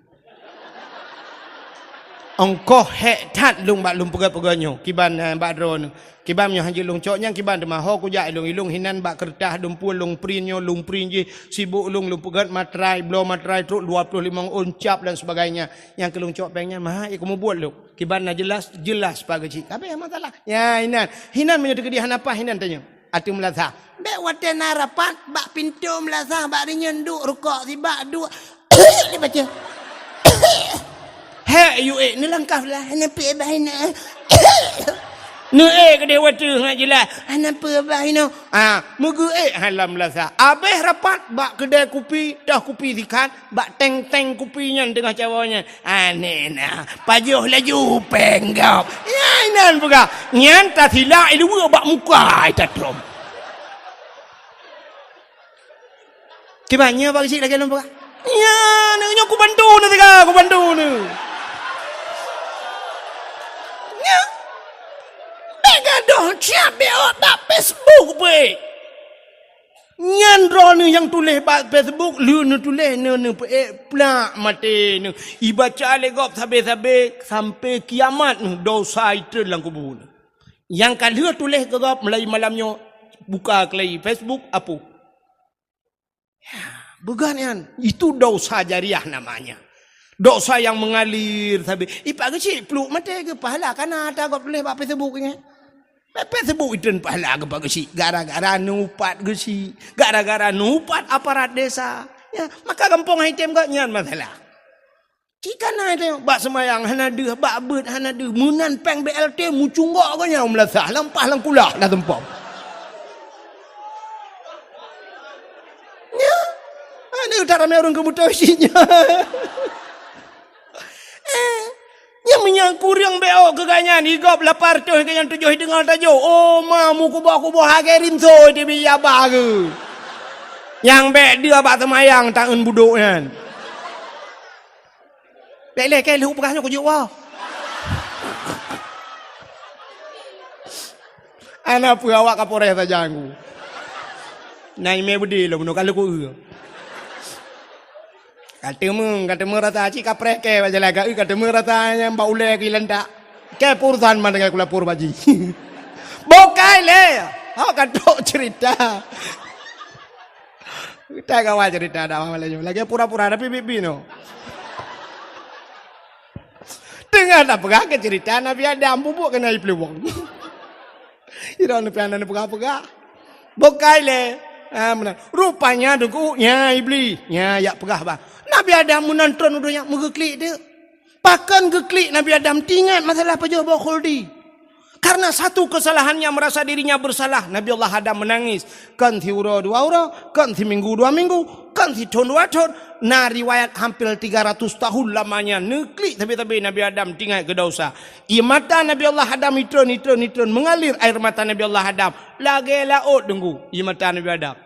Ongkoh hék that lôn bak lôn peugah-peugah nyoe, kiban, eh, bak droeneuh. Kiban nyoe hanjeuet lôn cok nyang kiban teuma ho kujak ilôn-ilôn hinan bak keureutah dumpul lôn print nyoe, lôn print jih, sibok lôn, lôn peugöt matrai, bloe matrai trok dua ploh limong ôn cap dan sebagainya. Nyang keu lôn cok péng nyan, maha, eh, kumubuet lôn. Kiban na jeulaih, jeulaih Pak Geuchik. Ka abéh masalah. Ya, hinan. Hinan meunyoe teukeudi hana paih hinan tanyoe. Ateueh meulasah. Bèk watèe na rapat bak pintoe meulasah bak rinyeun duek rukok sibak duek. Dibaca. Hék yue, neulangkah lah. Hana peue bah inoe. Neuék keudeh watèe ngat jeulaih. Hana peue bah inoe. Ah, meugeuék halam meulasah. Abéh rapat bak keudè kupi, toh kupi sikat, bak teng-teng kupi nyan teungoh cawoe nyan. Aneh na, pajoh laju péng gob. Ya, inan peugah. Nyan tasilak iluwa bak muka ita trom. Kiban nyoe bak geuchik lagèe lôn peugah. Ya, nyoe kubantu neuh tiga, kubantu neuh. Ya. Bèk gadoh siap bèk bak Facebook bèk. Nyan droeneuh nyang tuléh bak Facebook, lheueh neutuléh, neu-, neupeuék plak maté neuh. Ibaca lé gob sabé-sabé sampai kiamat neuh, dosa itreun lam kubu neuh. Nyang ka lheueh tuléh keu gob mulai malam nyoe, buka keulai Facebook, apuh. Ya, beugan nyan. Itu dosa jariah namanya. Dosa yang mengalir sabé. Ipak geuchik pluek maté geupahala kana ata gob tuléh bak Facebook ingat. Pepet seubuet itreun pahala keu Pak Geuchik, gara-gara neuupat Geuchik, gara-gara neuupat aparat desa. Ya, maka gampông hai tem gobnyan masalah. Cit kana teuh bak seumayang hana deuh, bak beuet hana deuh, meunan péng B L T meucunggok gobnyan meulasah, lampah lam kulah dah tumpom. Ya, ada utak ramé ureueng keubutoe cit nyan. Eh, nyang meunyoe kureueng B O keu gobnyan, i gob lapan reutôh keu nyang tujoh i teungoh tajok. Oh, ma, meukuboh-kuboh lagèe rinso di bi yaba keu. Nyang bèk deuh bak seumayang taeun budok nyan. Bèk lé, kèe lheueh peugah nyoe kujok woe. Ana peue awak Kapolres sajan ku. Na imè beudé lom, ka lheueh ku eu. Ka teumé, ka teumé rasa cit kapreh kèe bak jalan ka eu, ka teumé rasa nyang bak ulèe keu lantak. Kèe peurusan man dengan kulapor bak jih. Bukai lé. Ha, ka trok cerita. Kita kawan cerita dakwah malam nyoe. Lagèe pura-pura tapi bibi no. Teungoh tapeugah keu cerita Nabi Adam, bubuk keunan ipluwong. Sidroe neupeu hana neupeugah-peugah. Bukai lé. Ha, meunan. Rupanya deungon nya Iblih. Nya jak peugah bah. Nabi Adam meunan tron u donya meugeuklik teuk. Pakon geuklik Nabi Adam teuingat masalah pajoh boh khuldi. Karena satu kesalahannya merasa dirinya bersalah, Nabi Allah Adam menangis. Kon siuroe dua uroe, kon siminggu dua minggu, kon sithon dua thon. Na riwayat hampir tiga ratus tahun lamanya neuklik sabe-sabe Nabi Adam teuingat keu dosa. Ie mata Nabi Allah Adam itreun, itreun, itreun, mengalir air mata Nabi Allah Adam. Lagèe laôt deungon ie mata Nabi Adam.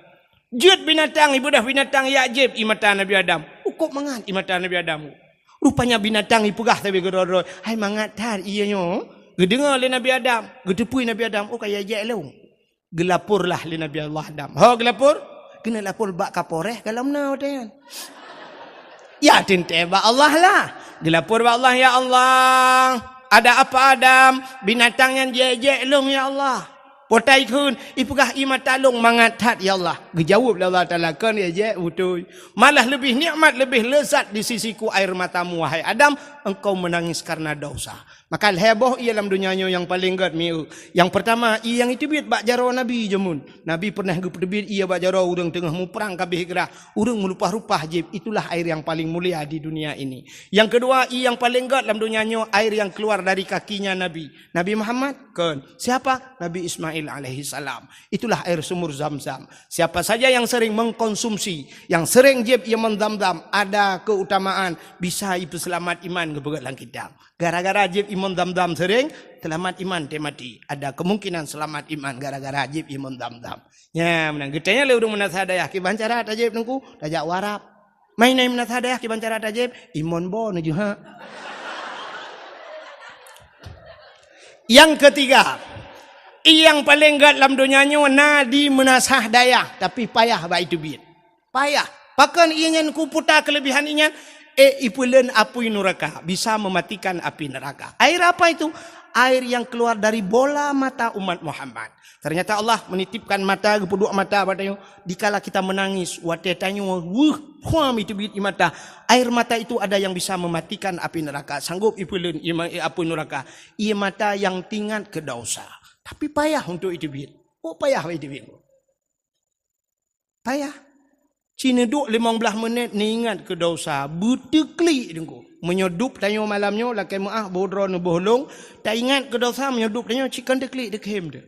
Jeuet binatang, ibeudôh binatang jak jieb ie mata Nabi Adam. Ukôb mangat ie mata Nabi Adam. Rupanya binatang ipeugah sabe keudroe-droe, "Hai mangat that ie nyoe." Geudeungoe lé Nabi Adam, geuteupeue Nabi Adam, "Oh, ka ijak lôn." Geulaporlah lé Nabi Allah Adam. Ho geulapor? Keuneuk lapor bak Kapolres ka lom na watèe nyan. Ya teuntèe bak Allah lah. Geulapor bak Allah, "Ya Allah, ada apa Adam? Binatang nyan jijak lôn ya Allah." Potai kheun, ipeugah ie mata lôn mangat that ya Allah. Geujaweueb lé Allah Taala, "Kon jijak beutôi. Malah leubeh nikmat, leubeh lezat di sisiku air matamu, wahai Adam, engkau menangis karena dosa." Maka lhèe boh ie lam donya nyoe nyang paleng gèt mieu. Nyang peurtama, ie nyang iteubiet bak jaroe Nabi jameun. Nabi peureunah geupeuteubiet ie bak jaroe ureueng teungoh muprang ka abéh grah, ureueng meulupah-lupah jieb, itulah air yang paling mulia di dunia ini. Nyang keudua, ie nyang paleng gèt lam donya nyoe, air yang keluar dari kakinya Nabi. Nabi Muhammad? Kon. Siapa? Nabi Ismail alaihissalam. Itulah air sumur Zam-Zam. Siapa saja yang sering mengkonsumsi, yang sering jieb ie mon Zam-Zam, ada keutamaan bisa ipeuseulamat iman geupeugah lam kitab. Gara-gara jieb ie mon Zam-Zam sering, seulamat iman teuh maté. Ada kemungkinan seulamat iman gara-gara jieb ie mon Zam-Zam. Nya, meunan geutanyong lé ureueng meunasah dayah, "Kiban cara tajieb Teungku?" "Tajak u Arab." "Meunan meunasah dayah, kiban cara tajieb?" "Ie mon bo neujeuhak." Nyang keutiga, ie nyang paleng gèt lam donya nyoe na di meunasah dayah, tapi payah bak iteubiet. Payah. Pakon ie nyan kuputa keuleubihan ie nyan? Eh, ipeuleuen apui nuraka, bisa mematikan api neraka. Air apa itu? Air yang keluar dari bola mata umat Muhammad. Ternyata Allah menitipkan mata, geupeuduek mata bak tanyoe. Dikala kita menangis, watée tanyoe weueh, phuam, iteubiet ie mata. Air mata itu ada yang bisa mematikan api neraka. Sanggup ipeuleuen ie ma-, apui nuraka. Ie mata yang teuingat keu dosa. Tapi payah untuk iteubiet. Oh, payah iteubiet. Payah. Ci neuduek limong blaih menit, neuingat keu dosa, beuteuklik Teungku. Meunyoe dub tanyoe malam nyoe, lakée meuáh boh droe neuboh lông, taingat keu dosa, meunyoe dub tanyoe, ci kon teuklik, teukhem teuh.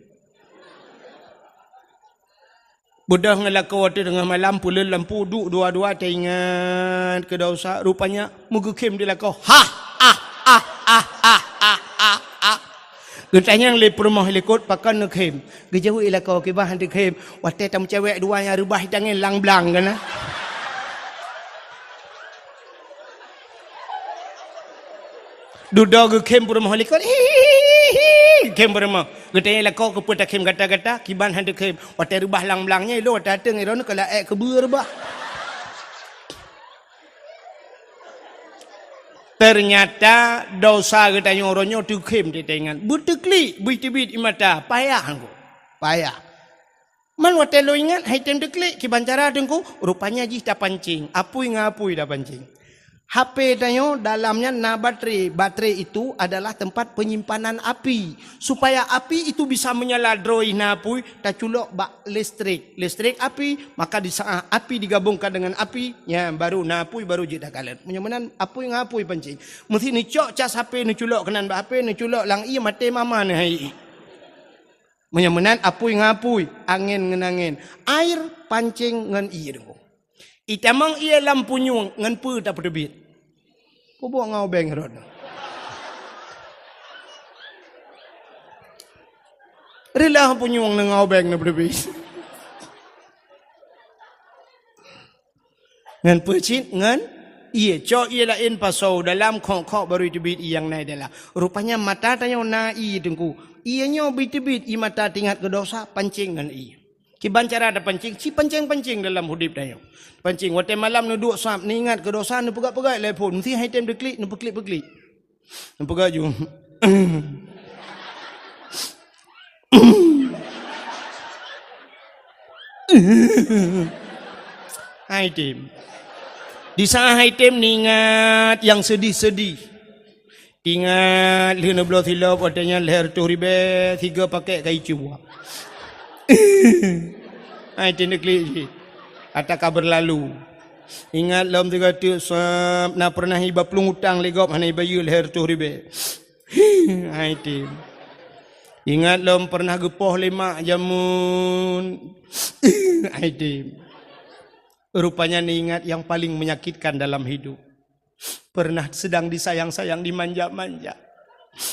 Beudôh ngon lakoe teungoh malam, peuleuen lampu, duek dua-dua, taingat keu dosa, rupanya meugeukhem di lakoe. Hah, ah, ah, ah, ah, ah, ah, ah. Geutanyong lé peurumoh likot, pakon neukhem. Geujaweueb lakoe, kiban han teukhem. Watée tameucewek dua nyang reubah tangieng lang-blang keunan. Dudoe geukhem peurumoh likot. Hihihi. Khem peurumoh. Geutanyong lakoe, keupeue takhem gata-gata, kiban han teukhem. Watée reubah lang-blang nyan, ilôn watée ateueng droeneuh keu laék keubeue reubah. Ternyata dosa geutanyoe uroe nyoe teukhem teuingat. Beuteuklik, beuteubit ie mata, payah Teungku. Payah. Man watée lôn ingat, hai tem teuklik, kiban cara Teungku, rupanya jih tapancing. Apui ngon apui tapancing. H P tanyoe dalam nyan na baterai. Baterai itu adalah tempat penyimpanan api. Supaya api itu bisa menyala droe na apui, taculok bak listrik. Listrik api, maka di saat api digabungkan dengan api, nyan baru na apui, baru jeuet takalon. Meunyoe meunan apui ngon apui pancing. Meusti neucok cas H P, neuculok keunan bak H P, neuculok lam ié, maté mama neuh hai ié. Meunyoe meunan apui ngon apui, angén ngon angén. Air pancing ngon ié Teungku. Itamong ié lam punyueng, ngon peue tapeuteubiet? Peubuet ngon ubeng rot. Reulah punyueng ngon ubeng na peuteubiet. Ngon peue cit? Ngon ié. Cok ié laén pasoe dalam, khok-khok baru iteubiet ié nyang na i dalam. Rupanya mata tanyoe na ié Teungku. Ié nyoe beuteubiet ié mata teuingat keu dosa, pancing ngon ié. Kiban cara tapancing, ci pancing-pancing dalam udeb tanyoe. Pancing, watée malam neuduek sab, neuingat keu dosa, neupeugah-peugah lé phon. Meusti hai tem teuklik, neupeuklik-peuklik. Neupeugah ju. Hai tem. Di saat hai tem neuingat nyang seudih-seudih. Ingat lheueh neubloe silop, watée nyan lhée reutôh ribée, sigoe pakét ka icue. Hai tem neuklik cit. Ata ka beurlalu. Ingat lom sigoe teuk sab, na peureunah iba plueng utang lé gob hana ibayeue lhée reutôh ribée. Hai tem. Ingat lom peureunah geupoh lé mak jameun. Hai tem. Rupanya neuingat nyang paleng menyakitkan dalam hidup. Pernah sedang disayang-sayang, dimanja-manja.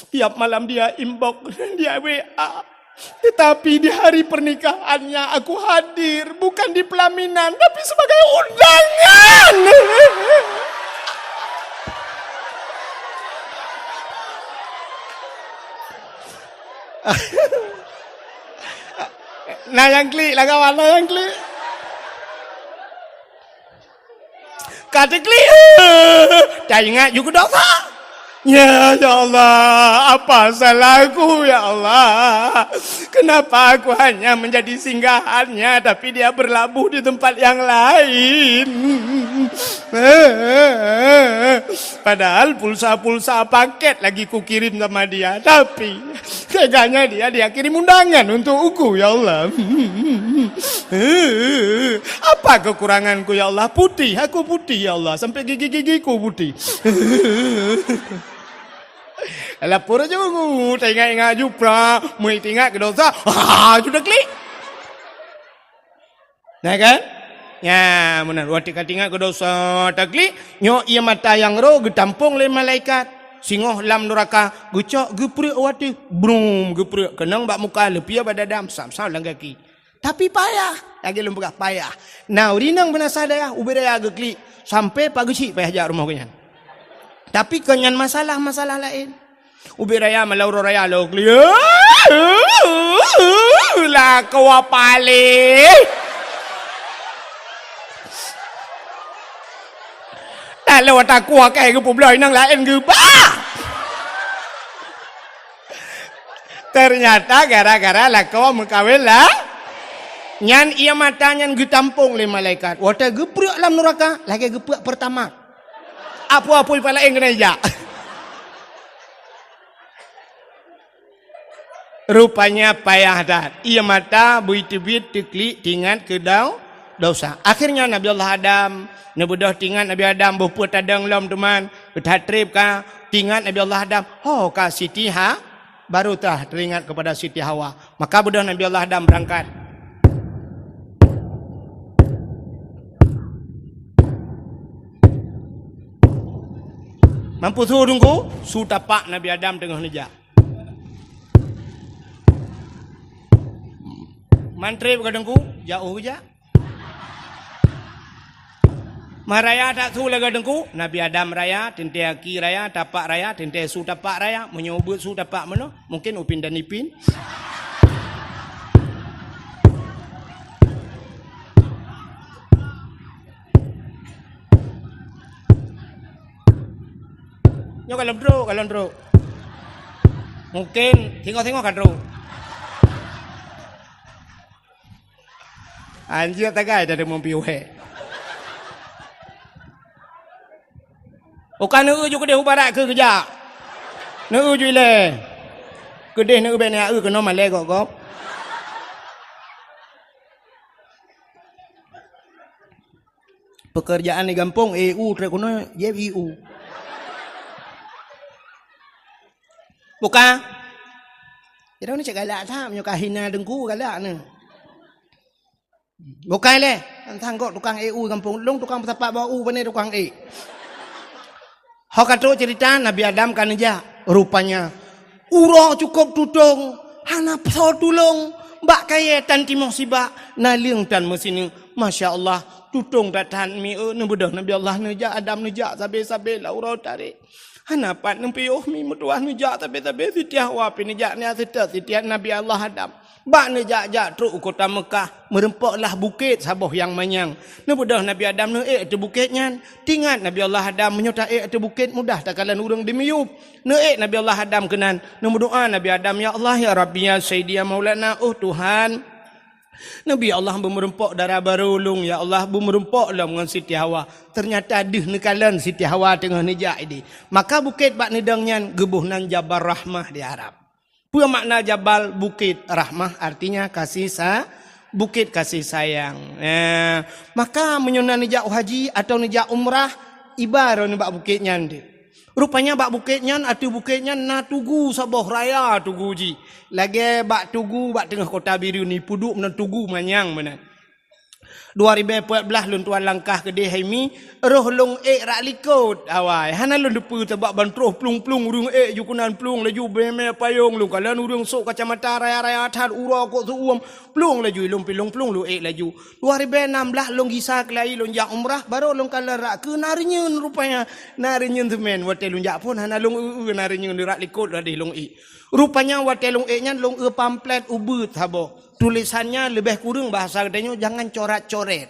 Tiap malam dia inbox, dia W A. Tetapi di hari pernikahannya aku hadir, bukan di pelaminan, tapi sebagai undangan. Na nyang klik lah kawan, na nyang klik. Ka teuklik, eh, taingat ju keu dosa. Ya, ya Allah, apa salahku, ya Allah? Kenapa aku hanya menjadi singgahannya, tapi dia berlabuh di tempat yang lain? Padahal pulsa-pulsa paket lagi kukirim sama dia, tapi teganya dia, dia kirim undangan untuk aku, ya Allah. Apa kekuranganku, ya Allah? Putih, aku putih, ya Allah. Sampai gigi-gigiku putih. Lapor je, tak ingat-ingat ju pra, meuingat keu dosa. Ha, ju teuklik. Nah kan? Nya, meunan. Watée ka teuingat keu dosa, teuklik, nyoe ié mata nyang roh geutampong lé malaikat. Singoh lam nuraka, geucok geupreuek watée, brum, geupreuek keunong bak muka, leupie bak dada, sam-sam lam gaki. Tapi payah, lagée lôn peugah payah. Na ureueng inong beunasa dayah, ubit raya geuklik, sampai pak geuchik payah jak rumoh geuhnyan. Tapi kon nyan masalah-masalah laén. Ubit raya malam uroe raya lôn klik. Lakoe paléh. Alah, watée aku akai geupeubloe inong laén geuba. Ternyata gara-gara lakoe meukawen lah. Nyan ié mata nyan geutampong lé malaikat. Watée geuprek lam nuraka, lagée geuprek Pertamax. Apui-apui pih laén keuneuk jak. Rupanya payah that. Ié mata bui teubiet teuklik tingat keu dau-, dosa. Akhirnya Nabi Allah Adam, neubeudôh tingat Nabi Adam boh peue tadong lom teuma, that treb ka tingat Nabi Allah Adam. Ho ka Siti Ha-, baru tah teringat kepada Siti Hawa. Maka beudôh Nabi Allah Adam berangkat. Mampu su Teungku, su tapak Nabi Adam teungoh neujak. Mantri bak Teungku, jauh jak. Meuraya that su lagée Teungku, Nabi Adam raya, teuntée aki raya, tapak raya, teuntée su tapak raya, meunyoe ubeuet su tapak meunoe, mungkin Upin dan Ipin. Nyoe kalon trok, kalon trok. Mungkin singoh-singoh ka trok. Anjir tagai dari mumpi weh. Uka neu ju keudeh u barat keu geujak. Neu ju ilée. Keudeh neu bek neu keunoe malée gop-gop. Pekerjaan di gampông, E U trek keunoe, jép I U. Bukan. Jadi ni cek galak that, meunyoe ka hina Teungku galak ni. Bukan lé, tang gok tukang E U gampông. Lôn tukang peusapat bak u, pane tukang e. Ho ka trok cerita Nabi Adam ka neujak. Rupanya, uroe cukôp tutong, hana soe tulông, bak kayée tan timoh sibak, naleueng tan meusineuk. Masya Allah, tutong that-that mi, eh, neubeudôh Nabi Allah neujak, Adam neujak, sabe-sabe lam uroe tarek. Hana pat neupiôh mi meutuwah neujak sabe-sabe, Siti Hawa pih neujak nyan seutôt Siti Nabi Allah Adam. Bak neujak-jak trok u kota Meukah, meureumpok lah bukét saboh nyang manyang. Neubeudôh Nabi Adam neuék ateueh bukét nyan. Tingat Nabi Allah Adam, meunyoe taék ateueh bukét mudah takalon ureuëng dimiyueb. Neuék Nabi Allah Adam keunan, neumeudoá Nabi Adam, "Ya Allah, ya Rabbi, ya Sayyidi, ya Maulana, oh Tuhan." Nabi Allah beumeureumpok dara barô lôn, ya Allah, beumeureumpok lom ngon Siti Hawa. Ternyata deuh neukalon Siti Hawa teungoh neujak idéh. Maka bukét bak neudong nyan geuboh nan Jabal Rahmah di Arab. Peue makna jabal? Bukét. Rahmah artinya kasih sa-, bukét kasih sayang. Eh, maka meunyoe na neujak haji atau neujak umrah, iba droeneuh bak bukét nyan deuh. Rupanya bak bukét nyan, ateueh bukét nyan na tugu saboh raya tugu jih. Lagée bak tugu bak teungoh kota Bireuen ni, peuduek meunan tugu manyang meunan. Dua ribée peuet blaih lôn tuan langkah keudeh hai mi, roh lôn ék rak likot awai. Hana lôn teupeue sabab ban troh plueng-plueng ureuëng ék ju keunan plueng laju beumé payong lôn kalon ureuëng sok kacamata raya-raya that uroe kok seuuem plueng laju ilôn pilong plueng lôn ék laju. Dua ribée nam blaih lôn gisa keulayi lôn jak umrah baru lôn kalon rak keu na reunyeun rupanya. Na reunyeun seumén watée lôn jak phon hana lôn eu-eu na reunyeun rak likot ladeh lôn ék. Rupanya watée lôn ék nyan lôn eu pamflet ubeut saboh. Tulésan nyan leubeh kureueng bahasa geutanyoe jangan corat-coret.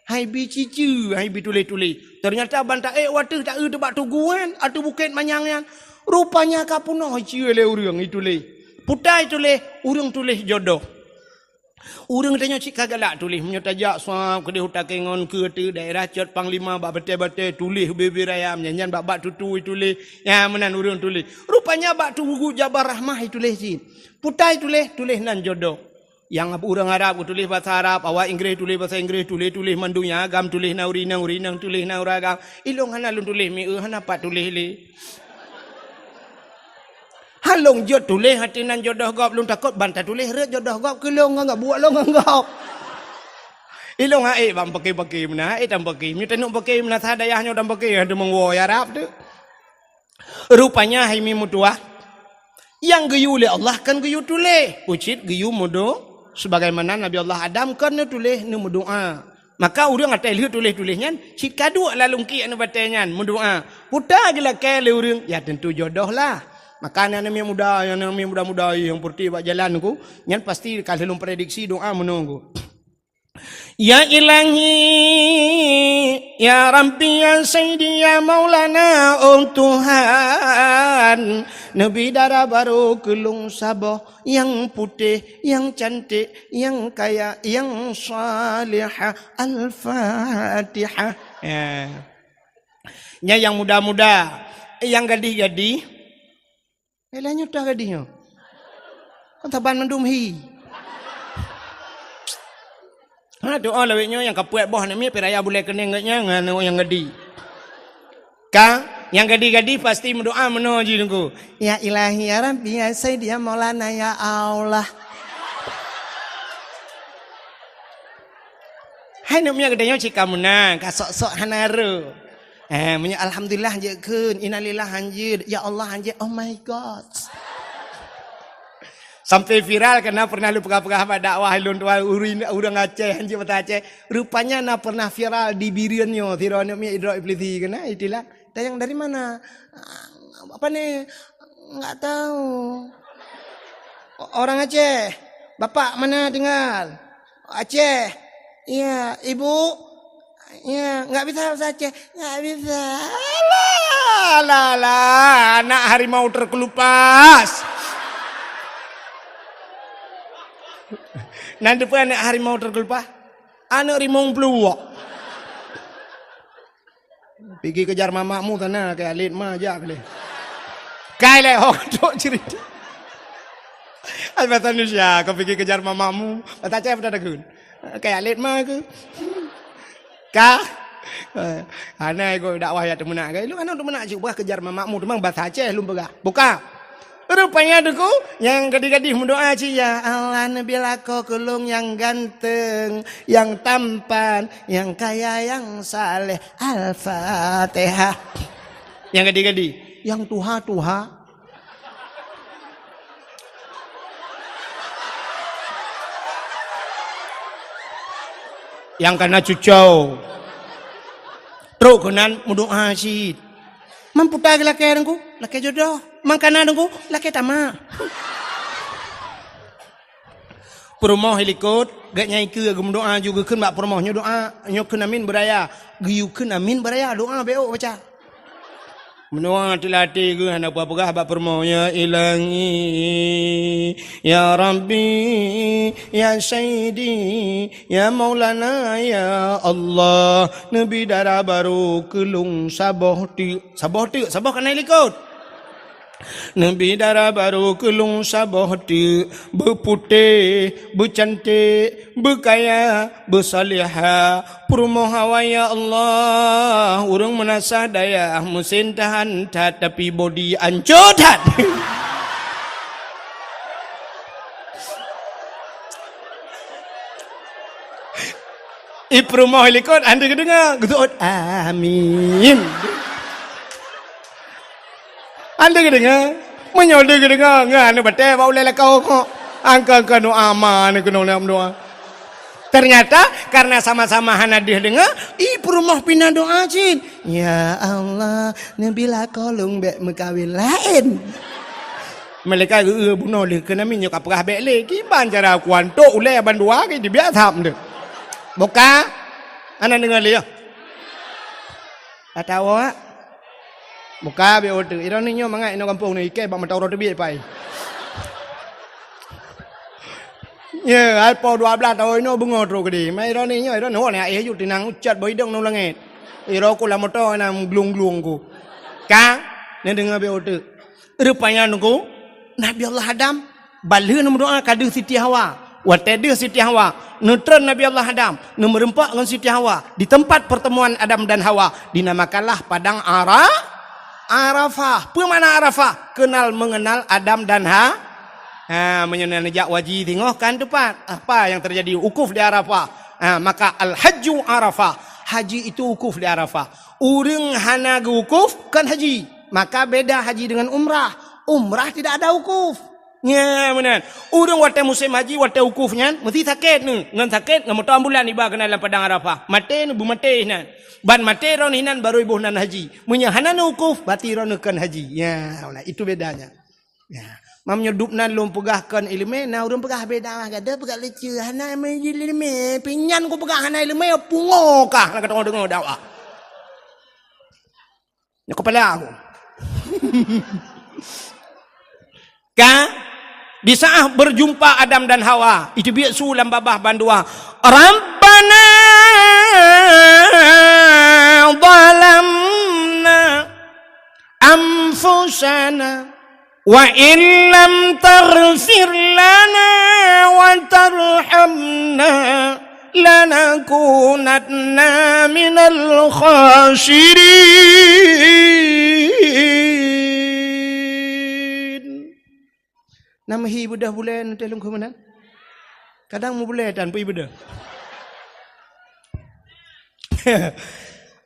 Hai bi cici, hai bi tuléh-tuléh. Ternyata ban taék wateuh taeu teubak tugu nyan, ateueh bukét manyang nyan. Rupanya ka peunoh icie lé ureuëng ituléh. Putai tuléh, ureuëng tuléh jodoh. Ureuëng tanyoe cit ka galak tuléh, meunyoe tajak suab keudeh u Takengon keu ateueh daerah Cot Panglima bak batée-batée tuléh bebe raya nyan, nyan bak-bak tutu ituléh. Nyan meunan ureuëng tuléh. Rupanya bak tugu Jabal Rahmah ituléh cit. Putai tuléh, tuléh nan jodoh. Nyang ureuëng Arab geutuléh basa Arab, awak Inggréh tuléh basa Inggréh, tuléh-tuléh mandum nyang agam tuléh na ureuëng inong, ureuëng inong tuléh na ureuëng agam. Ilôn hana lôn tuléh mi-, eh, hana pat tuléh lé. Han lôn jeuet tuléh ateueh nan jodoh gob, lôn takot ban tatuléh rhot jodoh gob keu lôn ngon gob, buet lôn ngon gob. Ilôn han ék ban paké-paké meunan, han ék tan paké. Meunyoe taneuk paké meunan sa dayah nyoe tan paké, han teumeuwoe Arab tu. Rupanya hai mi meutuwah, nyang geuyue lé Allah kon geuyue tuléh, ucit geuyue meudo-, sebagaimana Nabi Allah Adam kon neutuléh neumeudoá. Maka ureuëng atai lheueh tuléh-tuléh nyan cit ka duek lam lungkiek neubatée nyan meudoá. Puta geulakée lé ureuëng, ya tentu jodoh lah. Maka aneuk-aneuk muda, aneuk-aneuk muda-muda nyang peureutih bak jalan ku, nyan pasti ka lheueh lôn prediksi doá meunoe ku. Ya Ilahi, Ya Rabbi, ya Sayyidi, ya Maulana, oh Tuhan, neubi dara barô keu lôn saboh, nyang putéh, nyang canték, nyang kaya, nyang salihah. Al-Fatihah. Ya. Nyan nyang muda-muda, nyang gadih-gadih. Eh, lheuh nyoe toh gadih nyoe. Kan saban mandum hi. Ha, doa lawét nyoe nyang ka peuet boh aneuk miet, pih raya bulèe keuneung geuh nyan ngon aneuk nyang gadih. Ka, nyang gadih-gadih pasti meudoa meunoe jih Teungku. Ya Ilahi, ya Rabbi, ya Sayyidi, ya Maulana, ya Allah. Hai aneuk miet geutanyoe cit ka meunan, ka sok-sok hana rô. Eh, meunyoe alhamdulillah hanjeuet kheun, innalillah hanjeuet, ya Allah hanjeuet, oh my God. Sampai viral karena pernah lôn peugah-peugah bak dakwah lôn tuan ureueng, ureueng Aceh, hanjeuet basa Aceh. Rupanya na pernah viral di Bireuen nyoe, sidroe aneuk miet idrop iblisi keunan, itilah. Tanyong dari mana? Apa ni? Enggak tahu. O-, orang Aceh. Bapak mana tinggal? Aceh. Iya, ibu? Iya, enggak bisa bahasa Aceh. Enggak bisa. Alah, alah, alah. Anak harimau terkelupas. Nan teupeu anak harimau terkelupas? Anak rimong peluwok. Pigi kejar mamakmu sana, kayak alit ma jak lé. Kai lé, ho, trok cerita. Ai, bahasa Indonesia, kau pigi kejar mamakmu. Bahasa Aceh apa tak takun? Kayak alit ma ke? Ka? Eh, hana ikut dakwah ya teumeunak ke? Lu kan teumeunak cuba kejar mamakmu, teuma bahasa Aceh lom peugah. Buka. Rupanya Teungku, nyang gadih-gadih meudoa cit, "Ya Allah, neubi lakoe keu lôn nyang ganteng, nyang tampan, nyang kaya, nyang saleh." Al-Fatihah. Nyang gadih-gadih, nyang tuha-tuha. Nyang kana cucau. Trok keunan meudoa cit. Mampu ta geulakée Teungku, lakée jodoh. Mangkana Teungku, lakée tamak. Peurumoh ilikot, gét nyang ikeue geumeudoa ju geukheun bak peurumoh nyoe doa, nyoe kheun amin beuraya. Geuyue kheun amin beuraya, doa bék ôk baca. Meunoe teulatée geuh hana peugah bak peurumoh, "Ya Ilahi, ya Rabbi, ya Sayyidi, ya Maulana, ya Allah, neubi dara barô keu lôn saboh teuk." Saboh teuk, saboh kana ilikot. Neubi dara barô keu lôn saboh teuk, beuputéh, beucanték, beukaya, beusalihah, peurumoh awai, ya Allah. Ureueng meunasah dayah, meusén tahan that, tapi bodi ancô that. I peurumoh likot, hana geudeungoe, geuseuôt, "Amin." Hana geudeungoe. Meunyoe deuh geudeungoe, ngon aneuk batée bak ulée lakoe kok. Angka-angka doa ma aneuk keunoe lom doa. Ternyata, karena sama-sama hana deuh deungoe, i peurumoh pih na doa cit. "Ya Allah, neubi lakoe lôn bék meukawen laén." Malaikat geu-, bunoe lé keunan, nyoe ka peugah bék lé. Kiban cara kuantok ulée bandua ke dibiak tham tu. Buka. Hana deungoe lé, ya. Atawa buka bék oteuk. Iroh nyoe mangat inoe gampông ni, ikée bak mata uroe teubiet pai. Ye, hai po dua blaih taun inoe beungoh trok keudeh. Mai iroh nyoe, iroh nyoe, nyoe, eh, aju tinang ucat bak idong ngon langét. Iroh ku lam moto na glung-glung ku. Ka? Neudeungoe bék oteuk. Rupanya nunggu Nabi Allah Adam, bak lheueh neumeudoa ka deuh Siti Hawa. Watée deuh Siti Hawa, neutreun Nabi Allah Adam, neumeureumpok ngon Siti Hawa di tempat pertemuan Adam dan Hawa, dinamakanlah Padang Ara-, Arafah. Peue makna Arafah? Kenal mengenal Adam dan Ha-, ha, meunyoe neujak haji singoh kan teumpat. Apa yang terjadi? Wukuf di Arafah. Ha, maka al-hajju Arafah. Haji itu wukuf di Arafah. Ureueng hana geuwukuf, kon haji. Maka beda haji dengan umrah. Umrah tidak ada wukuf. Nya, meunan. Ureueng watée musém haji, watée wukuf nyan, meusti sakét neu. Ngon sakét, ngon moto ambulan iba keunan lam Padang Arafah. Maté neu, beumaté inan. Ban maté droeneuh inan, barô iboh nan haji. Meunyoe hana neu wukuf, berarti droeneuh kon haji. Ya, itu bedanya. Ya. Mam nyoe dub nan lôn peugah kon ileumé, na ureueng peugah beda, gata peugah leucue, hana ileumé, pinyan ku peugah hana ileumé, pungo kah, na ka teudeungoe dakwah. Nyoe kepala aku. Ka? Di saat berjumpa Adam dan Hawa, itu biasa lam babah bandua. Rabbana zalamna anfusana wa in lam taghfir lana wa tarhamna lanakunanna minal khasirin. Nam hi beudôh bulèe nanti lungkhu meunan. Kadang mubulèe tan pui beudôh.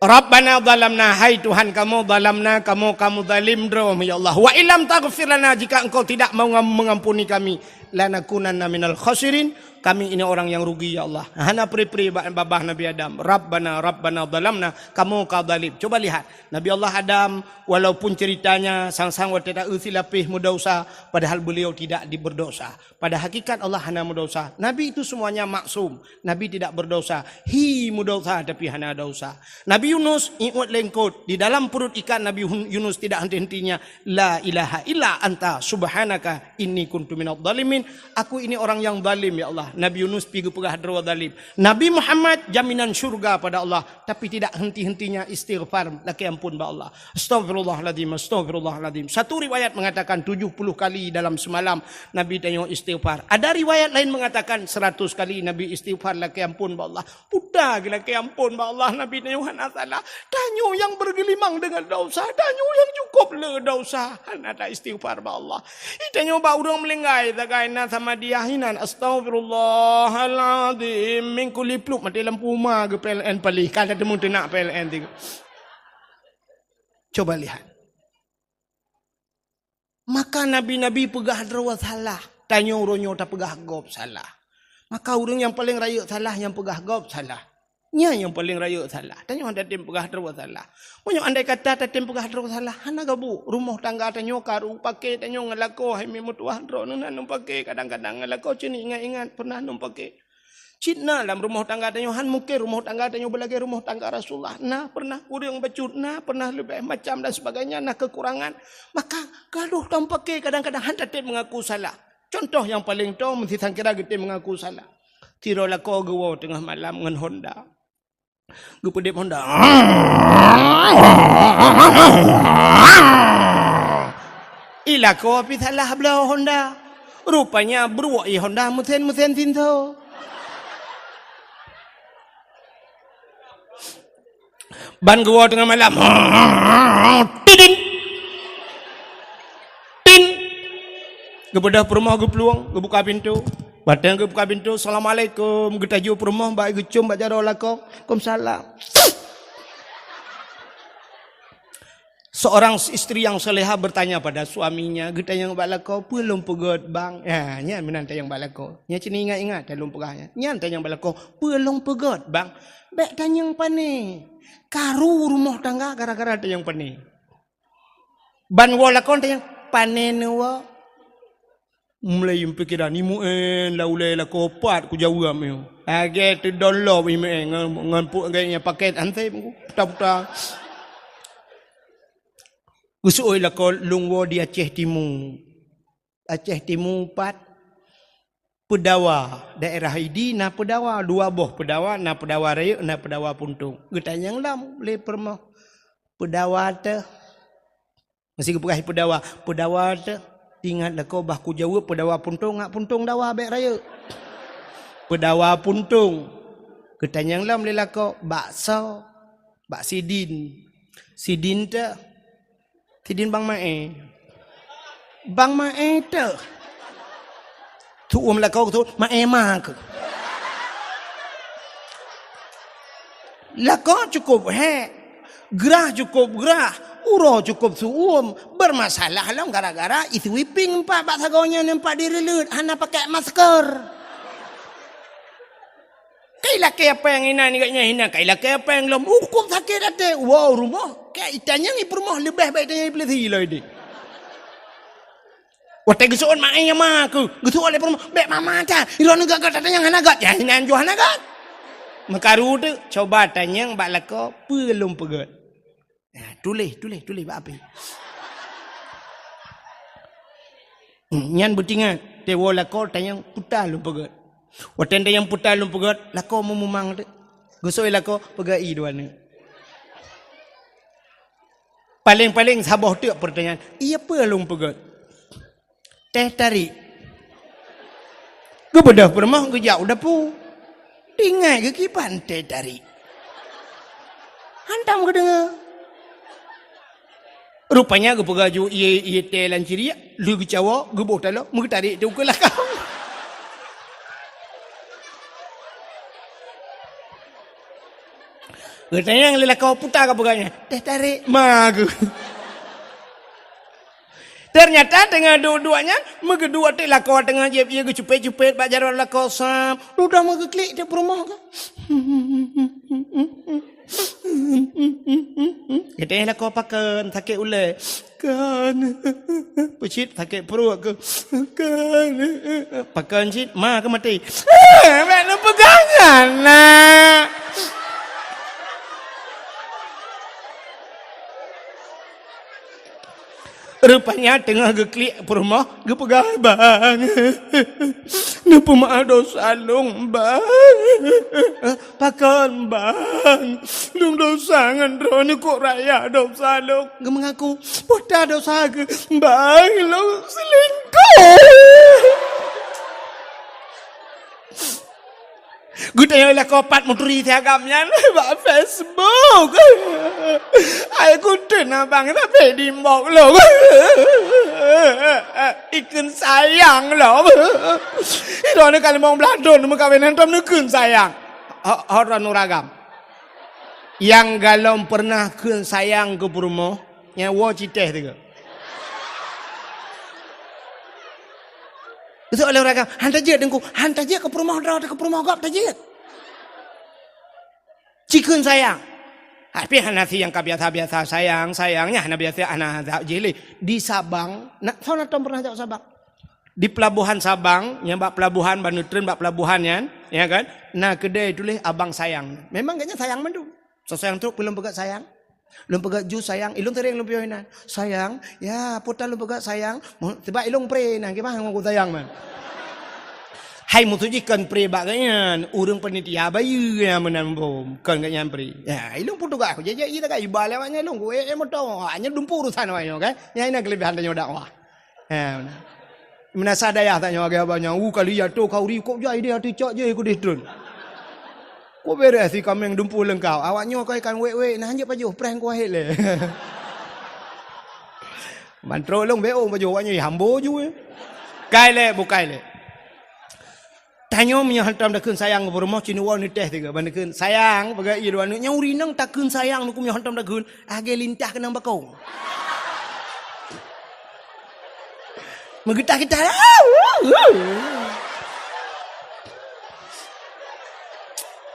Rabbana zalamna, hai Tuhan kamoe, zalamna, kamoe, kamoe zalim droe, ya Allah. Wa illam taghfir lana, jika Engkau tidak mau ngam-, mengampuni kami, lanakunanna minal khasirin, kami ini orang yang rugi, ya Allah. Hana pri-pri ba-, babah Nabi Adam. Rabbana, Rabbana zalamna, kamoe ka zalim. Coba lihat, Nabi Allah Adam, walaupun ceritanya sang-sang watèe ta-eu silapéh meudesya, padahal beliau tidak di-, berdosa. Pada hakikat Allah hana meudesya. Nabi itu semuanya maksum. Nabi tidak berdosa. Hi meudesya tapi hana desya. Nabi Yunus iwet lengkot. Di dalam perut ikan Nabi Hun-, Yunus tidak henti-hentinya, "La ilaha illa anta subhanaka inni kuntu minadh dhalimin." Aku ini orang yang zalim, ya Allah. Nabi Yunus pi geupeugah droe zalim. Nabi Muhammad jaminan syurga pada Allah, tapi tidak henti-hentinya istighfar, lakèe ampôn bak Allah. Astaghfirullahaladzim, astaghfirullahaladzim. Satu riwayat mengatakan tujuh puluh kali dalam semalam Nabi tanyoe istighfar. Ada riwayat lain mengatakan seratus kali Nabi istighfar, lakèe ampôn bak Allah. Peue ta geulakèe ampôn bak Allah, Nabi tanyoe hana salah. Tanyoe nyang bergelimang dengan desya, tanyoe nyang cukup le desya, hana ta-istighfar bak Allah. Ih, tanyoe bak ureueng meulinggai sagai na sama dia hinan, "Astaghfirullahaladzim," min kulli plup maté lampu uma geu-P L N paléh, ka teumu teunak P L N tiga. Coba lihat. Maka nabi-nabi peugah droe salah, tanyoe uroe nyoe tapeugah gob salah. Maka ureueng nyang paleng rayeuk salah nyang peugah gob salah. Nyan nyang paleng rayeuk salah. Tanyoe hana tatem peugah droe salah. Meunyoe andai kata tatem peugah droe salah, hana gabuk. Rumoh tangga tanyoe karu, paké tanyoe ngon lakoe, hai meutuah droeneuh na ngon paké, kadang-kadang ngon lakoe cit ingat-ingat pernah ngon paké. Cit na lam rumoh tangga tanyoe, han mungken rumoh tangga tanyoe beulagèe rumoh tangga Rasulullah. Na pernah ureueng bacut, na pernah leubeh macam dan sebagainya, na kekurangan. Maka gadoh tam paké kadang-kadang han tatem mengaku salah. Contoh nyang paleng toe, meusisangkira geutem mengaku salah. Sidroe lakoe geuwoe teungoh malam ngon Honda. Geupeudeb Honda. Ih, lakoe pih salah bloe Honda. Rupanya bruek ie Honda meusen-meusen sinso. Ban geuwoe teungoh malam. Tidin. Tin. Geubeudôh peurumoh geuplueng, geubuka pintoe. Watèe geubuka pintoe, "Assalamualaikum." Geutaju peurumoh bak geucôm bak jaroe lakoe. "Waalaikumsalam." Seorang istri yang salehah bertanya pada suaminya, geutanyong bak lakoe, "Peue lôn peugöt, Bang?" Ya, nyan meunan tanyong bak lakoe. Nyan cit ingat-ingat lôn peugah nyan. Nyan tanyong bak lakoe, "Peue lôn peugöt, Bang?" Bèk tanyong pané. Karu rumoh tangga gara-gara tanyong pané. Ban woe lakoe tanyong pané neuwoe. Mulai pikiran, "Imeuen lam ulèe lakoe pat kujaweueb nyoe." Lagèe teudownload imeuen ngon, ngon pu-, ngon pakèt hansép ku, puta-puta. Geuseuôt lakoe lôn woe di Aceh Timu. Aceh Timu pat Peudawa. Daerah Idi na Peudawa, dua boh Peudawa, na Peudawa Rayeuk, na Peudawa Puntông. Geutanyong lom lé peurumoh, "Peudawa teuh?" Meusé geupeugah Peudawa, "Peudawa teuh?" Ingat lakoe bah kujaweueb Peudawa Puntông, ngat Puntông dawa bèk rayeuk. Peudawa Puntông. Geutanyong lom lé lakoe, "Bak soe?" "Bak Sidin." "Sidin teuh?" "Sidin Bang Mae." "Bang Mae teuh?" Tu'uem lakoe keu, "Mae ma keuh." Lakoe cukup hék, grah cukup grah, uroe cukup su'uem, bermasalah lom gara-gara isi wiping empat bak sagoe nyan empat direuleut, hana pakai masker. Kai lakèe apa nyang hina nibak nyan hina, kai lakèe apa nyang lom. Cukup sakét até. Wow, rumoh. Kai itanyong i peurumoh leubeh baik itanyong i peulisi lom idéh. Watèe geuseuôt maé ma keuh, geuseuôt lé peurumoh, "Bèk mama that, droeneuh göt-göt tatanyong hana göt." Ya, hina nyoe hana göt. Meukaru teuk, coba tanyong bak lakoe, "Peue lôn peugöt?" Ya, tuléh, tuléh, tuléh bak api. Hmm, nyan beutingat, tewoe lakoe tanyong puta lôn peugét. Watée tanyong puta lôn peugét, lakoe meumumang teuk. Geusôi lakoe, peugét ie dua neuk. Paléng-paléng saboh teuk peurtanyaan, "Ie peue lôn peugét?" "Teh tarik." Geubeudôh peurumoh geujak u dapu. Tinggai geukiban teh tarik. Hantom geudeungoe. Rupanya geupeugah ju ie, ie teh lam ciriek, lheueh geucawoe, geuboh taloe, meugeutarék teuh keu lakoe. Geutanyong lé lakoe, "Peue ka peugah nyan?" "Teh tarék." "Ma keuh." Ternyata teungoh duek-duek nyan, meugeuduek teuk lakoe teungoh jieb ie geucupet-cupet bak jaroe lakoe sam. Dudoe meugeuklik teuk peurumoh ka. Geutanyong lakoe, "Pakon, sakét ulée?" "Kon." "Peue cit, sakét pruet keuh?" "Kon." "Pakon cit, ma keuh maté?" "Eh, bék neupeugah nyan, nak." Rupanya teungoh geuklik peurumoh, geupeugah, "Bang, neupeumeu'ah desya lôn, Bang." "Pakon, Bang?" "Lôn desya ngon droeneuh, kok raya desya lôn." Geumeungaku, "Peue ta desya keuh?" "Bang, lôn seulingkoh." Geutanyong lakoe, "Pat meuturi si agam nyan?" "Bak Facebook." "Hai kuteueng abang, tapi di inbox lôn." "Ikheun sayang lom." Droeneuh ka limong blaih thon meukawen, hantom neukheun sayang. Ho-, ho droeneuh ureueng agam. Nyang galom peureunah kheun sayang keu peurumoh, nyan woe cit teh teuh. Geusok lé ureueng agam, "Han tajeuet, Teungku, han tajeuet keu peurumoh droe, keu peurumoh gob tajeuet." Ci kheun sayang. Tapi hana si nyang ka biasa-biasa sayang, sayang nyan hana biasa, hana jak jih lé. Di Sabang, na, soe na tom peureunah jak Sabang? Di pelabuhan Sabang, nyang bak pelabuhan, ban neutreun bak pelabuhan nyan, ya kan? Na keudè tuléh Abang Sayang. Memang gobnyan sayang mandum. Soe sayang trok, peue lôn peugah sayang? Lôn peugah ju sayang, ilôn sering lôn piôh inan. "Sayang, ya, peue ta lôn peugah sayang?" Mo-, sebab ilôn pre inan, kiban ngon sayang man. Hai, musoh jih kon pre bak gobnyan, ureueng panitia bayeue nyang meunan bom, kon gobnyan pre. Ya, ilôn peue tugaih, jak-jak ie tagai, iba lé awak nyan ilôn, ku, eh, eh, moto, awak nyan dumpeue urosan awak nyoe, kan? Nyan inan keulebihan tanyoe dakwah. Ha, meunan. Meunasah dayah tanyoe lagèe abang nyan, "Uh, kali ya tu kau ri kok jai dia tu cok je ku ditrun." Ku beres si kameng dumpeue leungkap. Awak nyoe kau ikan wek-wek, nah, hanjeuet pajoh, prank ku ahé lé. Mantro long beo pajoh awak nyoe, hambo ju, eh. Kai lé, bukai lé. Tanyoe meunyoe hantom takheun sayang keu peurumoh, ci neuwoe neuteh sigoe ban takheun sayang, peugah ie dua neuk, nyoe ureueng inong takheun sayang, neuk meunyoe hantom takheun, lagèe lintah keunong bakong. Meugeutah-geutah.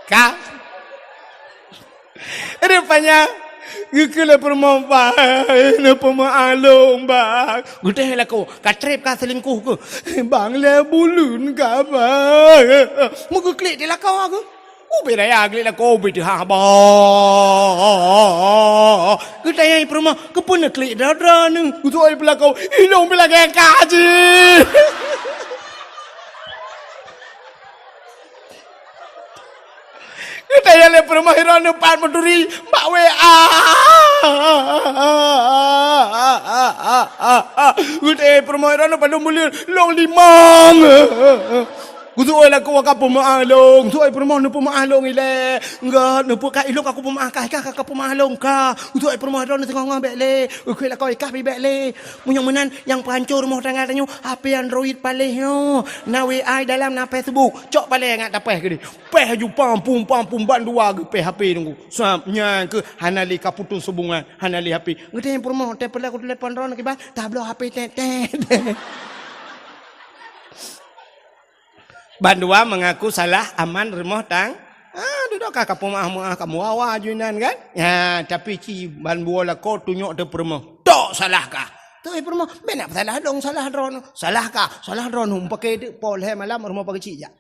Ka. Rupanya, geukheun lé peurumoh, "Bang, neupeumeu'ah lôn, Bang." Geuteh lakoe, ka trép ka seulingkuh keuh. "Bang, lhèe buleuen ka, Bang." Meugeuklik di lakoe keuh. Ubé raya glik lakoe, ubé teuhah, Bang. Geutanyong peurumoh, "Keupeue neuklik droe-droe neuh?" Geutanyong peurumoh, "Ilôn pih lagèe ka jih." Geutanyong lé peurumoh, "Droeneuh pat meuturi?" "Bak W A." Geutanyong peurumoh, "Droeneuh padum buleuen?" "Lôn limong." Geuseuôt lakoe ka peumeu'ah lôn. Geuseuôt peurumoh, "Neupeumeu'ah lôn ilèe." "Enggak, neupeue ka ilôn ka kupeumeu'ah, ka, ka, ka, ka peumeu'ah lôn ka." Geuseuôt peurumoh, "Droeneuh teungoh-ngoh bèk lé." Geukheun lakoe, "Ikah pih bèk lé." Meunyoe meunan, nyang peuhancô rumoh tangga tanyoe, H P Android paléh nyoe. Na W A dalam, na Facebook. Cok paléh ngat tapèh keudéh. Péh ju pam pum, pam pum, bandua geupéh H P nunggu. Sab nyan keuh hana lé ka putus hubungan, hana lé H P. Geutanyong peurumoh, "Teupeula kutelepon droeneuh kiban?" "Tabloe H P tét-tét." Bandua mengaku salah aman rumoh tang-, ah, dudoe ka kapeumeu'ah-meu'ah, kamoe wawa ju inan kan? Ya, tapi ci bandua lakoe tunyok teuh peurumoh. "Tok salah kah?" "Teuh peurumoh, bèk na salah lôn, salah droeneuh." "Salah kah?" "Salah droeneuh, meupaké teuk po lhèe malam rumoh pageuchik jak."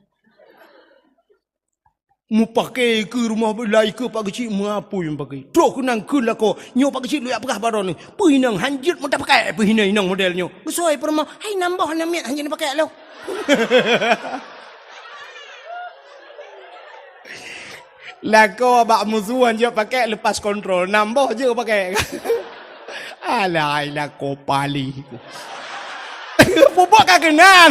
Mupakè keu rumoh bela ikeu Pak Geuchik, meupui mupakè. Troh keunan kheun lakoe, nyoe Pak Geuchik lôn jak peugah bak droeneuh. Peue inong hanjeuet meutapakè, peue inong model nyoe. Geusoi peurumoh, hai nam boh nam miet hanjeuet neupakè lôn. Lakoe bak musoh hanjeuet pakè lepas kontrol, nam boh jeuet pakè. Alah, hai lakoe palih. Pubok ka keunan.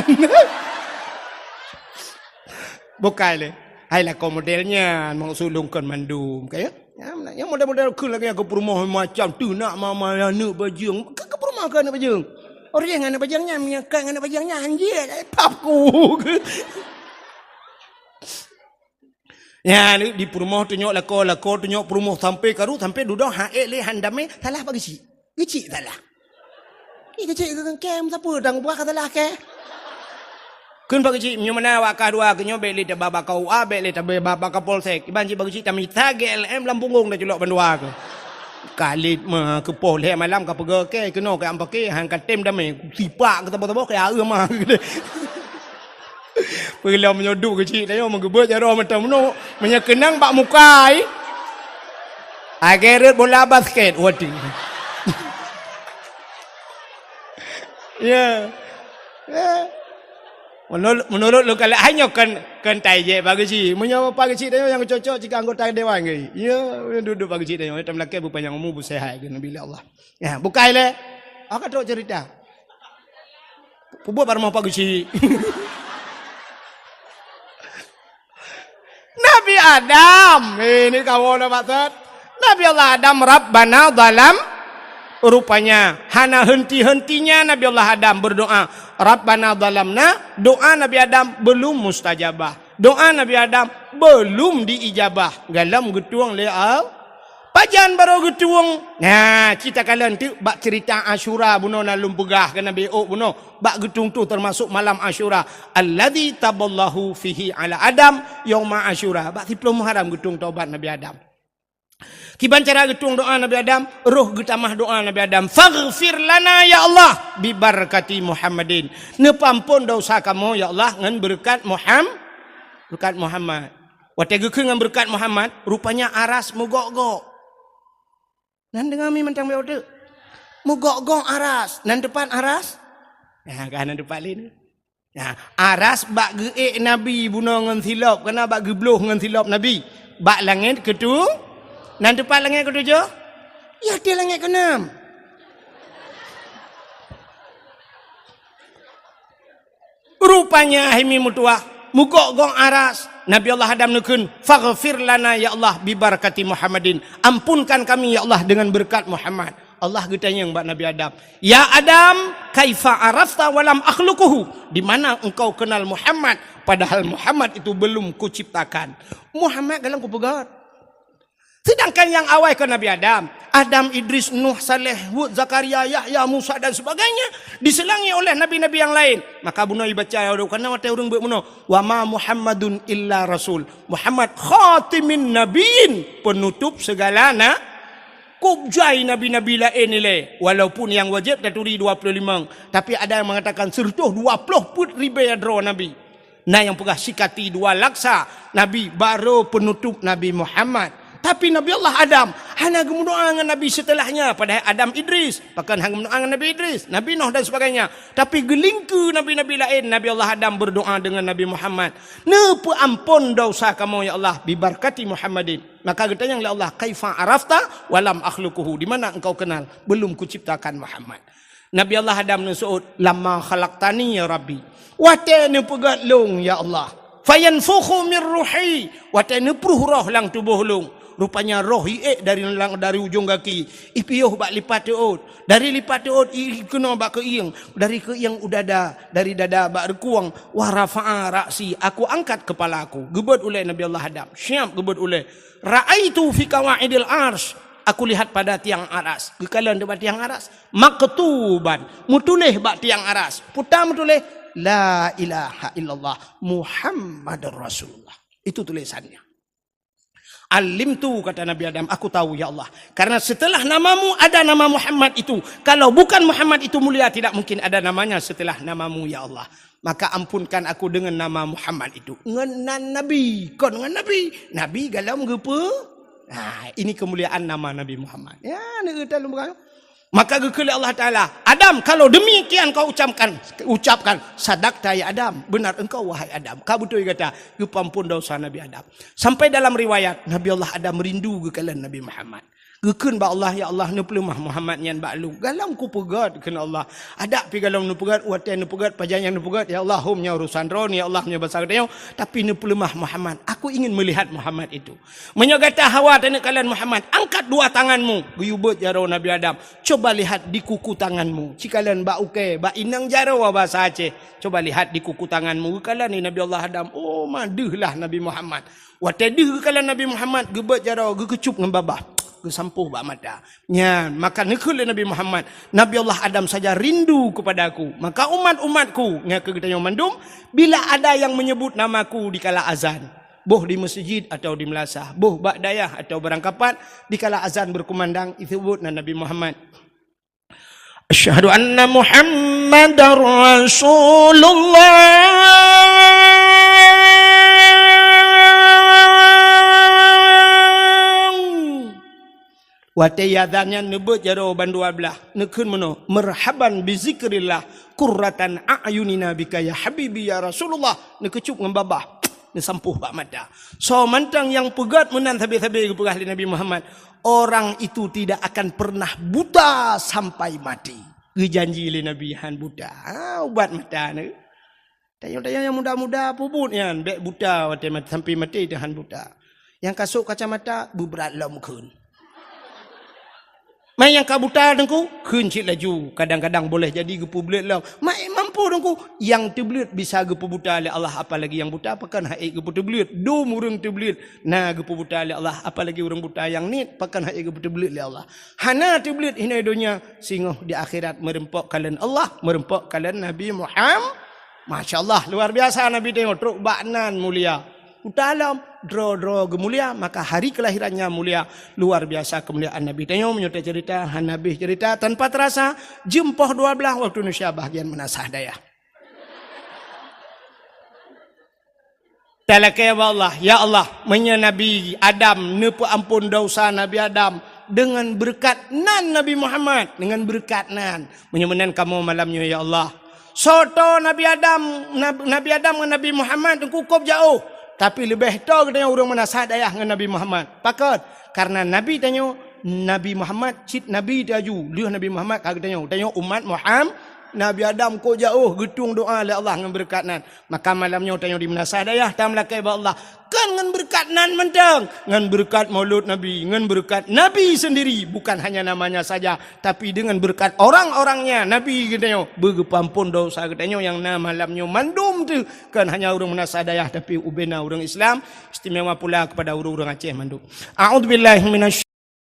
Bukai lé. Hai lakoe model nyan, maksud lôn kon mandum, ka ya? Nyang model-model kheun lagèe nyang keu peurumoh macam tu, nak mama aneuk bajeueng. Keu, keu peurumoh keu aneuk bajeueng. Orang nyan aneuk bajeueng nyan, meunyo ka aneuk bajeueng nyan, hanjeuet, eh, pap ku. Nyan, di peurumoh tunyok lakoe, lakoe tunyok peurumoh, sampai karu, sampai dudoe han ék lé, han damé, salah Pak Geuchik. Geuchik salah. Ih, Geuchik keu kèe, sapeue dang buah ka salah kèe. Kheun Pak Geuchik, meunyoe meunan awak kah dua, keu nyoe bèk lé taba bak K U A, bèk lé taba bak Kapolsek. Iban cit Pak Geuchik tamita G L M lam punggong taculok bandua keuh. Ka lheuh ma keu poh lhèe malam ka peugah kèe, keunoe keu am paké, han ka tem damé. Sipak keu saboh-saboh keu aeu ma. Peulom meunyoe duek Geuchik tanyoe meugeubeuet jaroe mantong meunoe. Meunyoe keunong bak muka ai. Agèe rhot bola basket, waduh. Ya. Ya. Menurut, menurut lôn kalon, hai nyoe kon, kon tajak Pak Geuchik. Meunyoe Pak Geuchik tanyoe nyang cocok cit keu anggota dewan keuh. Ya, duek-duek Pak Geuchik tanyoe, tam lakèe beupanyang umu, beuseuhat keu Nabi lé Allah. Ya, bukai lé. Aku trok cerita. Peubuet bak rumoh Pak Geuchik. Nabi Adam, eh, ini kawan dah maksud. Nabi Allah Adam, Rabbana zalam. Rupanya, hana henti-hentinya Nabi Allah Adam berdoa. Rabbana zalamna, doa Nabi Adam belum mustajabah. Doa Nabi Adam belum diijabah. Galom geutueng lé Allah. Pajan barô geutueng? Nah, cit takalon teuk bak cerita Asyura bunoe na lôn peugah keu Nabi ôk bunoe. Bak geutueng tu teumasok malam Asyura. Alladzi taballahu fihi ala Adam yauma Asyura. Bak siplôh Muharram geutueng taubat Nabi Adam. Kiban cara geutueng doa Nabi Adam, roh geutamah doa Nabi Adam. Faghfir lana ya Allah bibarakati Muhammadin. Neupeuampon dosa kamoe ya Allah ngon beureukat Muham-, beureukat Muhammad. Watèe geukheun ngon beureukat Muhammad, rupanya aras meugok-gok. Nan deungoe mi mantong bèk teuk. Meugok-gok aras. Nan teupat aras? Nah, ka nan teupat lé ni. Nah, aras bak geuék Nabi bunoe ngon silop, kana bak geubloh ngon silop Nabi. Bak langèt keutu-, nan teupat langèt keutujoh? Ya, di langèt keunam. Rupanya hai mi meutuah, meugok-gok aras. Nabi Allah Adam neukheun, "Faghfir lana ya Allah bi barakati Muhammadin." Ampunkan kami ya Allah dengan berkat Muhammad. Allah geutanyong bak Nabi Adam, "Ya Adam, kaifa arafta wa lam akhluquhu?" Di mana engkau kenal Muhammad, padahal Muhammad itu belum kuciptakan? Muhammad galom kupeugöt. Sedangkan nyang awai kon Nabi Adam, Adam, Idris, Nuh, Saleh, Hud, Zakaria, Yahya, Musa dan sebagainya diseulangi oleh nabi-nabi nyang laén. Maka bunoe ibaca, karena watèe ureueng beuet bunoe, "Wa ma Muhammadun illa rasul." Muhammad khatimin nabiyyin, penutup segala na-, kôb jai nabi-nabi laén ilèe. Walaupun nyang wajéb taturi dua puluh lima, tapi ada yang mengatakan seratus dua puluh peuet ribèe droe nabi. Na nyang peugah sikati dua laksa nabi, barô penutup Nabi Muhammad. Tapi Nabi Allah Adam hana geumeudoa ngon nabi setelahnya, padahai Adam, Idris, pakon hana geumeudoa ngon Nabi Idris, Nabi Nuh dan sebagainya. Tapi geulingkeu nabi-nabi laén, Nabi Allah Adam berdoa dengan Nabi Muhammad, "Neupeuampon dosa kamoe ya Allah, bi barakati Muhammadin." Maka geutanyong lé Allah, "Kaifa arafta wa lam akhluquhu?" Di mana engkau kenal? Belum kuciptakan Muhammad. Nabi Allah Adam neuseuôt, "Lamma khalaqtani ya Rabbi." Watèe neupeugöt lôn, ya Allah. "Fayanfukhu mir ruhi." Watèe neupruh roh lam tuboh lôn. Rupanya roh iék dari, dari ujong gaki, ipiôh bak lipat teuôt. Dari lipat teuôt ikeunoe bak keuieng. Dari keuieng u dada, dari dada bak reukueng. "Wa rafa'a ra'si." Aku angkat kepala aku. Geubeuet ulèe Nabi Allah Adam. Siap geubeuet ulèe. "Ra'aitu fi qawaidil arsy." Aku lihat pada tiang aras. Geukalon di bak tiang aras. "Maktuban." Meutuléh bak tiang aras. Peue meutuléh? "La ilaha illallah Muhammadur Rasulullah." Itu tulisannya. "Alimtu," kata Nabi Adam, "aku tahu, ya Allah. Karena setelah namamu ada nama Muhammad itu. Kalau bukan Muhammad itu mulia, tidak mungkin ada namanya setelah namamu, ya Allah." Maka ampunkan aku dengan nama Muhammad itu. Ngon nan Nabi, kon ngon Nabi. Nabi galom geupeu. Nah, ini kemuliaan nama Nabi Muhammad. Ya, ni kita lumbuka. Maka geukheun lé Allah Taala, "Adam, kalau demikian kau ucapkan, ucapkan, sadaqta ya Adam, benar engkau wahai Adam." Ka beutôi gata, geupeuampon dosa Nabi Adam. Sampai dalam riwayat, Nabi Allah Adam rindu geukalon Nabi Muhammad. Geukheun bak Allah, "Ya Allah, neupeuleumah Muhammad nyan bak lôn. Galom kupeugét," kheun Allah. Adak pi galom neupeugét, watée neupeugét, pajan nyang neupeugét, "Ya Allah, hom nyoe urusan droeneuh, ya Allah, nyoe basa geutanyoe, tapi neupeuleumah Muhammad. Aku ingin melihat Muhammad itu." Meunyoe gata hawa taneuk kalon Muhammad, angkat dua tanganmu. Geuyue beuet jaroe Nabi Adam. Coba lihat di kuku tanganmu. Cikalon bak ukée, bak inong jaroe basa Aceh. Coba lihat di kuku tanganmu. Geukalon lé Nabi Allah Adam. Oh, ma deuh lah Nabi Muhammad. Watée deuh geukalon Nabi Muhammad, geubeuet jaroe, geukeucup ngon babah. Geusampôh bak mata. Nyan, maka neukheun lé Nabi Muhammad, "Nabi Allah Adam saja rindu kepada aku. Maka umat-umatku, nyan keu geutanyoe mandum, bila ada yang menyebut namaku dikala azan." Boh di meuseujid atawa di meulasah, boh bak dayah atawa barangkapat, dikala azan beukumandang, iseubut nan Nabi Muhammad. Asyhadu anna Muhammadar Rasulullah. Watée azan nyan neubeuet jaroe bandua blaih, neukheun meunoe, "Marhaban bi zikrillah, qurratan a'yunina bika ya habibi ya Rasulullah." Neukeucup ngon babah, neusampôh bak mata. Soe mantong nyang peugét meunan sabe-sabe geupeugah lé Nabi Muhammad, "Orang itu tidak akan pernah buta sampai mati." Geujanji lé Nabi han buta. Ha, ubat mata ni. Tanyoe-tanyoe nyang muda-muda peubuet nyan, bék buta watée mat-, sampai maté teuh han buta. Nyang ka sôk kacamata, beubrat lom kheun. Mai nyang ka buta teungku, kheun cit laju. Kadang-kadang boleh jadi geupeubleuet lom. Mai mampu teungku, nyang teubleuet bisa geupeubuta lé Allah, apalagi nyang buta pakon han ék geupeuteubleut. Dum ureuëng teubleuet na geupeubuta lé Allah, apalagi ureuëng buta nyang niet pakon han ék geupeuteubleut lé Allah. Hana teubleuet hinoe donya, singoh di akhirat meureumpok kalon Allah, meureumpok kalon Nabi Muhammad. Masya Allah, luar biasa Nabi tanyoe trok bak nan mulia. Buta lom, droe-droe geumulia, maka hari kelahirannya mulia. Luar biasa kemuliaan Nabi tanyoe, meunyoe tacerita, hana habéh cerita, tanpa terasa, jeuem poh dua blaih waktu Indonesia bahagian meunasah dayah. Talakée bak Allah, "Ya Allah, meunyoe Nabi Adam neupeuampon dosa Nabi Adam dengan beureukat nan Nabi Muhammad, dengan beureukat nan." Meunyoe meunan kamoe malam nyoe, ya Allah. Soe toe Nabi Adam, Nab-, Nabi Adam ngon Nabi Muhammad teungku kôb jaôh, tapi leubeh toe geutanyoe ureuëng meunasah dayah ngon Nabi Muhammad. Pakon? Karena Nabi tanyoe, Nabi Muhammad cit Nabi teuh aju. Lheueh Nabi Muhammad ka geutanyoe. Tanyoe umat Muhammad, Nabi Adam kôb jaôh geutueng doa lé Allah ngon beureukat nan. Maka malam nyoe tanyoe di meunasah dayah tameulakée bak Allah. Kon ngon beureukat nan mantong, ngon beureukat Maulud Nabi, ngon beureukat Nabi sendiri, bukan hanya namanya saja, tapi dengan beureukat orang-orangnya, Nabi geutanyoe, beugeupeuampon dosa geutanyoe nyang na malam nyoe mandum teuh, kon hanya ureuëng meunasah dayah, tapi ubena ureuëng Islam, istimewa pula kepada ureuëng-ureuëng Aceh mandum. A'udzubillahi minasy